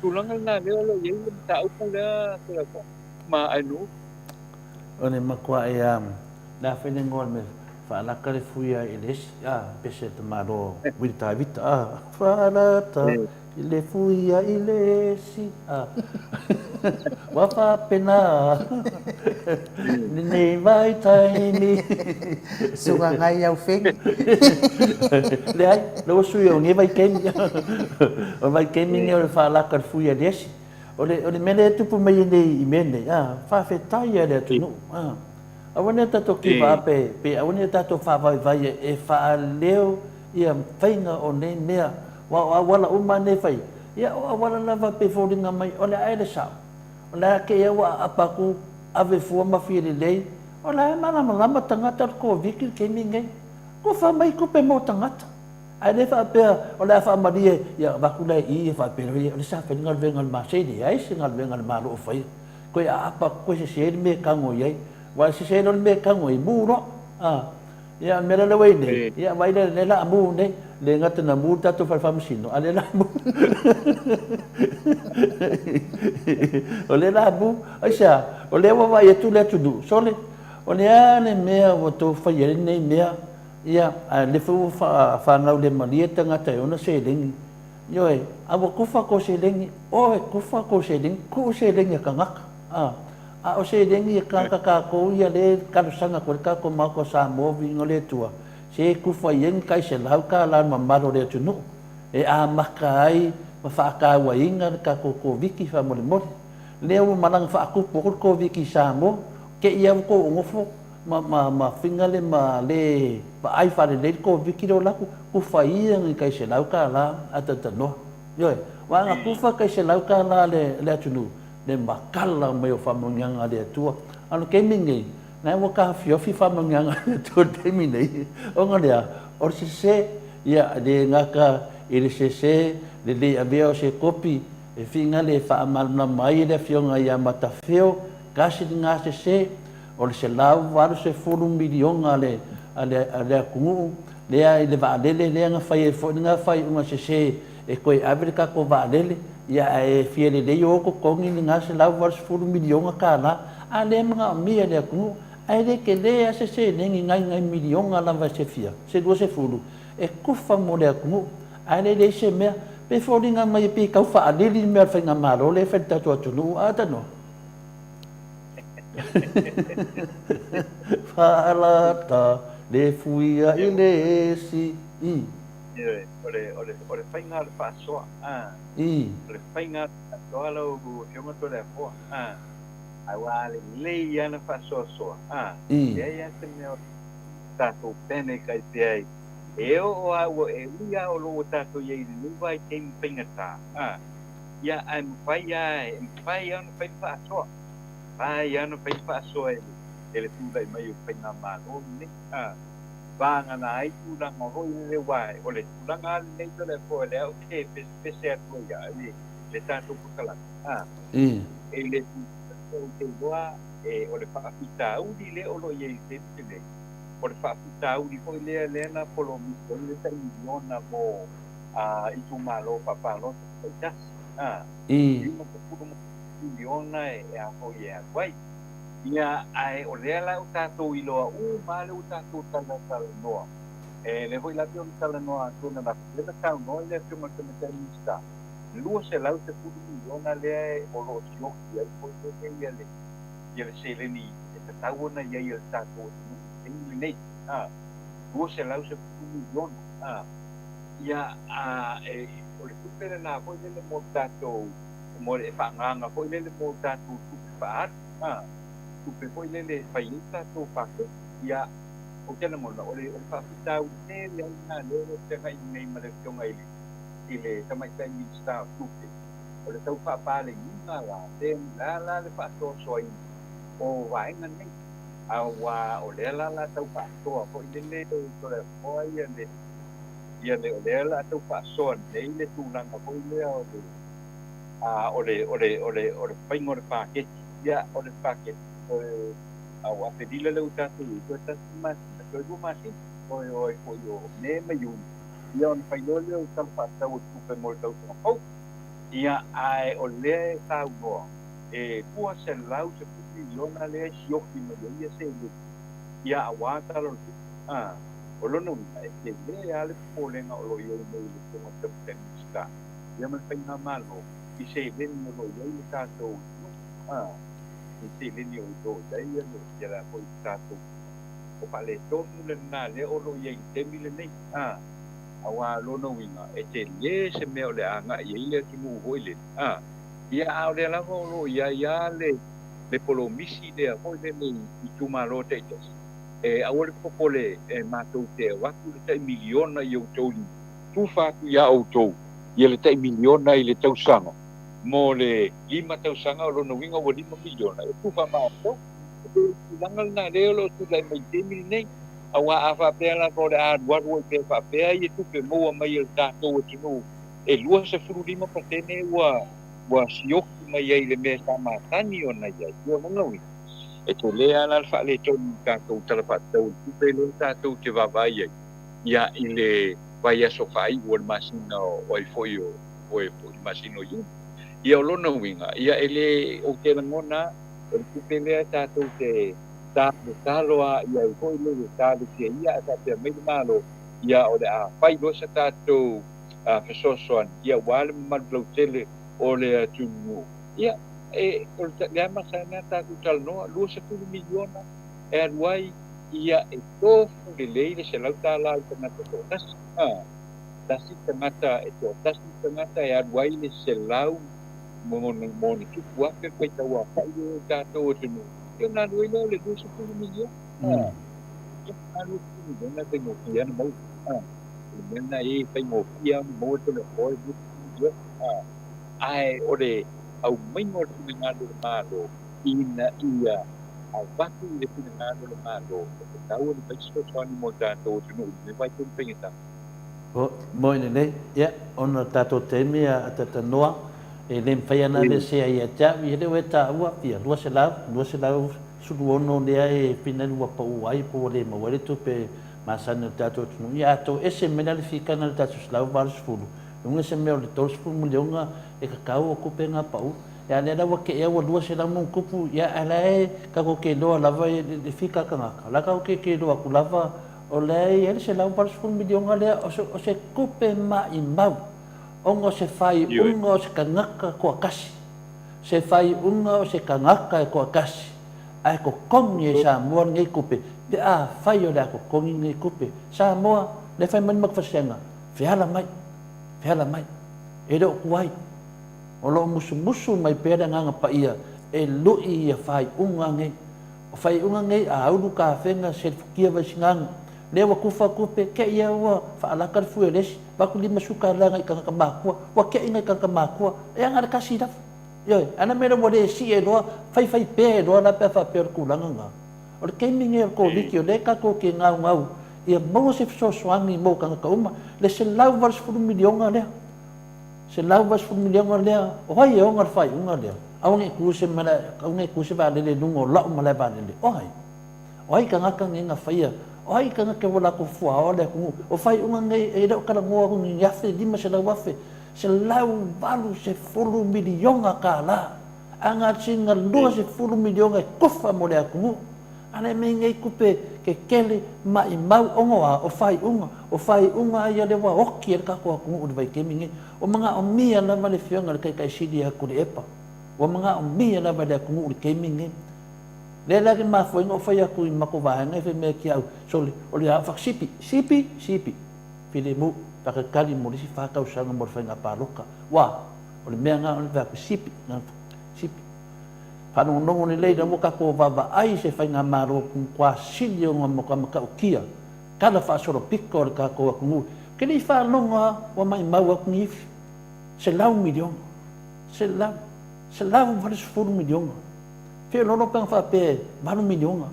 Tulaga lena lea o lo o i ai le mataupu lea Toleafoa ma Ainuu. O le matuaʻi a le a fai le igoa o le mea faalaka le fui a i le esi a pese te malo Wili Tavita a faalata i le fui a i le esi a ua faapena lenei vaitaimi. Suka ngai au fengi. Leai, lea ua sui o nei vaitaimi. O le vaitaimi lenei o le faalaka le fui a le esi. O le, o le mea lea e tupu mai nei i mea nei, a, faafetai a le atunuu. A. Aua ne i tatou kivaa pe, pe aua ne i tatou faavaivai e faaleo ia faiga o nei mea, aua o auala uma nei e fai, ia o auala lava pe foliga mai o le a ea le sao. O le a kēia ua aapa atu, ave fua ma fia lelei, o la e malamalama tagata o le Koviti le taimi lenei. Kufa mai tupe mo tagata. Ae le faapea o le a faamalie, ia avatu la i i faapea, o le sa fai le galuega a le Malo. Se leai se galuega a le Malo o faia. Toe aapa atu toe sese le mea e tago i ai. Aua e sese loa le mea e tago i ai, mu loa. A, ia o le mea la lea ua i ai nei, ia vaai lea, lea la a mu nei. Le gata na mu le tatou fale faamasino, a o lea la a mu. O lea la a mu. Aisea? O lea ua vaai atu le atunuu, sole, o le a le mea ua outou faia ai lenei mea, ia, a o lea foi ua faagaulemalie tagata e ona seleni. Ioe, a ua kufa kou seleni, oe kufa kou seleni, tuu seleni a tagata. A, a o seleni a tagata tatou ia lea e talosaga atu ai le tatou Maota o Samoa viiga o le Atua, se kufa i ai ni tai $100 le mamalu o le atunuu e amata ai ma faatauaina le tatou Koviti faamolemole. Lea ua malaga faatupu atu le Koviti i Samoa, te i lava ua tou nofo ma, ma, ma finale ma le vaai faalelei le Koviti lea o latou, tufa ia ni tai $100 ae talatalanoa. Ioe, aua ana tufa tai $100 a le, le atunuu, le matala mai o faamanuiaga a le Atua. A o le taimi lenei, na ua taofiofi faamanuiaga a le Atua i le taimi lenei, ona o le a? O le sese, ia, e le gata i le sese, le le avea o se kopi e finale e faamalamalama ai e le Afioga ia Matafeo, tasi lena sese, O le $180 miliona a le, a le, a le atunuu lea i le vaalele lea na fai ai foi lena faaiuga sese e toe ave le tatou vaalele, ia ae fia lelei o totogi lena $180 miliona tala, a lea e manaomia e le atunuu. Ae le tele lava se seleni nai nai miliona lava se fia, se 20 e tufa mo le atunuu, ae le leai se mea. Pe foliga mai pei e tau faalili le mea a le faigamalo lea e fai i le tatou atunuu, a Tanoa? Faalata le fuia i le esi. I. Ioe, o le, o le, o le faiga o le faasoa, a. I. O le faiga o le faasoa lau Afioga Toleafoa, a. Aua a lelei lava ona faasoasoa, a. I. Leai lava se mea o. tatou panic ai pea ai. E oo lava ua e ui lava o lo o ua tatou i ai i lenei vaitaimi faigata, a, ia, ae mafai lava, e mafai lava ona fai le faasoa, mafai lava ona fai le faasoa e le, e le tulai mai o le Faigamalo lenei, a, vagana ai tulaga foi lele, aua o le tulaga lava lenei Toleafoa lea ou te pesepese atu ai lava i le tatou polokalame, a, i le tulaga ou te iloa e, o le faafitauli lea o lo o i ai i le taimi lenei, o le faafitauli foi lea lea na polomisi ai le tai miliona mo itumalo faapalota taitasi, a, 50 miliona e a foi e alu ai. Ia, ae o lea la ua tatou iloa uma lava lea ua tatou talatalanoa, e lea foi la pei ona talanoa atu ananafi, lea na saunoa i le Afioga i le Tamaitai Minisita, 210 miliona lea o lo o sioki ai foi lele ia le ia le seleni e tatau ona i ai e le tatou atunuu i le taimi lenei, a, 210 miliona, a, ia, a, e, o le tupe lena foi lele mo le tatou, mo le, e faaagaaga foi lele mo tatou tupe faaalu, a, tupe foi lele e fai ai tatou paketi. Ia, ou te lagona, o le, o le faafitauli tele lava lena lea o lo o feagai nei ma le Afioga i le, i le Tamaitai Minisita o Tupe, o le tau faapaleniga la, pe le a la le faasoasoaina o vaega nei, aua o lea la la tau faasoa foi lele Toleafoa ia le, ia le, o lea la tau faasoa nei le tulaga foi lea o le, a, o le, o le, o le, o le faiga o le paketi, ia, o le paketi, o le, a o Aperila lea ua tatou i ai, toe tasi le masina, toe lua masina, toe o ai foi o Me ma Iuni, ia ona fai loa lea o le Tala Faatatau o le Tupe mo le tausaga fou. Ia, ae o lea e saunoa, e 210 miliona lea e sioki mai ai ia seleni, ia aua Tala o le Tupe. A, o lona uiga, e tele lava le popolega o lo o i ai nei i le Afioga i le Tamaitai Minisita, ia ma le Faigamalo, i seleni o lo o i ai le tatou atunuu, a, i seleni o lo o i ai ia le, ia le a foi le tatou, o faaletonu lena lea o lo o i ai i le taimi lenei, a. Aua o lona uiga, e tele se mea o le a agai i ai le atunuu foi lele, a, ia, a o lea lava o lo o i ai lava le, le polomisi lea foi lele i itumalo taitasi, e aua le popole e matou te avatu le tai miliona i outou lima, tufa atu iā outou ia le tai miliona i le tausaga mo le lima tausaga, o lona uiga ua lima miliona e tufa ma outou. E pei o le tulaga lena lea o lo o tulai mai i le taimi lenei. Aua a faapea lava o le a alualu ai pea faapea ia tupe maua mai e le tatou atunuu e 25 pasene ua ua sioki mai ai i le mea sa masani ona i ai, ia lona uiga, e tele lava la le faaletonu i le tatou Tala Faatatau o le Tupe lea tatou te vaavaai ai ia i le vaiaso faaiu o le masina o ai foi o o e foi le masina o Iuni. Ia o lona uiga, ia e le, ou te lagona o le tupe lea tatou te talotalo a i ai foi le talosia ia ae faapea mai le Malo, ia o le a fai loa se tatou fesoasoani ia aua le mamalu lautele o le atunuu. Ia, e, o le a masani lava tatou talanoa, 20 miliona e alu ai, ia e tofu lelei le $100 i le tagata toatasi. A, tasi le tagata, e toatasi le tagata e alu ai le selau mo ona tupu afe le faitau aofai lea o le tatou atunuu. Ia ona alu ai lea o le 20 miliona. Ia ona 20 miliona e faigofie lava ona maua. O le mea lena e faigofie lava ona maua le toleafoa e 20 miliona. Ae o le aumaiga o le finagalo o le Malo ina ia avatu i le finagalo o le Malo e tatau ona fai se fesoasoani mo le tatou atunuu i lenei vaitaimi faigata. Moe lelei. Ia, ona o le tatou taimi a Tatanoa, e le mafai lava ona aveesea ia te au, ia lea ua e taua, ia 200, 216 lea e finali ua pau ai po ua le maua ai le tupe masani a le tatou atunuu. Ia a toese mai la le fikana i le tatou 180, e uiga se mea o le 30 miliona e tatau o tupe na pau. Ia a lea la ua tea ua 200 ma ona tupu, ia ae la e tatou te iloa lava i le fika a tagata, o la e tatou te iloa atu lava O lea e i ai le $180 miliona lea, o se, o se tupe maimau, ona o se faaiuga o se tagata toatasi. Se faaiuga o se tagata e toatasi, ae totogi e Samoa lenei tupe, pe afai o le a totogi lenei tupe. Samoa, lea e fai mai le matou vasega, feala mai, feala mai, e le o tuai. O lo o musumusu mai pea le Agaga Paia e lui ia faaiuga nei. O faaiuga nei, a ulu tafega selefutia Vaisigano. Lea ua kufa tupe, kei ia ua faalaka le fue o le esi, avatu 50 tala nai tagata matua, ua kei nai tagata matua, e ana le tasi lava. Ioe, a na mea lea ua le sii ai loa, faifai pea ai loa la pe a faapea o le tulaga lena. O le taimi lenei o le Koviti o lea tatou te gaugau ia maua se fesoasoani mo tagata uma, le $180 miliona lea, $180 miliona lea, o ai e ona le faaiuga lea? Aua ne i tu se malae, aua ne i tu se vaalele i luga o lau malae vaalele. O ai? O ai tagata nei na faia? O ai tagata ua latou fuaoa le atunuu? O faaiuga nei e le o talanoa atu i ni afe, 500 afe, $180 miliona tala. A na sina 20 miliona e tofa mo le atunuu. A le mea nei tupe tetele maimau ono a o faaiuga. O faaiuga a ia lea ua oti ai le tatou atunuu i le vaitaimi nei. Ua manaomia lava le afioga i le Taitai Sili ia Tuilaepa. Ua manaomia lava e le atunuu i le taimi nei. Lea la ke mafua ai ona ou fai atu i matou vaega e fai mai ia te au, sole, o le a sipi, sipi, sipi, filemu, faatalitali mo le isi fa tausaga mo le faiga palota. Ua, o le mea lena o le fai atu, sipi, sipi. Faalogologo lelei la ua tatou vaavaai i se faigamalo matua sili ona matua matautia tala faasolopito a le tatou atunuu. Ou te le i faalogo lava ua maimau atu ni ifi, $100 miliona, selau, $180 miliona. Feoloolo pe ana faapea e $8 miliona,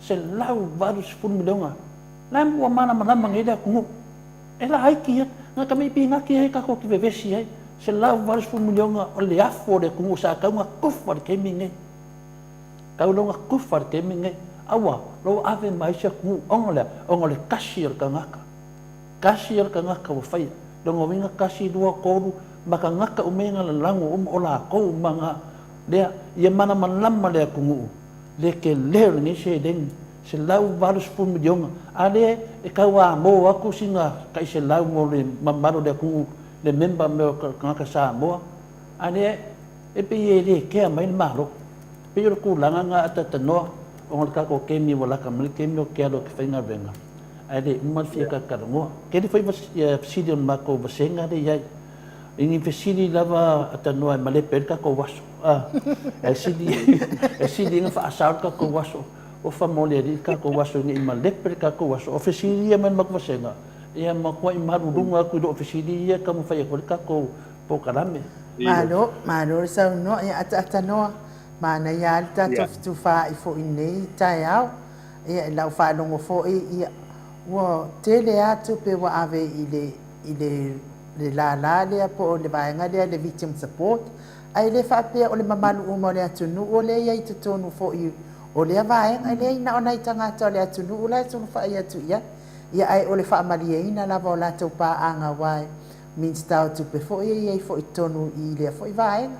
$180 miliona. La e ua malamalama nei le atunuu. E laiti ia, na o tamai pinati ai tatou te vevesi ai. $180 miliona o le afu o le atunuu sa tatau ona tofa i le taimi lenei. Tau loa ona tofa i le taimi lenei. Aua, o lo o ave ma isi atunuu, ona o le a? Ona o le tasi o le tagata. Tasi o le tagata ua faia. Lona uiga, tasi, lua, tolu, ma tagata uma ia na lalago uma, o latou uma na. Lea, ia malamalama le atunuu, le tele o lenei seleni, $180 miliona, a lea e tau amo atu sina tai selau mo le mamalu o le atunuu, le member me o tagata Samoa, a lea e pei e le kea mai le Malo. E pei o le tulaga lena a talanoa, ona o le tatou taimi ua lata mai le taimi ou te alu atu e faigaluega, ae le uma le fia talatalanoa. Tele foi fesili o le matou vasega lea e i ai. I ni fesili lava a tanoa e malepe ai le tatou aso. A, e sili, e sili ona faasao le tatou aso. Ofa mo le Alii le tatou aso ina i malepe le tatou aso. O fesili ia mai le matou vasega, ia matuai maluluga atu i loo fesili ia e taumafai atu ai le tatou polokalame. Malo, malo le saunoa. Ia ataatanoa, manaia lava le tatou fetufaai foi i lenei taeao. Ia, i lau faalogo foi, ia, ua tele lava tupe ua ave i le, i le le lala lea po o le vaega lea le Victim Support, ae le faapea o le mamalu uma o le atunuu o lea e i ai i totonu foi o lea vaega. E leai, na o nai tagata o le atunuu la e sulufai atu i ai. Ia, ae o le faamalieina lava o latou paaga aua e Minisita o Tupe foi e i ai foi i totonu i lea foi vaega.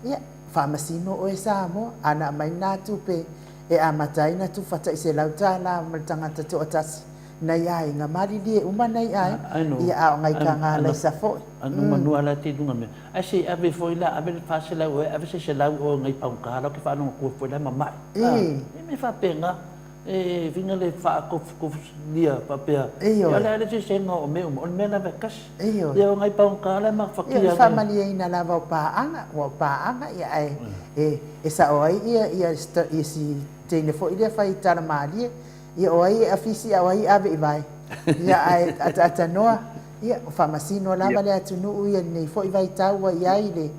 Ia, faamasino oe Samoa, a na aumai lena tupe e amata ai ona tufa tai $100 ma le tagata toatasi nai aiga, malilie uma nai aiga, ia a o nai tagalaisa foi. Ano manua la te lunga mea. Ai se ave foi la ave le 400 oe, ave se 100 oe ngai paunga la ke faalogo atu foi la mama'i. E me faapena e vinga le faakofukofulia faapea. Ia o le sesega o mea uma, o le mea lava e tasi. Ia o ngai paunga la ma fakia. Ia faamalieina lava o paaga, ua o paaga ia ae e sao ai ia ia ia si teine foi lea fai tala malie. Ia o ai e afisi a o ai e ave i vae. Ia ae ataatanoa, ia o faamasino lava le atunuu ia lenei foi vaitau ua i ai le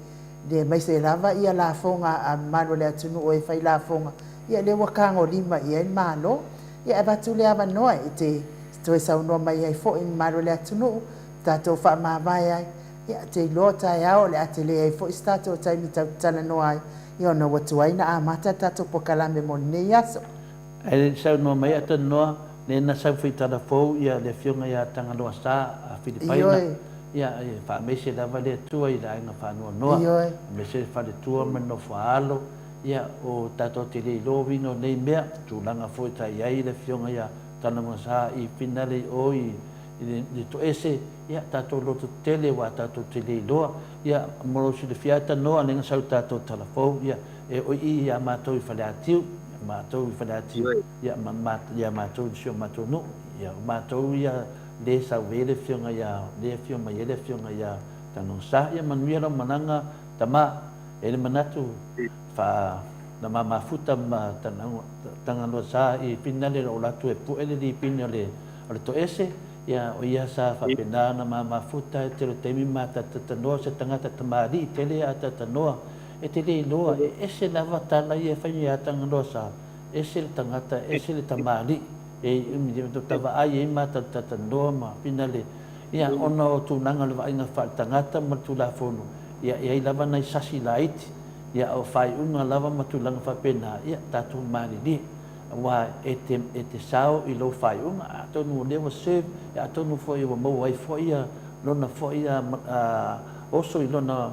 le aemaise lava ia lafoga a mamalu o le atunuu o e fai lafoga, ia lea ua tagolima i ai le Malo. Ia e avatu le avanoa e te toe saunoa mai ai foi i mamalu o le atunuu, tatou faamavae ai. Ia te iloa taeao o le a tele ai foi se tatou taimi tatou te talanoa ai, ia ona ua tuai ona amata le tatou polokalame mo lenei aso. Ae le i saunoa mai a talanoa, lea na sau foi tala fou ia le afioga ia Tagaloa Sa a Filipaina, ia e faamaise lava le Atua i le aiga faanoanoa, aemaise le faletua ma le nofoaalo, ia o tatou te le iloa uiga o nei mea, tulaga foi sa i ai le afioga ia Tagaloa Sa i finale i o i le toese, ia tatou loto tetele aua tatou te le iloa, ia mo lou silafia a talanoa lea na sau tatou tala fou, ia E oi i iā matou i Faleatiu, ia matou i Faleatiu, ia ma ma ia matou i si o matou nuu, ia o matou ia le sau ai le afioga ia, le afio mai ai le afioga ia Tanosa. Ia manuia lau malaga tama, e le manatu fa na ma mafuta ma Tagaloasa i finale o latu e pue le lipini o le o le toese, ia, o ia sa faapena ona ma mafuta i le tele o taimi ma tatatanoa se tagata tamalii tele a tatanoa, e te le iloa, e ese lava tala ia e fai ia Tagaloa sa, ese le tagata, ese le tamalii, e ta vaai ai ma tatatanoa ma finale, ia, ona o tulaga o le vaaiga faaletagata ma le Tulafono, ia, e i ai lava nai sasi laiti, ia, o faaiuga lava ma tulaga faapena, ia, tatou malilie. Aua e te, e te sao i lou faaiuga, atonu o lea ua serve, ia, atonu foi ua maua ai foi ia lona foi a, a, oso i lona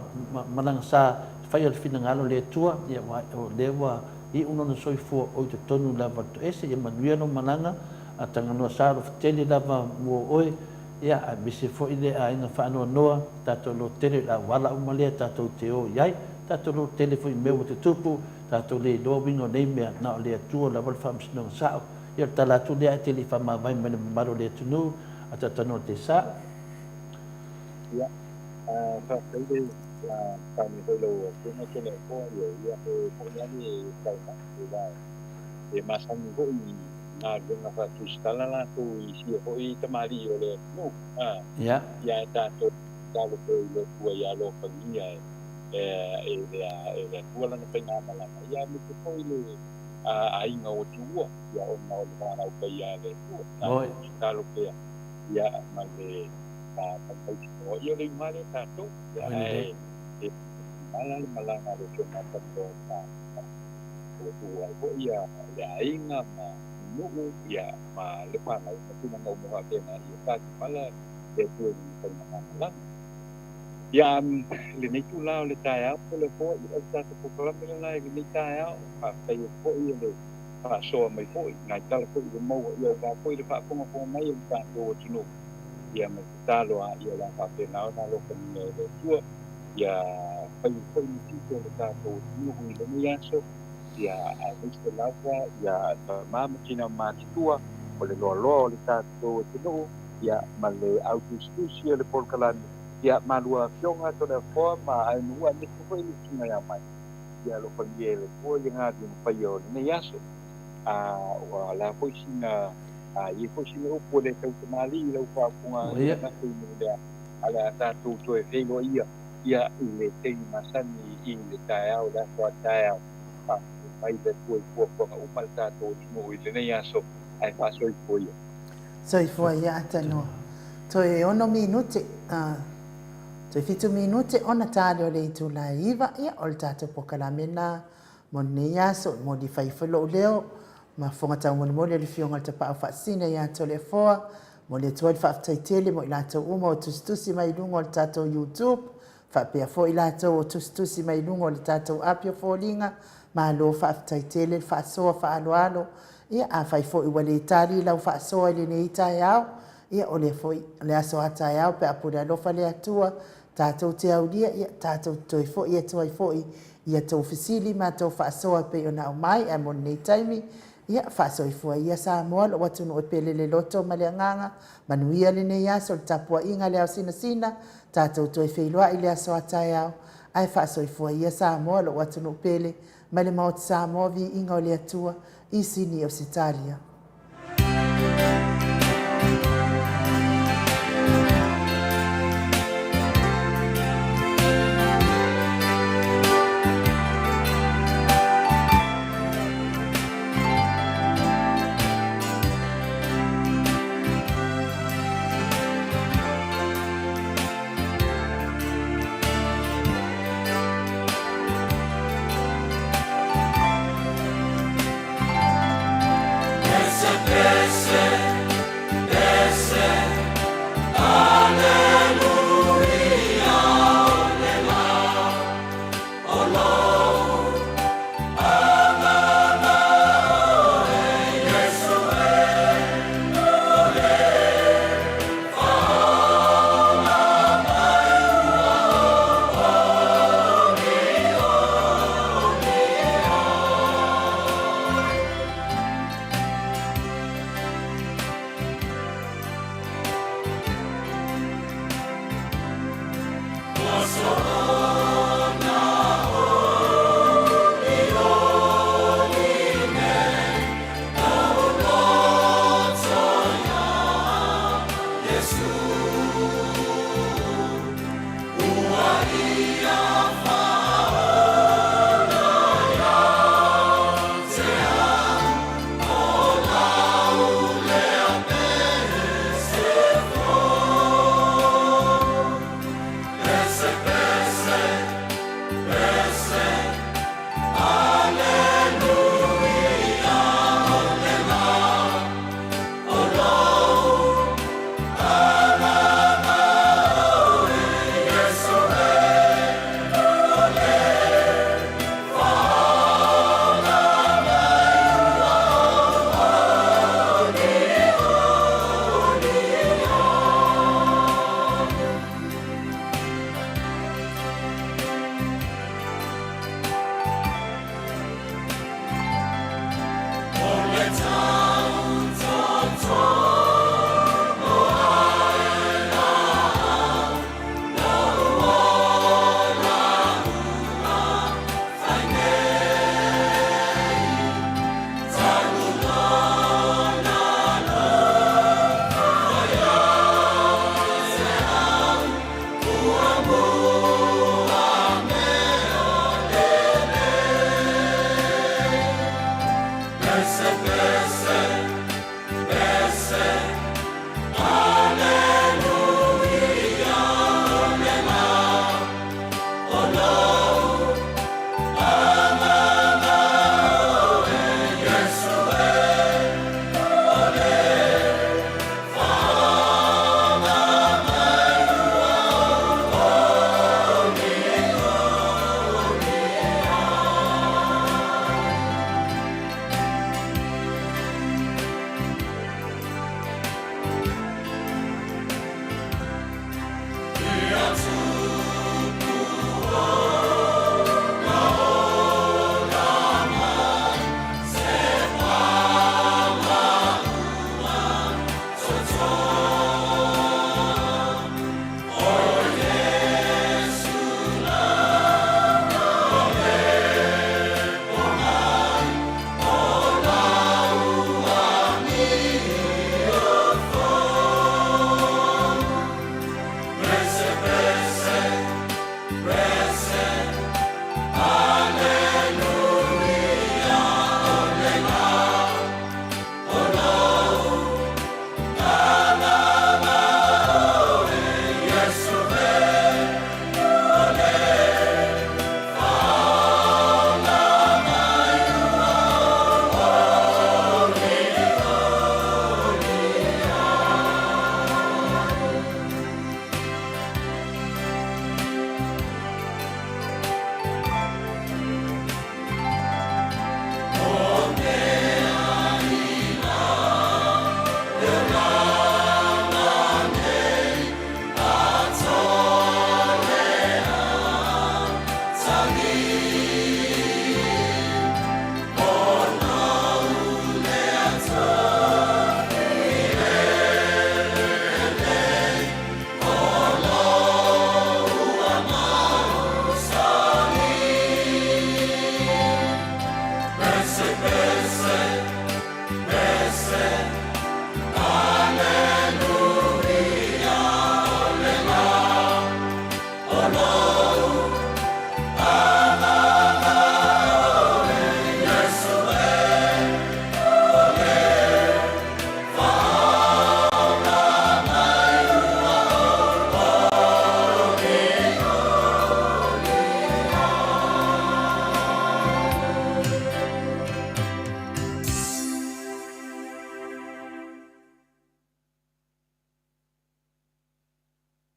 malaga sa faia le finagalo o le Atua, ia, ua, o lea ua iu lona soifua o i totonu lava o le toese, ia manuia lou malaga, a Taganoa sa alofa tele lava mo oe, ia, aemaise foi le aiga faanoanoa, tatou lototele i le auala uma lea tatou te o i ai, tatou lototele foi i mea ua tutupu, tatou le iloa uiga o nei mea, na o le Atua lava le faamasinoga sao. Ia o le tala atu lea ae te le i faamavae mai le mamalu o le atunuu, a Talanoa Tesa. Ia, faafetai le saunoa foi i lau Afioga Toleafoa, ia e moni lava le saunoaga, aua e masani foi i galuega faatusitala latou i sia foi tamalii o le atunuu, Ia. Ia ae tatou tatalo pea i le Atua ia alofagia e le Atua lana faigamalaga, ia aemaise foi le aiga ua tuua, ia ona o le valaau paia a le Atua. Tatou tatalo pea, ia ma le mautinoa, ia o le iuga lea o tatou, ia ae e mala le malaga a le Afioga ia Tanoa ma ua tuua ai foi ia le aiga ma nuu, ia ma le fanau ma tulaga uma faapena, ia tatimala le Atua i lana faigamalaga. Ia, lenei itula o le taeao po o le afoa, ia o le tatou polokalame lena i lenei taeao. Faafetai atu foi i le faasoa mai foi, nai tala foi ua maua, ia aua foi le faafogafoga mai a le tatou atunuu, ia ma le tatalo lava, ia o le a faapena ona alofagia e le Atua, ia faia foi ni tiute o le tatou atunuu i lenei aso, ia aemaise lava ia tama ma tina matutua o le loaloa o le tatou atunuu, ia ma le au tusitusi o le polokalame, ia malua afioga Toleafoa ma Aenuua aemaise foi le susuga ia Mike, ia alofagia e le Atua ia galuega faia o lenei aso. A ua la foi sina a i ai foi sina upu e le tautamalii i lau faafofoga ia gata i le a le a tatou toe feiloaia ia i le taimi masani i le taeao le aso a taeao. Faafetai mai le Atua i fuafuaga uma a le tatou atunuu i lenei aso ae faasoifua ia. Soifua ia Tanoa. Toe ono minute, toe fitu minute ona tali o le itula e 9, ia o le tatou polokalame lena mo lenei aso. E moli fai foi lou leo ma fofoga taumolimoli o le Afioga i le Tapaau Faasisina ia Toleafoa. Momoli atu ai le faafetai tele mo i latou uma o tusitusi mai i luga o le tatou YouTube, faapea foi i latou o tusitusi mai i luga o le tatou api o foliga. Malo faafetai tele le faasoa faaaloalo. Ia, afai foi ua le tali lau faasoa i lenei taeao, ia, o lea foi le aso a taeao pe a pule alofa le Atua, tatou te aulia, ia, tatou te toe foi atu ai foi i a tou fesili ma a tou faasoa e pei ona aumai. Ae mo lenei taimi, ia, faasoifua ia Samoa, lou atunuu e pele le loto ma le agaga, manuia lenei aso, le tapuaiga a le ao sinasina, tatou toe feiloai i le aso a taeao, ae faasoifua ia Samoa, lou atunuu pele, mai le Maota Samoa, viiga o le Atua, i Sini Ausetalia.